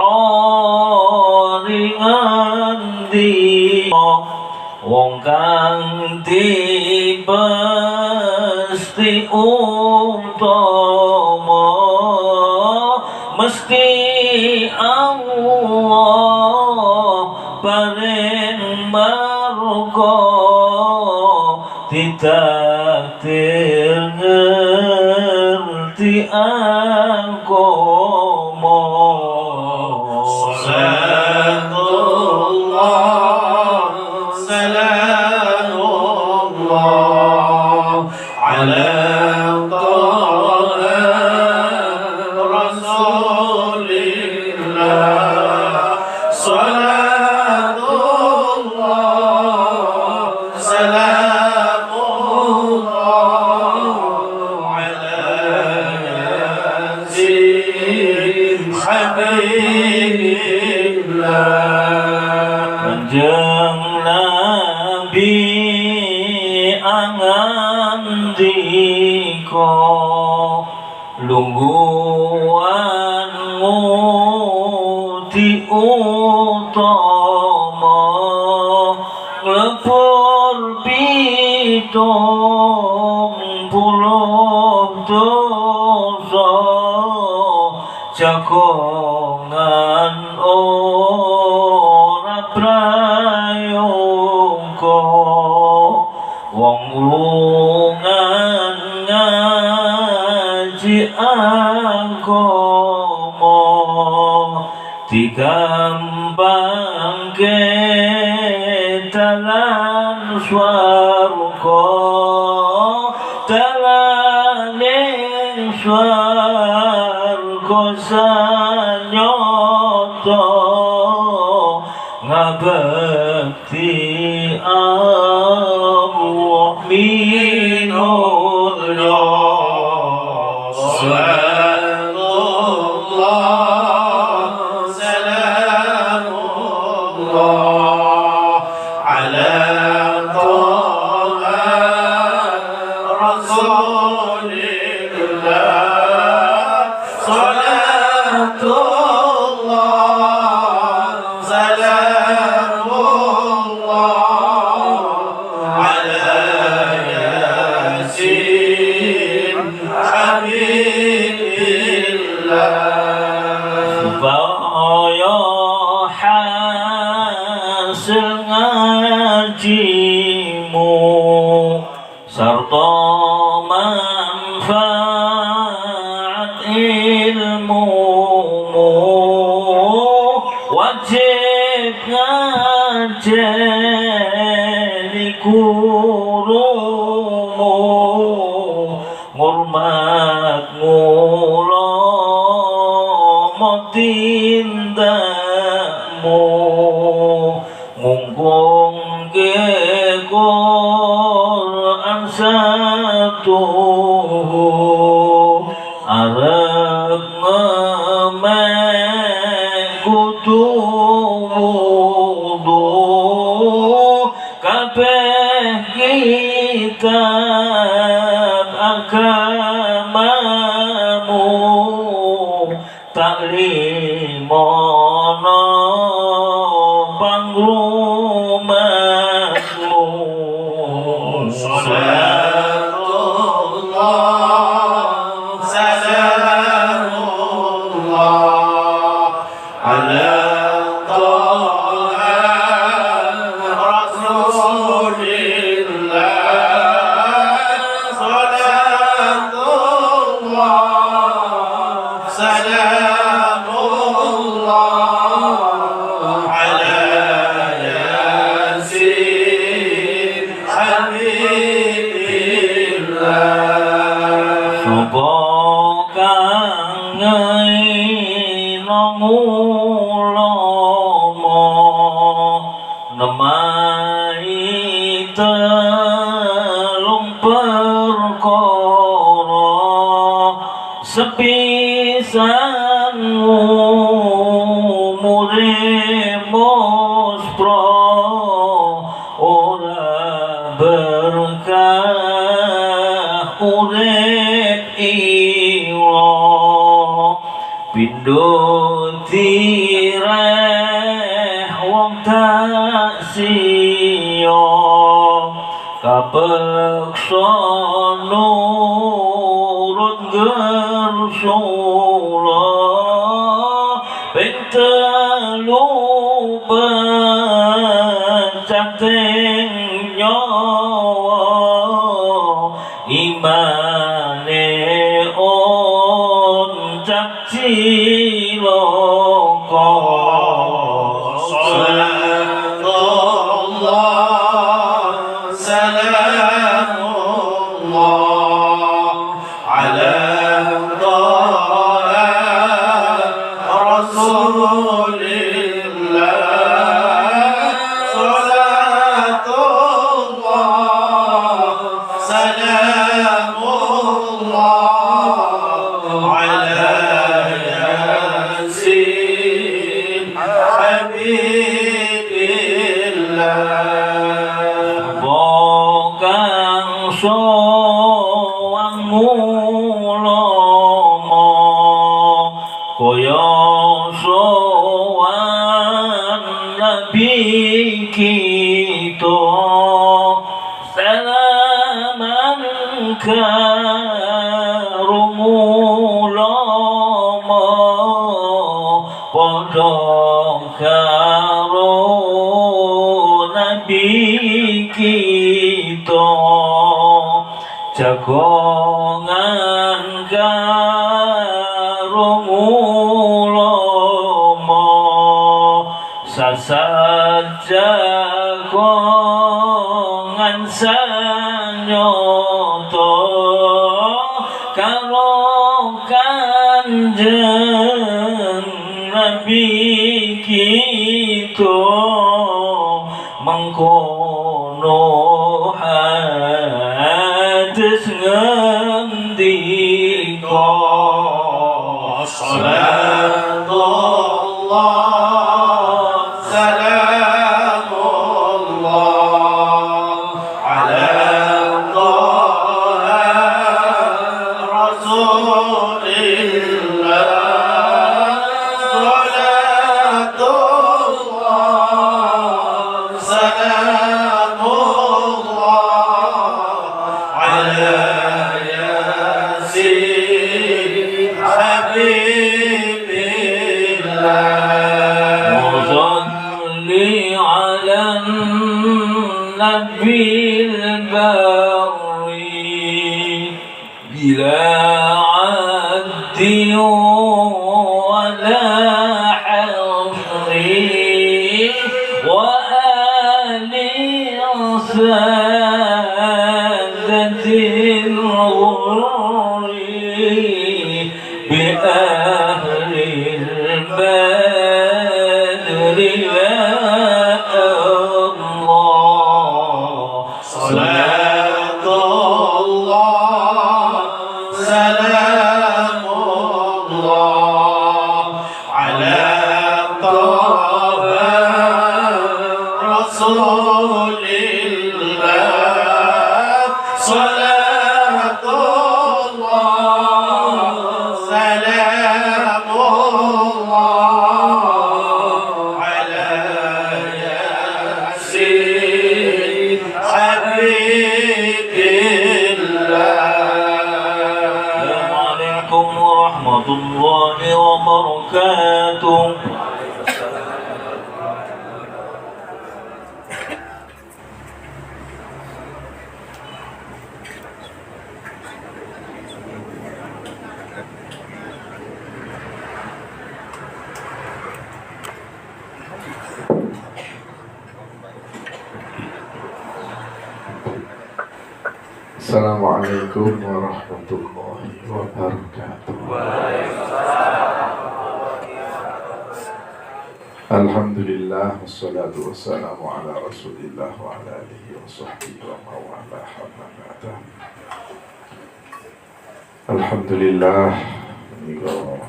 ngendi wong kang dipesti utama mesti Allah paring marga ditakdir ngerti agama. صلاة الله سلام الله على طه رسول الله. صلاة الله سلام الله على ياسين حبيب الله. Kanjeng Nabi angandika lungguhan ngudi utama nglebur 70 dosa jagongan ora prayoga wong lungan ngaji agama digampangke Dalan swarga, dalane swarga sanyata, ngabekti Allah minulya. Salatullah, salamullah ala Taha Rasulillah. Salatullah, salamullah ala Yasin Habibillah. Supaya hasil ngajimu sarta manfaat ilmumu, wajib ngajeni gurumu, ngurmat ngulama tindakmu, ngungkungke Quran satu, arep ngemek kudu wudu, kabeh kitab agamamu taklimono pangrumatmu. Salatullah, salamullah ala Taha Rasulillah. Salatullah, salamullah ala Yasin Habibillah. Sapa kang ngena ulama nemahi telung perkara, sepisan umure muspra, ora berkah urip ira, pindho tireh wong tak siya, kapeksa nurut gersula, ping telu pecating nyawa, imane oncak cilaka. Salatullah, salamullah ala Taha Rasulillah. Salatullah, salamullah ala Yasin Habibillah. Kang sowan ulama kaya sowan nabi kita, salaman karo ulama padha karo nabi kita, jagongan karo ulama sasajadah. Jagongan sanyoto karo Kanjeng Nabi kita, mengkono hadis ngendika. Salatullah, salamullah ala Taha Rasulillah. Salatullah, salamullah ala Yasin Habibillah. وصلي على النبي البر بلا عد ولا حصر، وآل سادة الغر بأهل البدر يا الله. صلاة الله، سلام الله على طه رسول الله. صلاة الله، سلام الله على ياسين حبيب الله. السلام عليكم ورحمة الله وبركاته. Assalamualaikum warahmatullahi wabarakatuh. Alhamdulillah wassalatu wassalamu ala Rasulillah wa ala alihi wa sahbihi wa mawala amma ba'da. Alhamdulillah menika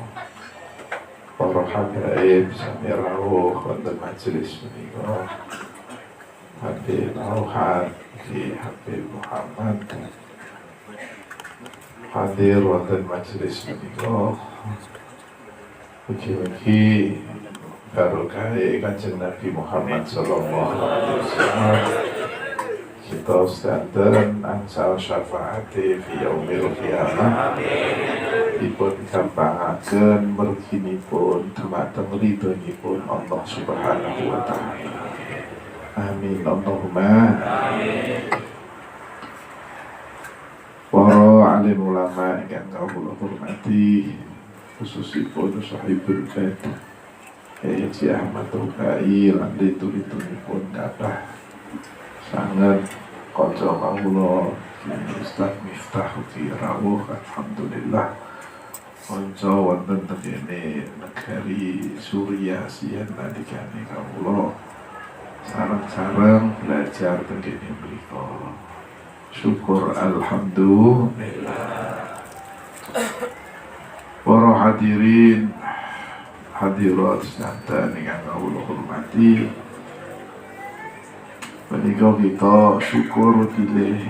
para habaib sami rawuh wonten majelis menika. Habib Auhad Ki Habib Muhammad hadir wonten majelis menika. Mugi-mugi barokah Kanjeng Nabi Muhammad sallallahu alaihi wasallam kita sedanten angsal syafaate fi yaumil qiyamah, dipun gampangaken merginipun dumateng ridhonipun Allah Subhanahu wa taala. Amin Allahumma amin. Para alim ulama ingkang kawula hormati, khususipun sahibul bait Kyai Haji Ahmad Rubai lan lituri-turipun kathah sanget kanca kawula Ustaz Miftah ugi rawuh, alhamdulillah. Kanca wonten tengene negari Suriah siyen nalikane kawula sareng-sareng belajar tengene mriku. Syukur alhamdulillah. Para hadirin hadirat sedanten ingkang kawula hormati, menika kita syukur bilih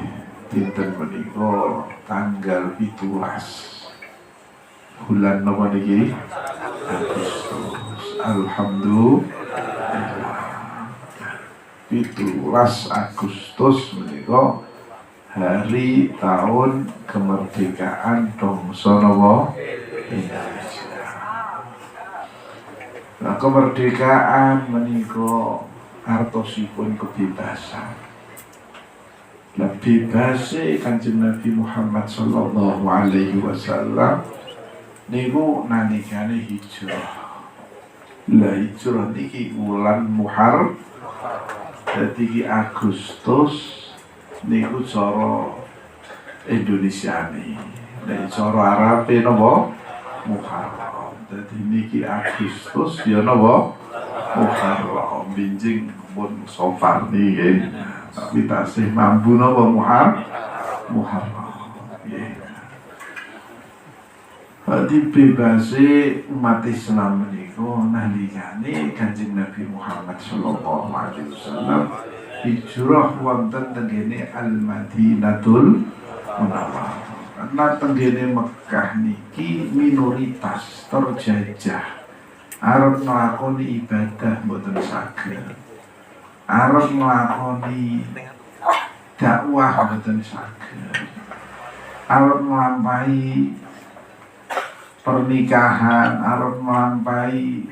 dinten menika tanggal 17 bulan napa niki? Agustus. Alhamdulillah. 17 Agustus menika hari tahun kemerdekaan bangsa napa? Indonesia. Nah, kemerdekaan menika artosipun kebebasan. Nah, bebase Kanjeng Nabi Muhammad sallallahu alaihi wasallam niku nalikane hijrah. Lah hijrah niki wulan Muharram. Dadi iki Agustus niku cara Indonesiane. Nek cara Arabe napa? Muharram. Dadi niki Agustus ya napa? Muharram. Binjing pun Safar niki nggih. Tapi tasih mambu napa Muharram. Nggih. Berarti bebase umat Islam menika nalikane Kanjeng Nabi Muhammad sallallahu alaihi wasallam hijrah wonten tenggene Al-Madinatul Munawwarah. Karena tenggene Mekah niki minoritas terjajah. Arep nglakoni ibadah mboten saged. Arep nglakoni dakwah mboten saged. Arep nglampahi pernikahan, arep nglampahi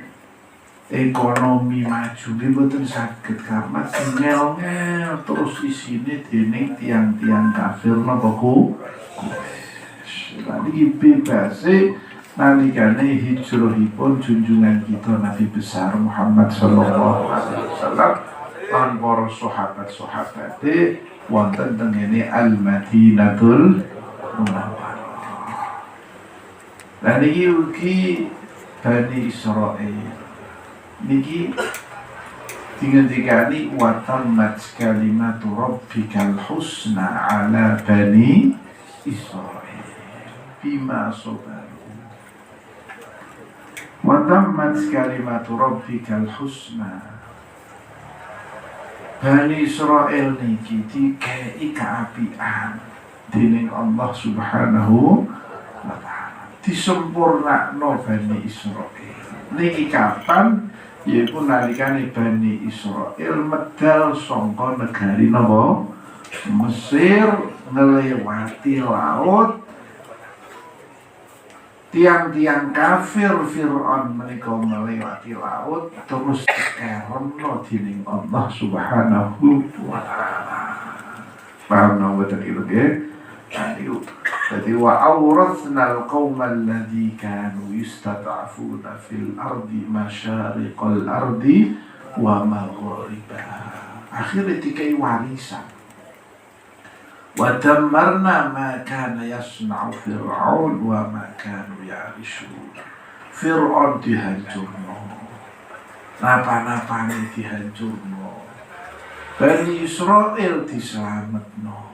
ekonomi maju nggih mboten saged karena ngel-ngel terus isine dening tiang-tiang kafir napa ku Quraisy. Lah niki bebase nalikane hijrahipun junjungan kita Nabi besar Muhammad sallallahu alaihi wasallam lan para sahabat-sahabate wonten tengene Al-Madinatul Munawwarah. Lah niki ugi Bani Israil. Niki dingendikani wa tammat kalimatu rabbikal husna ala bani Israil bima sabaru. Wa tammat kalimatu rabbikal husna. Bani Israel niki dikei keapian dening Allah Subhanahu wa taala. Disempurnakno Bani Israel. Niki kapan? Yaiku nalikane Bani Israel medal sangka negari napa? Mesir, ngelewati laut. Tiang-tiang kafir Fir'aun menika melewati laut terus dikeremno dening Allah Subhanahu wa taala. Paham napa mboten iki nggih? Nah, niku. Jadi wa awrathna al-qauma alladhi kanu yustad'afuna fil ardi masyariqal ardi wa magharibaha. Akhirnya dikai warisan. Wa dammarna ma kana yasna'u Fir'aun wa ma kanu ya'rishun. Fir'aun dihancurno. Napa-napane dihancurno. Bani Israel dislametno.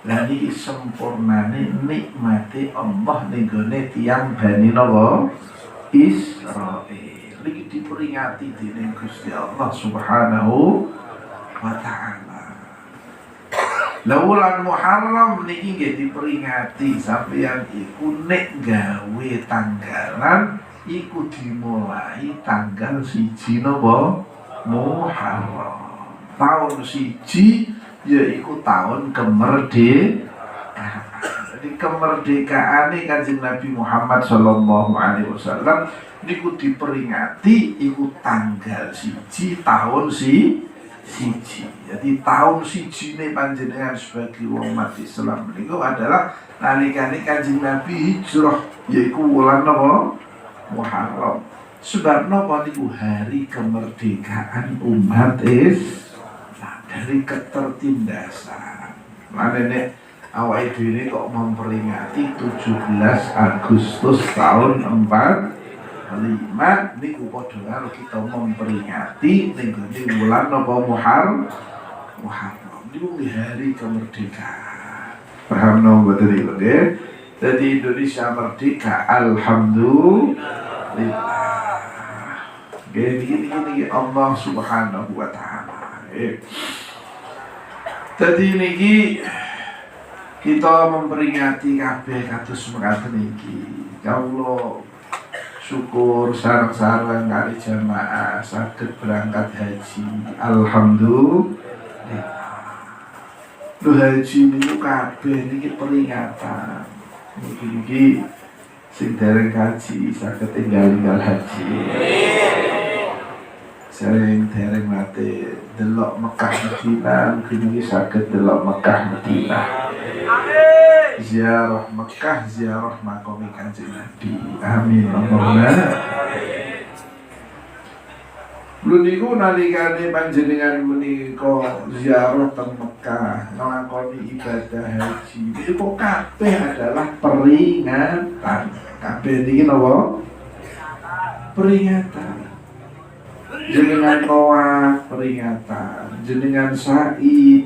Lah niki sempurnane nikmate Allah ning gone tiyang Bani napa? Israel. Niki diperingati dening Gusti Allah Subhanahu wa taala. Lah wulan Muharram niki nggih diperingati, sampeyan iku nek gawe tanggalan iku dimulai tanggal 1 napa? Muharram. Tahun 1 yaiku tahun kemerdekaan. Jadi kemerdekaan ini Kanjeng Nabi Muhammad Shallallahu Alaihi Wasallam niku diperingati iku tanggal 1 tahun 1. Jadi tahun 1 ini panjenengan sebagai umat Islam niku adalah nalikane Kanjeng Nabi hijrah yaiku wulan napa? Muharram. Sebab napa niku hari kemerdekaan umat Islam dari ketertindasan. Lah nek awake dhewe kok memperingati 17 Agustus tahun 45 niku padha karo kita memperingati ning gone wulan napa Muharram. Niku hari kemerdekaan. Paham napa mboten niku nggih? Jadi Indonesia merdeka, alhamdulillah. Nggih niki niki niki Allah Subhanahu wa taala. Nggih. Jadi niki kita memperingati kabeh kados mekaten iki. Kawula syukur sareng-sareng kali jamaah saged berangkat haji. Alhamdulillah. Lho haji niku kabeh niki peringatan. Mugi-mugi sing dereng haji saged enggal-enggal haji. Sing dereng nate delok Mekah Madinah, mugi-mugi saged delok Mekah Madinah. Ziarah Mekah, ziarah makam Kanjeng Nabi. Amin. Allahumma. Lho niku nalikane panjenengan menika ziarah teng Mekah, nglakoni ibadah haji. Niku kabeh adalah peringatan. Kabeh niki napa? Peringatan. Jenengan tawaf peringatan, jenengan sa'i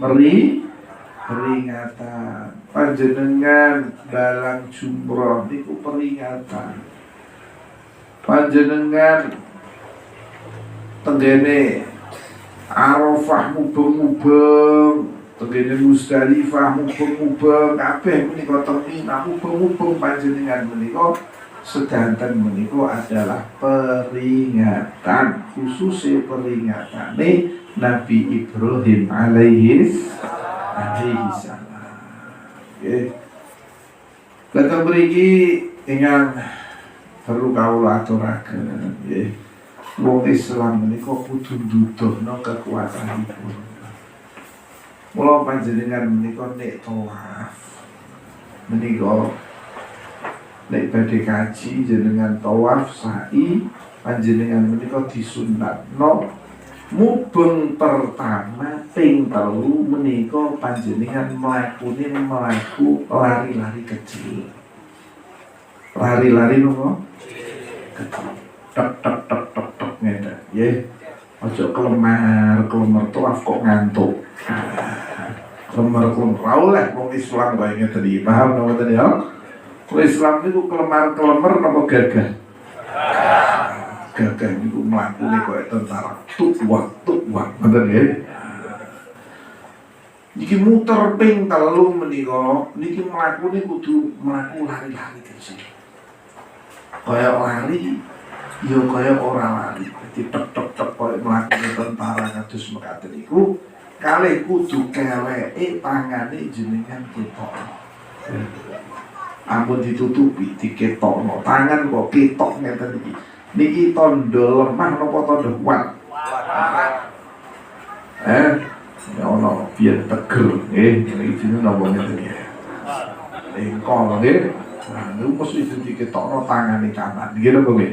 peringatan, panjenengan balang jumroh niku peringatan. Panjenengan tenggene Arafah mubeng-mubeng, tenggene Muzdalifah mubeng-mubeng, kabeh menika teng Mina mubeng-mubeng panjenengan menika sedanten menika adalah peringatan, khususnya peringatane Nabi Ibrahim alaihi alaihi salam. Nggih. Lah mriki ingkang perlu kawula aturaken nggih. Wong Islam menika kudu nduduhno kekuatanipun. Mula panjenengan menika nek tawaf menika, nek badhe kaji jenengan tawaf sa'i, panjenengan menika disunatno mubeng pertama ping telu menika panjenengan mlakune mlaku lari-lari kecil. Lari-lari nopo? Kecil. Tek tek tek tek tek ngeten nggih. Aja kelemar, kelemar tawaf kok ngantuk. Kelemar kelemar ora oleh wong Islam kaya ngeten iki. Paham napa mboten ya? Wong Islam niku kelemar-kelemer napa gagah? Gagah niku mlakune kaya tentara. Tuk wak tuk wak. Ngoten nggih. Niki muter ping telu menika niki mlakune kudu mlaku lari-lari kecil. Kaya lari ya kaya ora lari. Dadi tek tek tek kaya mlakune tentara kados mekaten iku kalih kudu keleke tangane jenengan ketok. Ampun ditutupi, diketokno. Tangan kok ketok ngeten iki. Niki tandha lemah napa tandha kuat? Eh, ya ono biar teger nggih, niki jenenge napa ngeten iki. Lengkol nggih. Nah, niku mesti diketokno tangane kanan. Nggih napa nggih?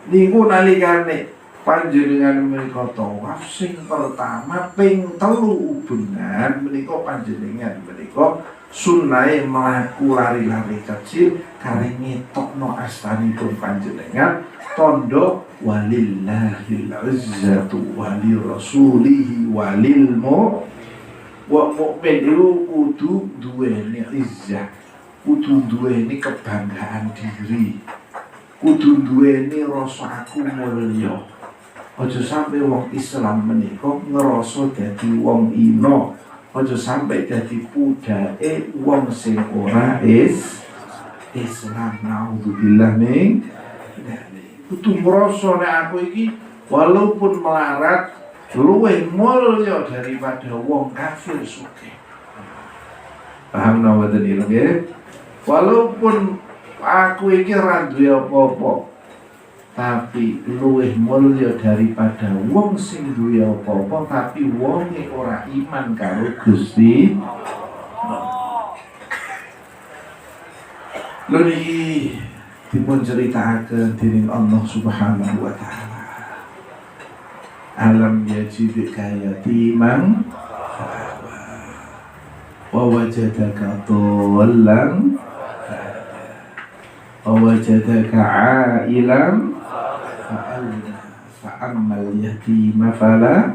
Niku nalikane panjenengan menika tawaf sing pertama ping telu ubengan menika panjenengan menika sunnahe mlaku lari-lari kecil kare ngetokno astanipun panjenengan, tondo walillahil izzatu wali rasulihi walil mu wa mukmin iku kudu duweni izzah, kudu duweni kebanggaan diri, kudu duweni rasa aku mulya. Aja sampai wong Islam menika ngerasa dadi wong ino. Aja sampai dadi budake wong sing ora Islam. Naudzubillah min. Kudu ngrasa nek aku iki walaupun melarat luwih mulya daripada wong kafir sugih. Paham napa mboten iki nggih? Walaupun aku iki ora duwe apa-apa, tapi luwih mulya daripada wong sing duwe apa-apa tapi wonge ora iman karo Gusti. Lho niki dipun critakake dening Allah Subhanahu wa taala. Alam yajidka yatiman wa wajadaka dhallan wa wajadaka ailan fa'alna fa'ammal yatima fala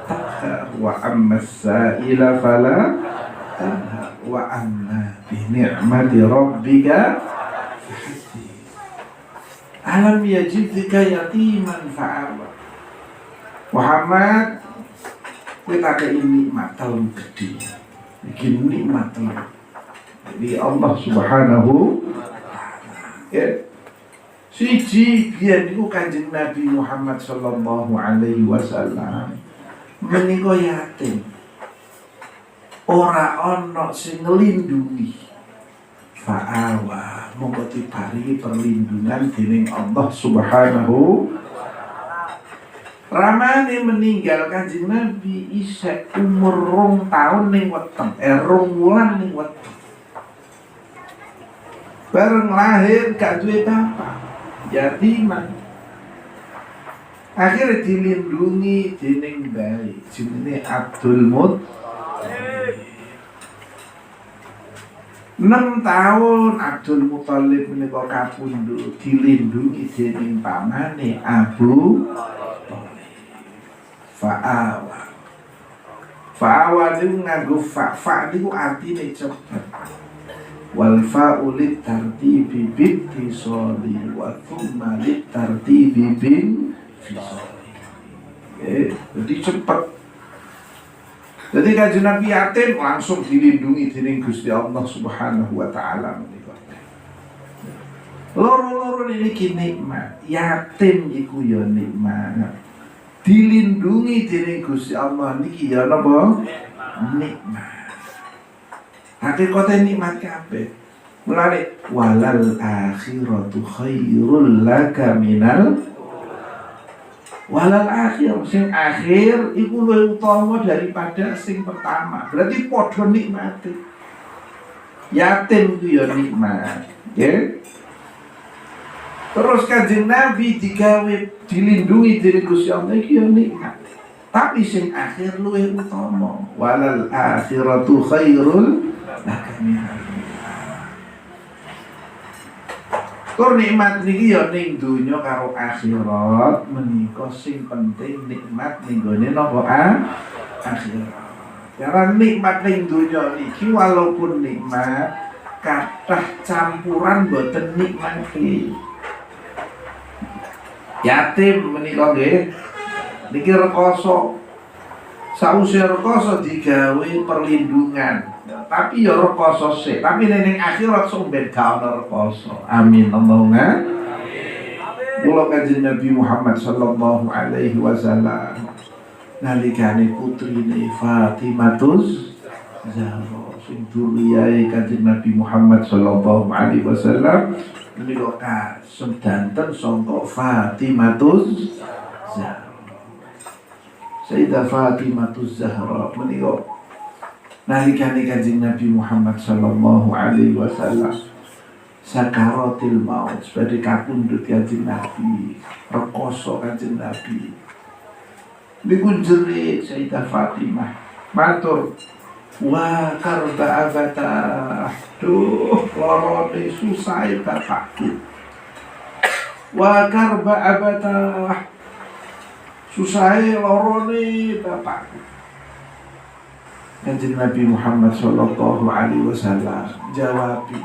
taqhar wa ammas sa'ila fala tanhar wa amma bi ni'mati rabbika fahaddits. Alam yajidka yatiman fa'awa. Muhammad, kowe tak kei nikmat telu gedhe. Iki nikmat telu. Jadi Allah Subhanahu ya. Siji biyen niku Kanjeng Nabi Muhammad sallallahu alaihi wasallam menika yatim. Ora ana sing nglindungi. Fa'awa, monggo diparingi perlindungan dening Allah Subhanahu. Ramane meninggal Kanjeng Nabi isek umur 2 tahun ning weteng, 2 wulan ning weteng. Bareng lahir gak duwe bapak, yatiman. Akhirnya dilindungi dening bayi jenenge Abdul Muthalib. 6 tahun Abdul Muthalib menika kapundhut dilindungi dening pamane Abu Thalib. Fa'awa. Fa'awa niku nganggo fa, fa niku artine cepet. Wal fa'u lit tartibi bittisali wa thumma lit tartibi bin fisali. Jadi cepet. Jadi Kanjeng Nabi yatim langsung dilindungi dening Gusti Allah Subhanahu wa taala menika. Loro-loro niki nikmat. Yatim iku ya nikmat. Dilindungi dening Gusti Allah niki ya napa? Nikmat. Hakikate nikmat kabeh. Mulane walal akhiratu khairul laka minal walal akhir, sing akhir iku luwih utama daripada sing pertama. Berarti padha nikmate. Yatim ku ya nikmat, nggih. Terus Kanjeng Nabi digawe dilindungi dening Gusti Allah iki ya nikmat. Tapi sing akhir luwih utama. Walal akhiratu khairul laka minal. Tur nikmat niki ya ning donya karo akhirat menika sing penting nikmat ning gone napa akhirat. Karena nikmat ning donya niki walaupun nikmat kathah campuran boten nikmati. Yatim menika nggih niki rekoso. Sause rekoso digawe perlindungan. Tapi ya rekoso sik, tapi ning akhirat sok ben gak ono rekoso. Amin Allahumma. Mula Kanjeng Nabi Muhammad sallallahu alaihi wasallam nalikane putrine Fatimatuz Zahra sing duriyae Kanjeng Nabi Muhammad sallallahu alaihi wasallam menika kasedanten sangka Fatimatuz Zahra. Sayyidah Fatimatuz Zahra menika nalikane Kanjeng Nabi Muhammad sallallahu alaihi wasallam sakaratil maut, badhe kapundhut Kanjeng Nabi, rekoso Kanjeng Nabi. Niku jerit Sayyidah Fatimah matur, wa karba abata, duh lorone susah bapakku. Wa karba abata, susahe lorone bapakku. Kanjeng Nabi Muhammad sallallahu alaihi wasallam jawabi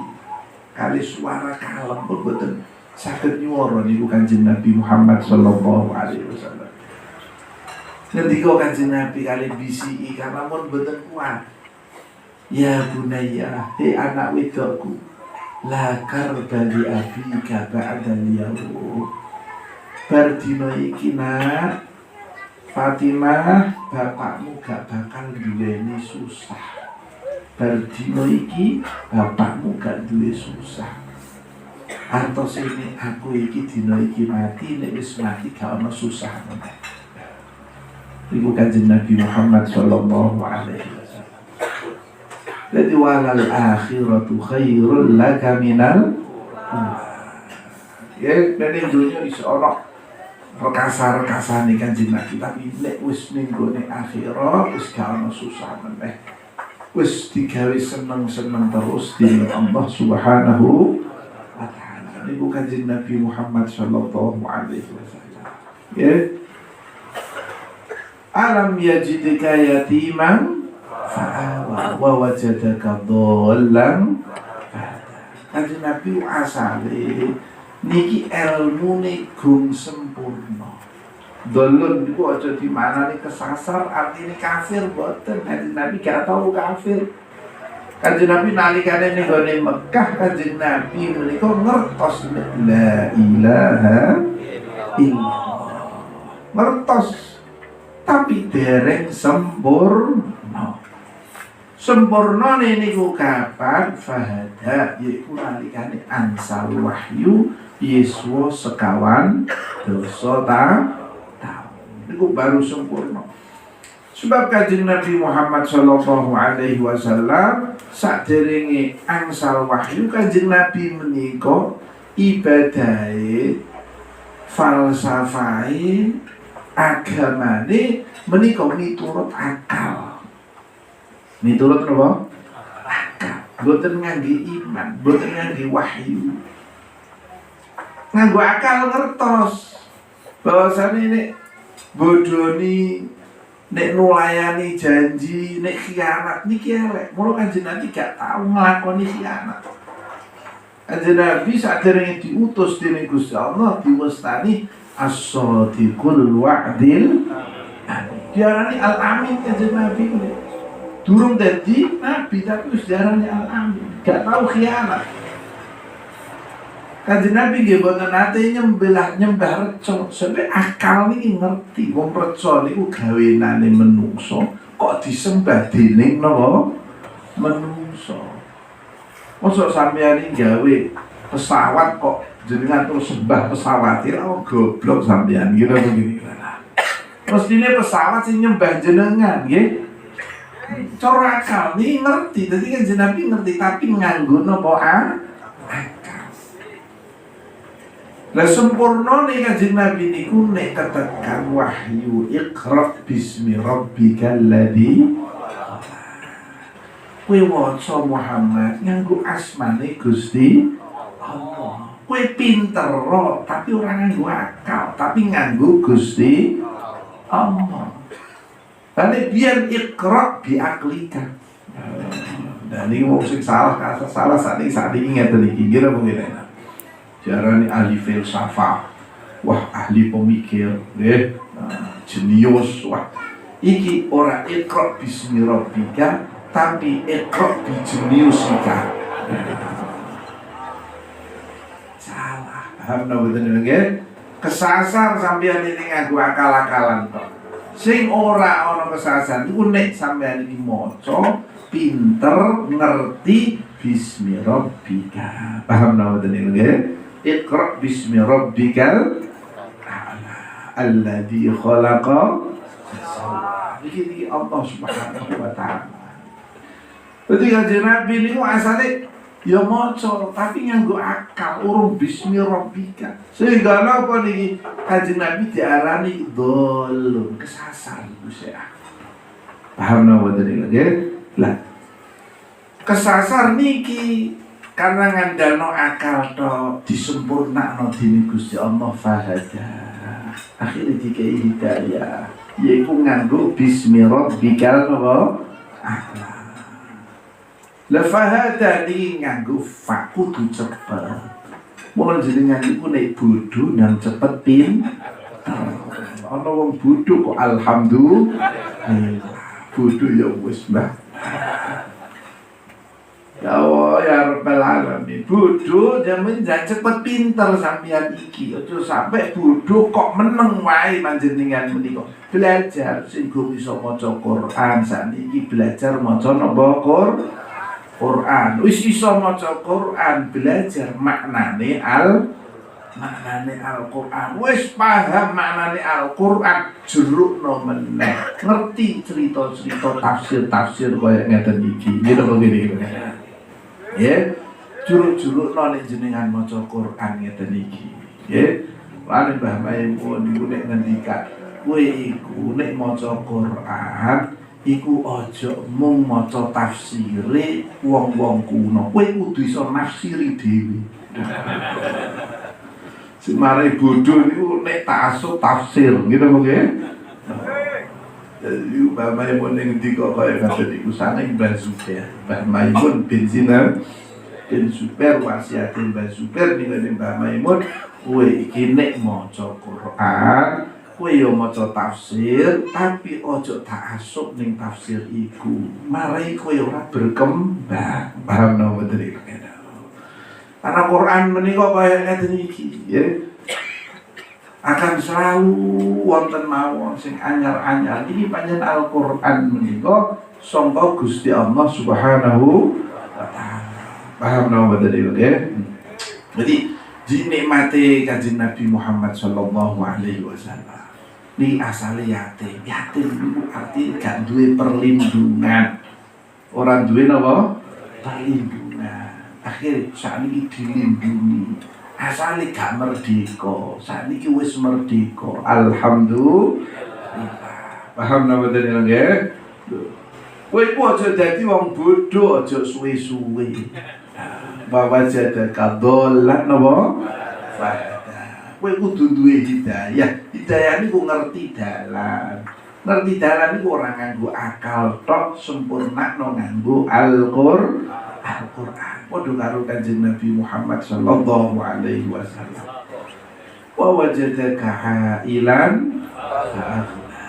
kali suara kalem pun boten saged nyuwara niku Kanjeng Nabi Muhammad sallallahu alaihi wasallam. Ngendika Kanjeng Nabi kali bisiki karena mun boten kuat. Ya bunayya, he anak wedokku, la karba li abika ba'dal yaum. Bar dina iki nak Fatimah, bapakmu gak bakal duweni susah. Bar dina iki bapakmu gak duwe susah. Artos ini aku iki dina iki mati, nek wis mati gak ono susah meneh. Iku Kanjeng Nabi Muhammad sallallahu alaihi wasallam. Jadi walal akhiratu khairul laka minal ula. Ya, nek dunya iso ono rekasa-rekasane Kanjeng Nabi, tapi nek wis ning gone akhirat wis gak ono susah meneh. Wis digawe seneng-seneng terus dening Allah Subhanahu wa taala. Niku Kanjeng Nabi Muhammad sallallahu alaihi wasallam. Ya. Alam yajidka yatiman fa'awa wa wajadaka dhallan fahada. Kanjeng Nabi asale niki elmune gung sempurna. Dolun niku aja dimaknani kesasar artine kafir boten. Kanjeng Nabi gak tau kafir. Kanjeng Nabi nalikane ning gone Mekah, Kanjeng Nabi menika ngertos la ilaha illallah. Ngertos tapi dereng sempurna. Sempurnane niku kapan? Fahada, yaiku nalikane angsal wahyu yuswa sekawan dasa taun. Niku baru sempurna. Sebab Kanjeng Nabi Muhammad sallallahu alaihi wasallam saderenge angsal wahyu, Kanjeng Nabi menika ibadahe, falsafahe, Agamane menika miturut akal. Miturut napa? Akal. Mboten ngangge iman, mboten ngangge wahyu. Nganggo akal ngertos bahwasane nek bodoni, nek nulayani janji, nek khianat niki elek. Mula Kanjeng Nabi gak tau nglakoni khianat. Kanjeng Nabi saderenge diutus dening Gusti Allah diwestani as-sadiqul wa'dil. Diarani al-amin Kanjeng Nabi. Durung dadi nabi tapi wis diarani al-amin, gak tau khianat. Kanjeng Nabi nggih mboten nate nyembah reca. Sampe akal niki ngerti wong reca niku gawenane menungso kok disembah dening napa? Menungso. Mosok sampeyan iki gawe pesawat kok jenengan terus sembah pesawat, ya goblok sampeyan gitu begini. Mestine pesawat sing nyembah jenengan nggih. Cara akal niki ngerti, dadi Kanjeng Nabi ngerti tapi nganggo napa akal. Lah sempurna nih Kanjeng Nabi niku nek ketekan wahyu iqra bismi rabbikal ladzi. Kowe waca Muhammad nganggo asmane Gusti Allah. Kowe pinter tapi ora nganggo akal, tapi nganggo Gusti Allah. Lah nek biyen iqra bi aqlika. Nah niki wong sing salah salah sakniki ngeten iki nggih napa ngene. Diarani ahli filsafat, wah ahli pemikir, nggih, jenius, wah iki ora iqra bismi rabbika tapi iqra bi jeniusika. Salah, paham napa mboten nggih? Kesasar sampeyan ini nganggo akal-akalan tok. Sing ora ana kesasar iku nek sampeyan iki maca pinter ngerti bismi rabbika. Paham napa mboten nggih? Iqra bismi rabbikal a'la alladzi khalaqa fasawwa. Iki Allah Subhanahu wa taala. Dadi Kanjeng Nabi niku asale ya maca tapi nganggo akal urung bismi rabbika. Sehingga napa niki Kanjeng Nabi diarani dhalun, kesasar iku sik. Paham napa mboten niku nggih? Lah kesasar niki karena ngandalno akal to disempurnakno dening Gusti Allah fahada. Akhirnya dikai hidayah yaiku nganggo bismi rabbikal napa? A'la. Lah fahada niki nganggo fa kudu cepet. Mula jenengan iku nek bodho nang cepet pinter. Ana wong bodho kok alhamdulillah. Bodho ya wis Mbah. Ya Allah ya Rabbal Alamin. Bodho jamin jangan cepet pinter sampeyan iki. Aja sampe bodho kok meneng wae panjenengan menika. Belajar sing iso maca Quran sakniki belajar maca napa Quran. Wis iso maca Quran, belajar maknane Al-Quran. Wis paham maknane Al-Quran, jerukno meneh. Ngerti cerita-cerita tafsir-tafsir kaya ngeten iki. Nggih napa ngene iki? Ya, juruk-jurukno nek jenengan maca Quran ngeten iki. Nggih. Lan Mbah Maimun niku nek ngendikan, kowe iku nek maca Quran iku aja mung maca tafsire wong-wong kuno. Kowe kudu iso nafsiri dhewe. Sing mari bodho niku nek ta'assub tafsir, gitu apa nggih? Jadi Mbah Maimun ning ngendika kaya ngoten niku saking Mbah Zubair. Mbah Maimun bin Sinan bin Zubair wasiate Mbah Zubair niku Mbah Maimun, kowe iki nek maca Quran, kowe yo maca tafsir, tapi ojo ta'assub ning tafsir iku. Marai kowe ora berkembang. Paham napa mboten iki? Karena Quran menika kaya ngeten iki, ya. Akan selalu wonten mawon sing anyar-anyar. Iki pancen Al-Qur'an menika sangka Gusti Allah Subhanahu wa taala. Paham napa mboten iki, nggih? Jadi dinikmati Kanjeng Nabi Muhammad sallallahu alaihi wasallam. Niki asale yatim. Yatim niku arti gak duwe perlindungan. Ora duwe napa? Perlindungan. Akhir sakniki dilindungi. Asale gak merdeka, sakniki wis merdeka. Alhamdulillah. Paham napa mboten nggih? Kowe iku aja dadi wong bodoh, aja suwe-suwe. Wa wajadaka dhallan napa? Fahada. Kowe kudu duwe hidayah. Hidayah niku ngerti dalan. Ngerti dalan niku ora nganggo akal tok, sempurnakno nganggo Al-Qur'an. Padha karo Kanjeng Nabi Muhammad sallallahu alaihi wasallam. Wa wajadaka ailan fa'aghna.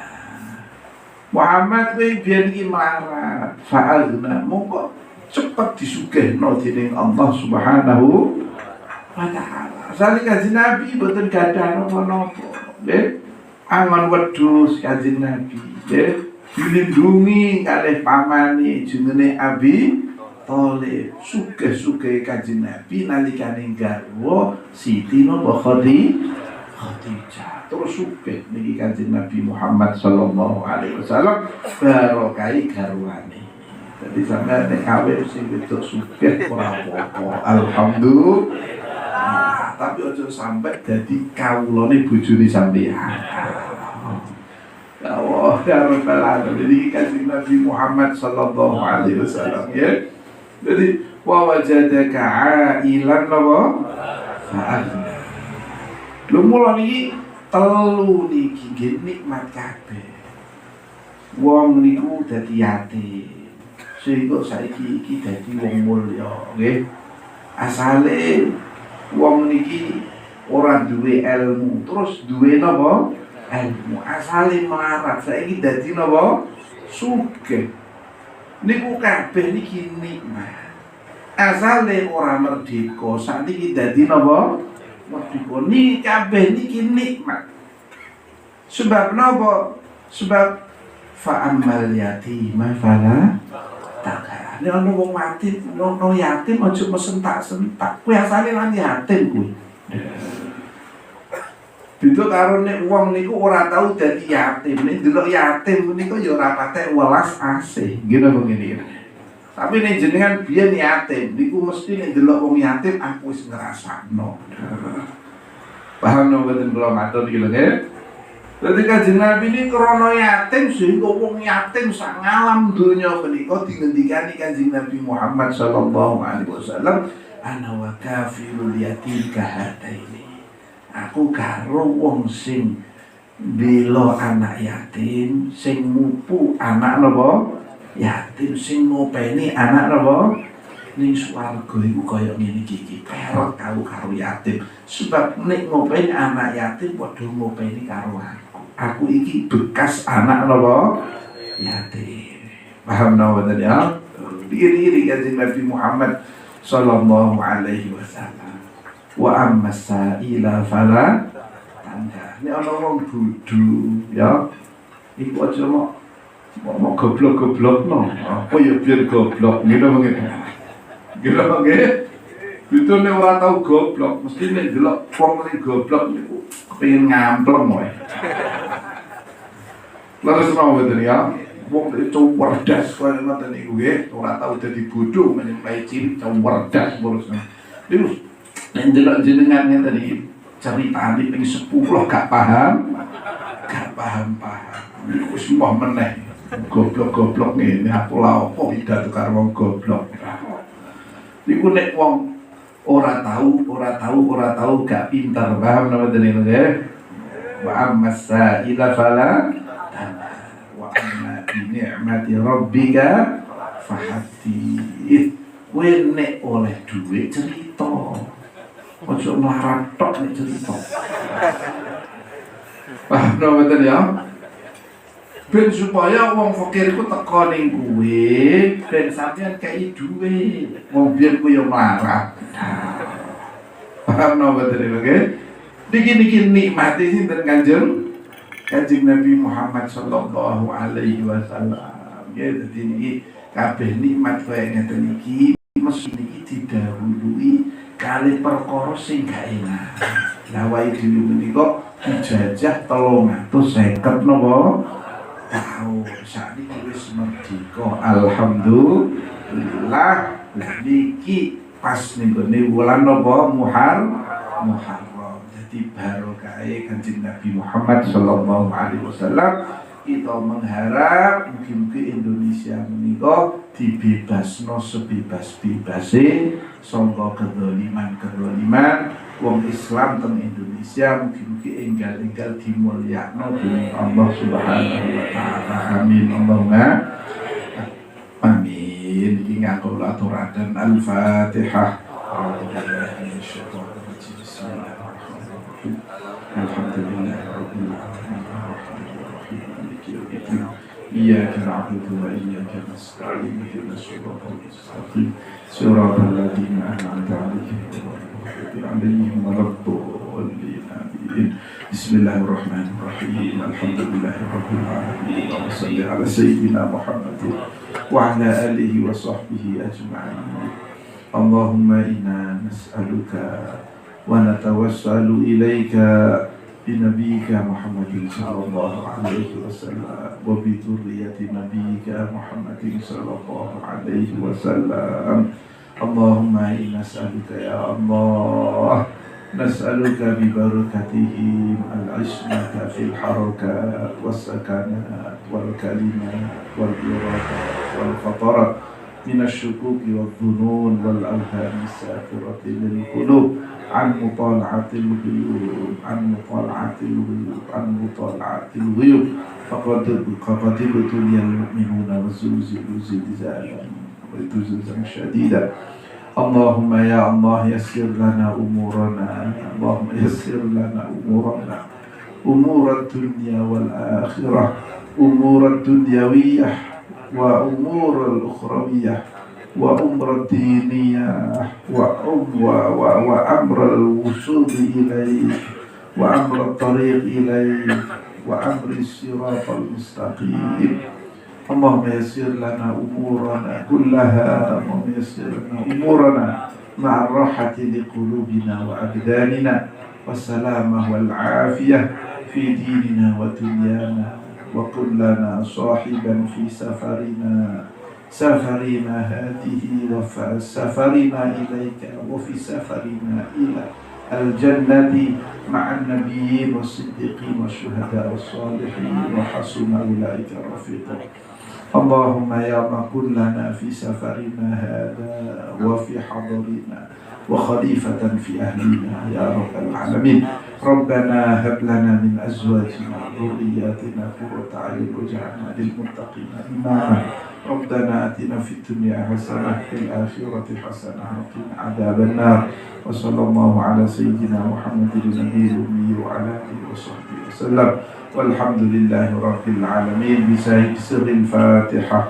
Muhammad kowe biyen iki melarat, fa'aghna, mongko cepet disugihno dening Allah Subhanahu wa taala. Asale Kanjeng Nabi mboten gadah napa-napa, nggih. Angon wedhus Kanjeng Nabi, nggih. Dilindungi kalih pamane jenenge Abi Thalib. Sugih-sugih Kanjeng Nabi nalikane garwa Siti napa Khadijah. Terus sugih niki Kanjeng Nabi Muhammad sallallahu alaihi wasallam barokahi garwane. Jadi sampeyan nek kawin sing wedok sugih ora apa-apa. Alhamdulillah. Tapi aja sampai dadi kawulane bojone sampeyan. Ya Allah, ya Rabbal Alamin. Jadi Kanjeng Nabi Muhammad sallallahu alaihi wasallam ya. Jadi wa wajadaka ailan napa? Fa'aghna. Lho mula niki telu niki nggih nikmat kabeh. Wong niku dadi yatim. Sehingga saiki iki dadi wong mulya, nggih. Asale wong niki ora duwe ilmu, terus duwe napa? Ilmu. Asale melarat, saiki dadi napa? Sugih. Niku kabeh niki nikmat. Asale ora merdeka, sakniki dadi napa? Merdeka. Niki kabeh niki nikmat. Sebab napa? Sebab fa ammal yatima fala taqhar. Nek ana wong mati, ono yatim aja mesentak-sentak. Kuwi asale lan yatim kuwi. Beda karo nek wong niku ora tau dadi yatim. Nek ndelok yatim niku ya ora patek welas asih. Nggih napa ngene iki. Tapi nek jenengan biyen yatim, niku mesti nek ndelok wong yatim aku wis ngrasakno. Paham napa mboten kula matur iki lho nggih? Dadi Kanjeng Nabi ini krana yatim sehingga wong yatim sak ngalam donya menika dingendikani Kanjeng Nabi Muhammad sallallahu alaihi wasallam, ana wa kafilul yatim kahataini. Aku karo wong sing bela anak yatim, sing mupu anak napa? Yatim, sing ngopeni anak napa? Ning swarga iku kaya ngene iki iki, perek karo karo yatim. Sebab nek ngopeni anak yatim padha ngopeni karo aku. Aku iki bekas anak napa? Yatim. Paham napa mboten ya? Diri-iri Kanjeng Nabi Muhammad sallallahu alaihi wasallam. Wa amma sa'ila fala tanhar. Nek ana wong bodho ya, iku aja mok mok goblok-goblokno. Apa ya biar goblok ngene apa ngene. Nggih apa nggih? Itu nek ora tau goblok, mesti nek delok wong sing goblok niku kepengin ngampleng wae. Leres napa mboten ya? Wong nek cerdas kaya ngoten niku nggih, ora tau dadi bodho menyemplai cilik cerdas terus. Niku nek ndelok jenengan ngeten iki ceritane ping 10 gak paham, gak paham-paham. Niku wis moh meneh. Goblok-goblok ngene aku lha opo pidato karo wong goblok. Niku nek wong ora tahu, ora tahu, ora tahu gak pinter, paham napa mboten niku nggih? Wa amma sa'ila fala tanhar. Wa amma bi ni'mati rabbika fahaddits. Kowe nek oleh dhuwit cerita. Ojo melarat tok nek cerita. Paham napa mboten ya? Ben supaya wong fakir iku teko ning kowe, ben sampeyan kei dhuwit. Wong biyen kuwi yo melarat. Paham napa mboten niku nggih? Niki niki nikmati sinten Kanjeng? Kanjeng Nabi Muhammad sallallahu alaihi wasallam. Nggih, dadi niki kabeh nikmat kaya ngeten iki mesti niki didahului kali perkara sing gak enak. Lah awake dhewe menika dijajah 350 napa tahun. Sakniki wis merdeka. Alhamdulillah. Lah niki pas ning gone wulan napa Muharram. Muharram. Jadi barokahe Kanjeng Nabi Muhammad sallallahu alaihi wasallam, kita mengharap mugi-mugi Indonesia menika dibebasno sebebas-bebase sangka kedzaliman-kedzaliman. Wong Islam teng Indonesia mugi-mugi enggal-enggal dimulyakno dening Allah Subhanahu wa taala. Amin Allahumma amin. Iki nganggo aturaken Al-Fatihah. A'udzu billahi minasyaitonir rajim. Bismillahirrahmanirrahim. Alhamdulillahirabbil alamin arrahmanirrahim maliki yaumiddin. Iyyaka na'budu wa iyyaka nasta'in ihdinas siratal mustaqim siratal ladzina an'amta 'alaihim ghairil maghdubi 'alaihim waladdallin. Amin. Bismillahirrahmanirrahim. Alhamdulillahirabbil alamin. Allahumma shalli ala sayyidina Muhammadin wa ala alihi wa sahbihi ajma'in. Allahumma inna nas'aluka wa natawassalu ilaika بنبيك محمد صلى الله عليه وسلم وبذرية نبيك محمد صلى الله عليه وسلم. اللهم إنا نسألك يا الله، نسألك ببركتهم العصمة في الحركات والسكنات والكلمات والإرادات والخطرات من الشكوك والظنون والأوهام السافرة للقلوب عن مطالعة الغيوب، عن مطالعة الغيوب، عن مطالعة الغيوب. فقد ابتلي المؤمنون وزلزلوا زلزالا شديدا. اللهم يا الله يسر لنا أمورنا، اللهم يسر لنا أمورنا، أمور الدنيا والآخرة، أمور الدنيوية وأمور الأخروية وأمر الدينية وأمر الوصول إليك وأمر الطريق إليك وأمر الصراط المستقيم. اللهم يسر لنا أمورنا كلها، اللهم يسر لنا أمورنا مع الراحة لقلوبنا وأبداننا والسلامة والعافية في ديننا ودنيانا، وكن لنا صاحبا في سفرنا هذه وسفرنا إليك وفي سفرنا إلى الجنة مع النبيين والصديقين والشهداء والصالحين وحسن أولئك رفيقا. اللهم يا ما كن لنا في سفرنا هذا وفي حضرنا وخليفة في أهلنا يا رب العالمين. ربنا هب لنا من أزواجنا وذرياتنا قرة أعين واجعلنا للمتقين إماما. ربنا آتنا في الدنيا حسنة وفي الآخرة حسنة وقنا عذاب النار. وصلى الله على سيدنا محمد النبي الأمي وعلى آله وصحبه وسلم، والحمد لله رب العالمين. بسر الفاتحة.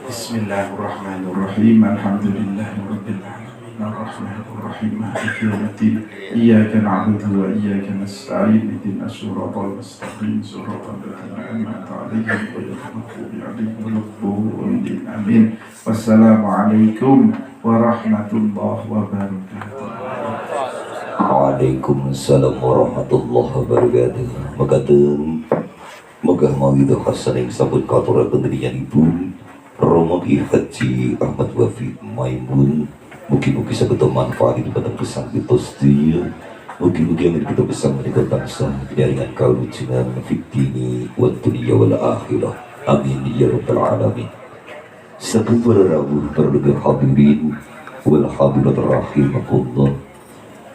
بسم الله الرحمن الرحيم. الحمد لله رب العالمين الرحمن الرحيم مالك يوم الدين. إياك نعبد وإياك نستعين اهدنا الصراط المستقيم صراط الذين أنعمت عليهم غير المغضوب عليهم ولا الضالين. آمين. والسلام عليكم ورحمة الله وبركاته. Waalaikumsalam warahmatullahi wabarakatuh. Mekaten megah mawidhah hasanah ing sampun katuraken dening Romo Ki Haji Ahmad Wafi Maimun. Mugi-mugi saged manfaat dumateng gesang kita sedaya. Mugi-mugi yang kita gesang menika tansah pinaringan kawilujengan fid dini wad dunya wal akhirah. Amin ya rabbal alamin. Saking para rawuh, para hadirin wal hadirat rahimakumullah.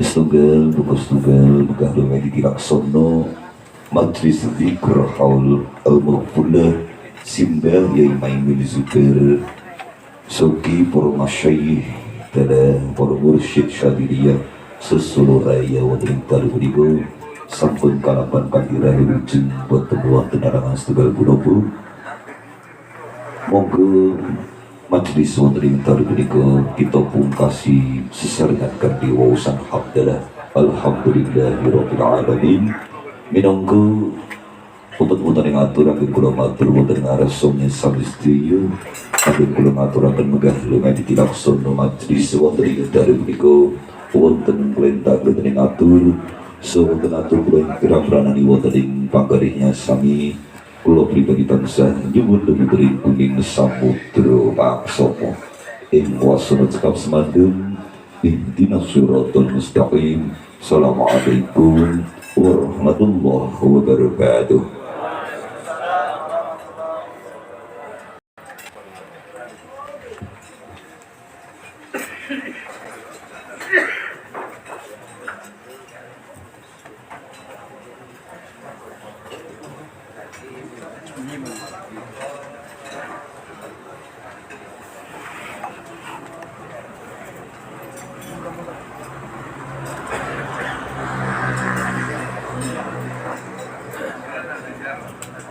Setunggal duka setunggal megah lumadi dilaksono majlis zikr haul al-maghfurlah simbah Yai Maimun Zubair sogi para masyayikh dalah para mursyid Syadiliyah sesolo raya wonten ing dalu punika sampun kalapan kanthi wilujeng boten wonten arangan setunggal punapa. Monggo majelis wonten ing dalu punika kita pungkasi sesarengan kanthi waosan hamdalah alhamdulillahirabbil alamin. Minangka umat wonten ing aturaken kula matur wonten ngarsa sami sedaya, ageng kula ngaturaken megah lumadi tilaksana majelis wonten ing dalu punika wonten klentang wonten ing atur saha wonten atur kula ing pirang-piranani wonten ing panggarihnya sami kula pribadi tansah nyuwun lemutering kuning samudra paksama ing wasana cekap semandung. Ihdinas siratal mustaqim. Assalamualaikum warahmatullahi wabarakatuh.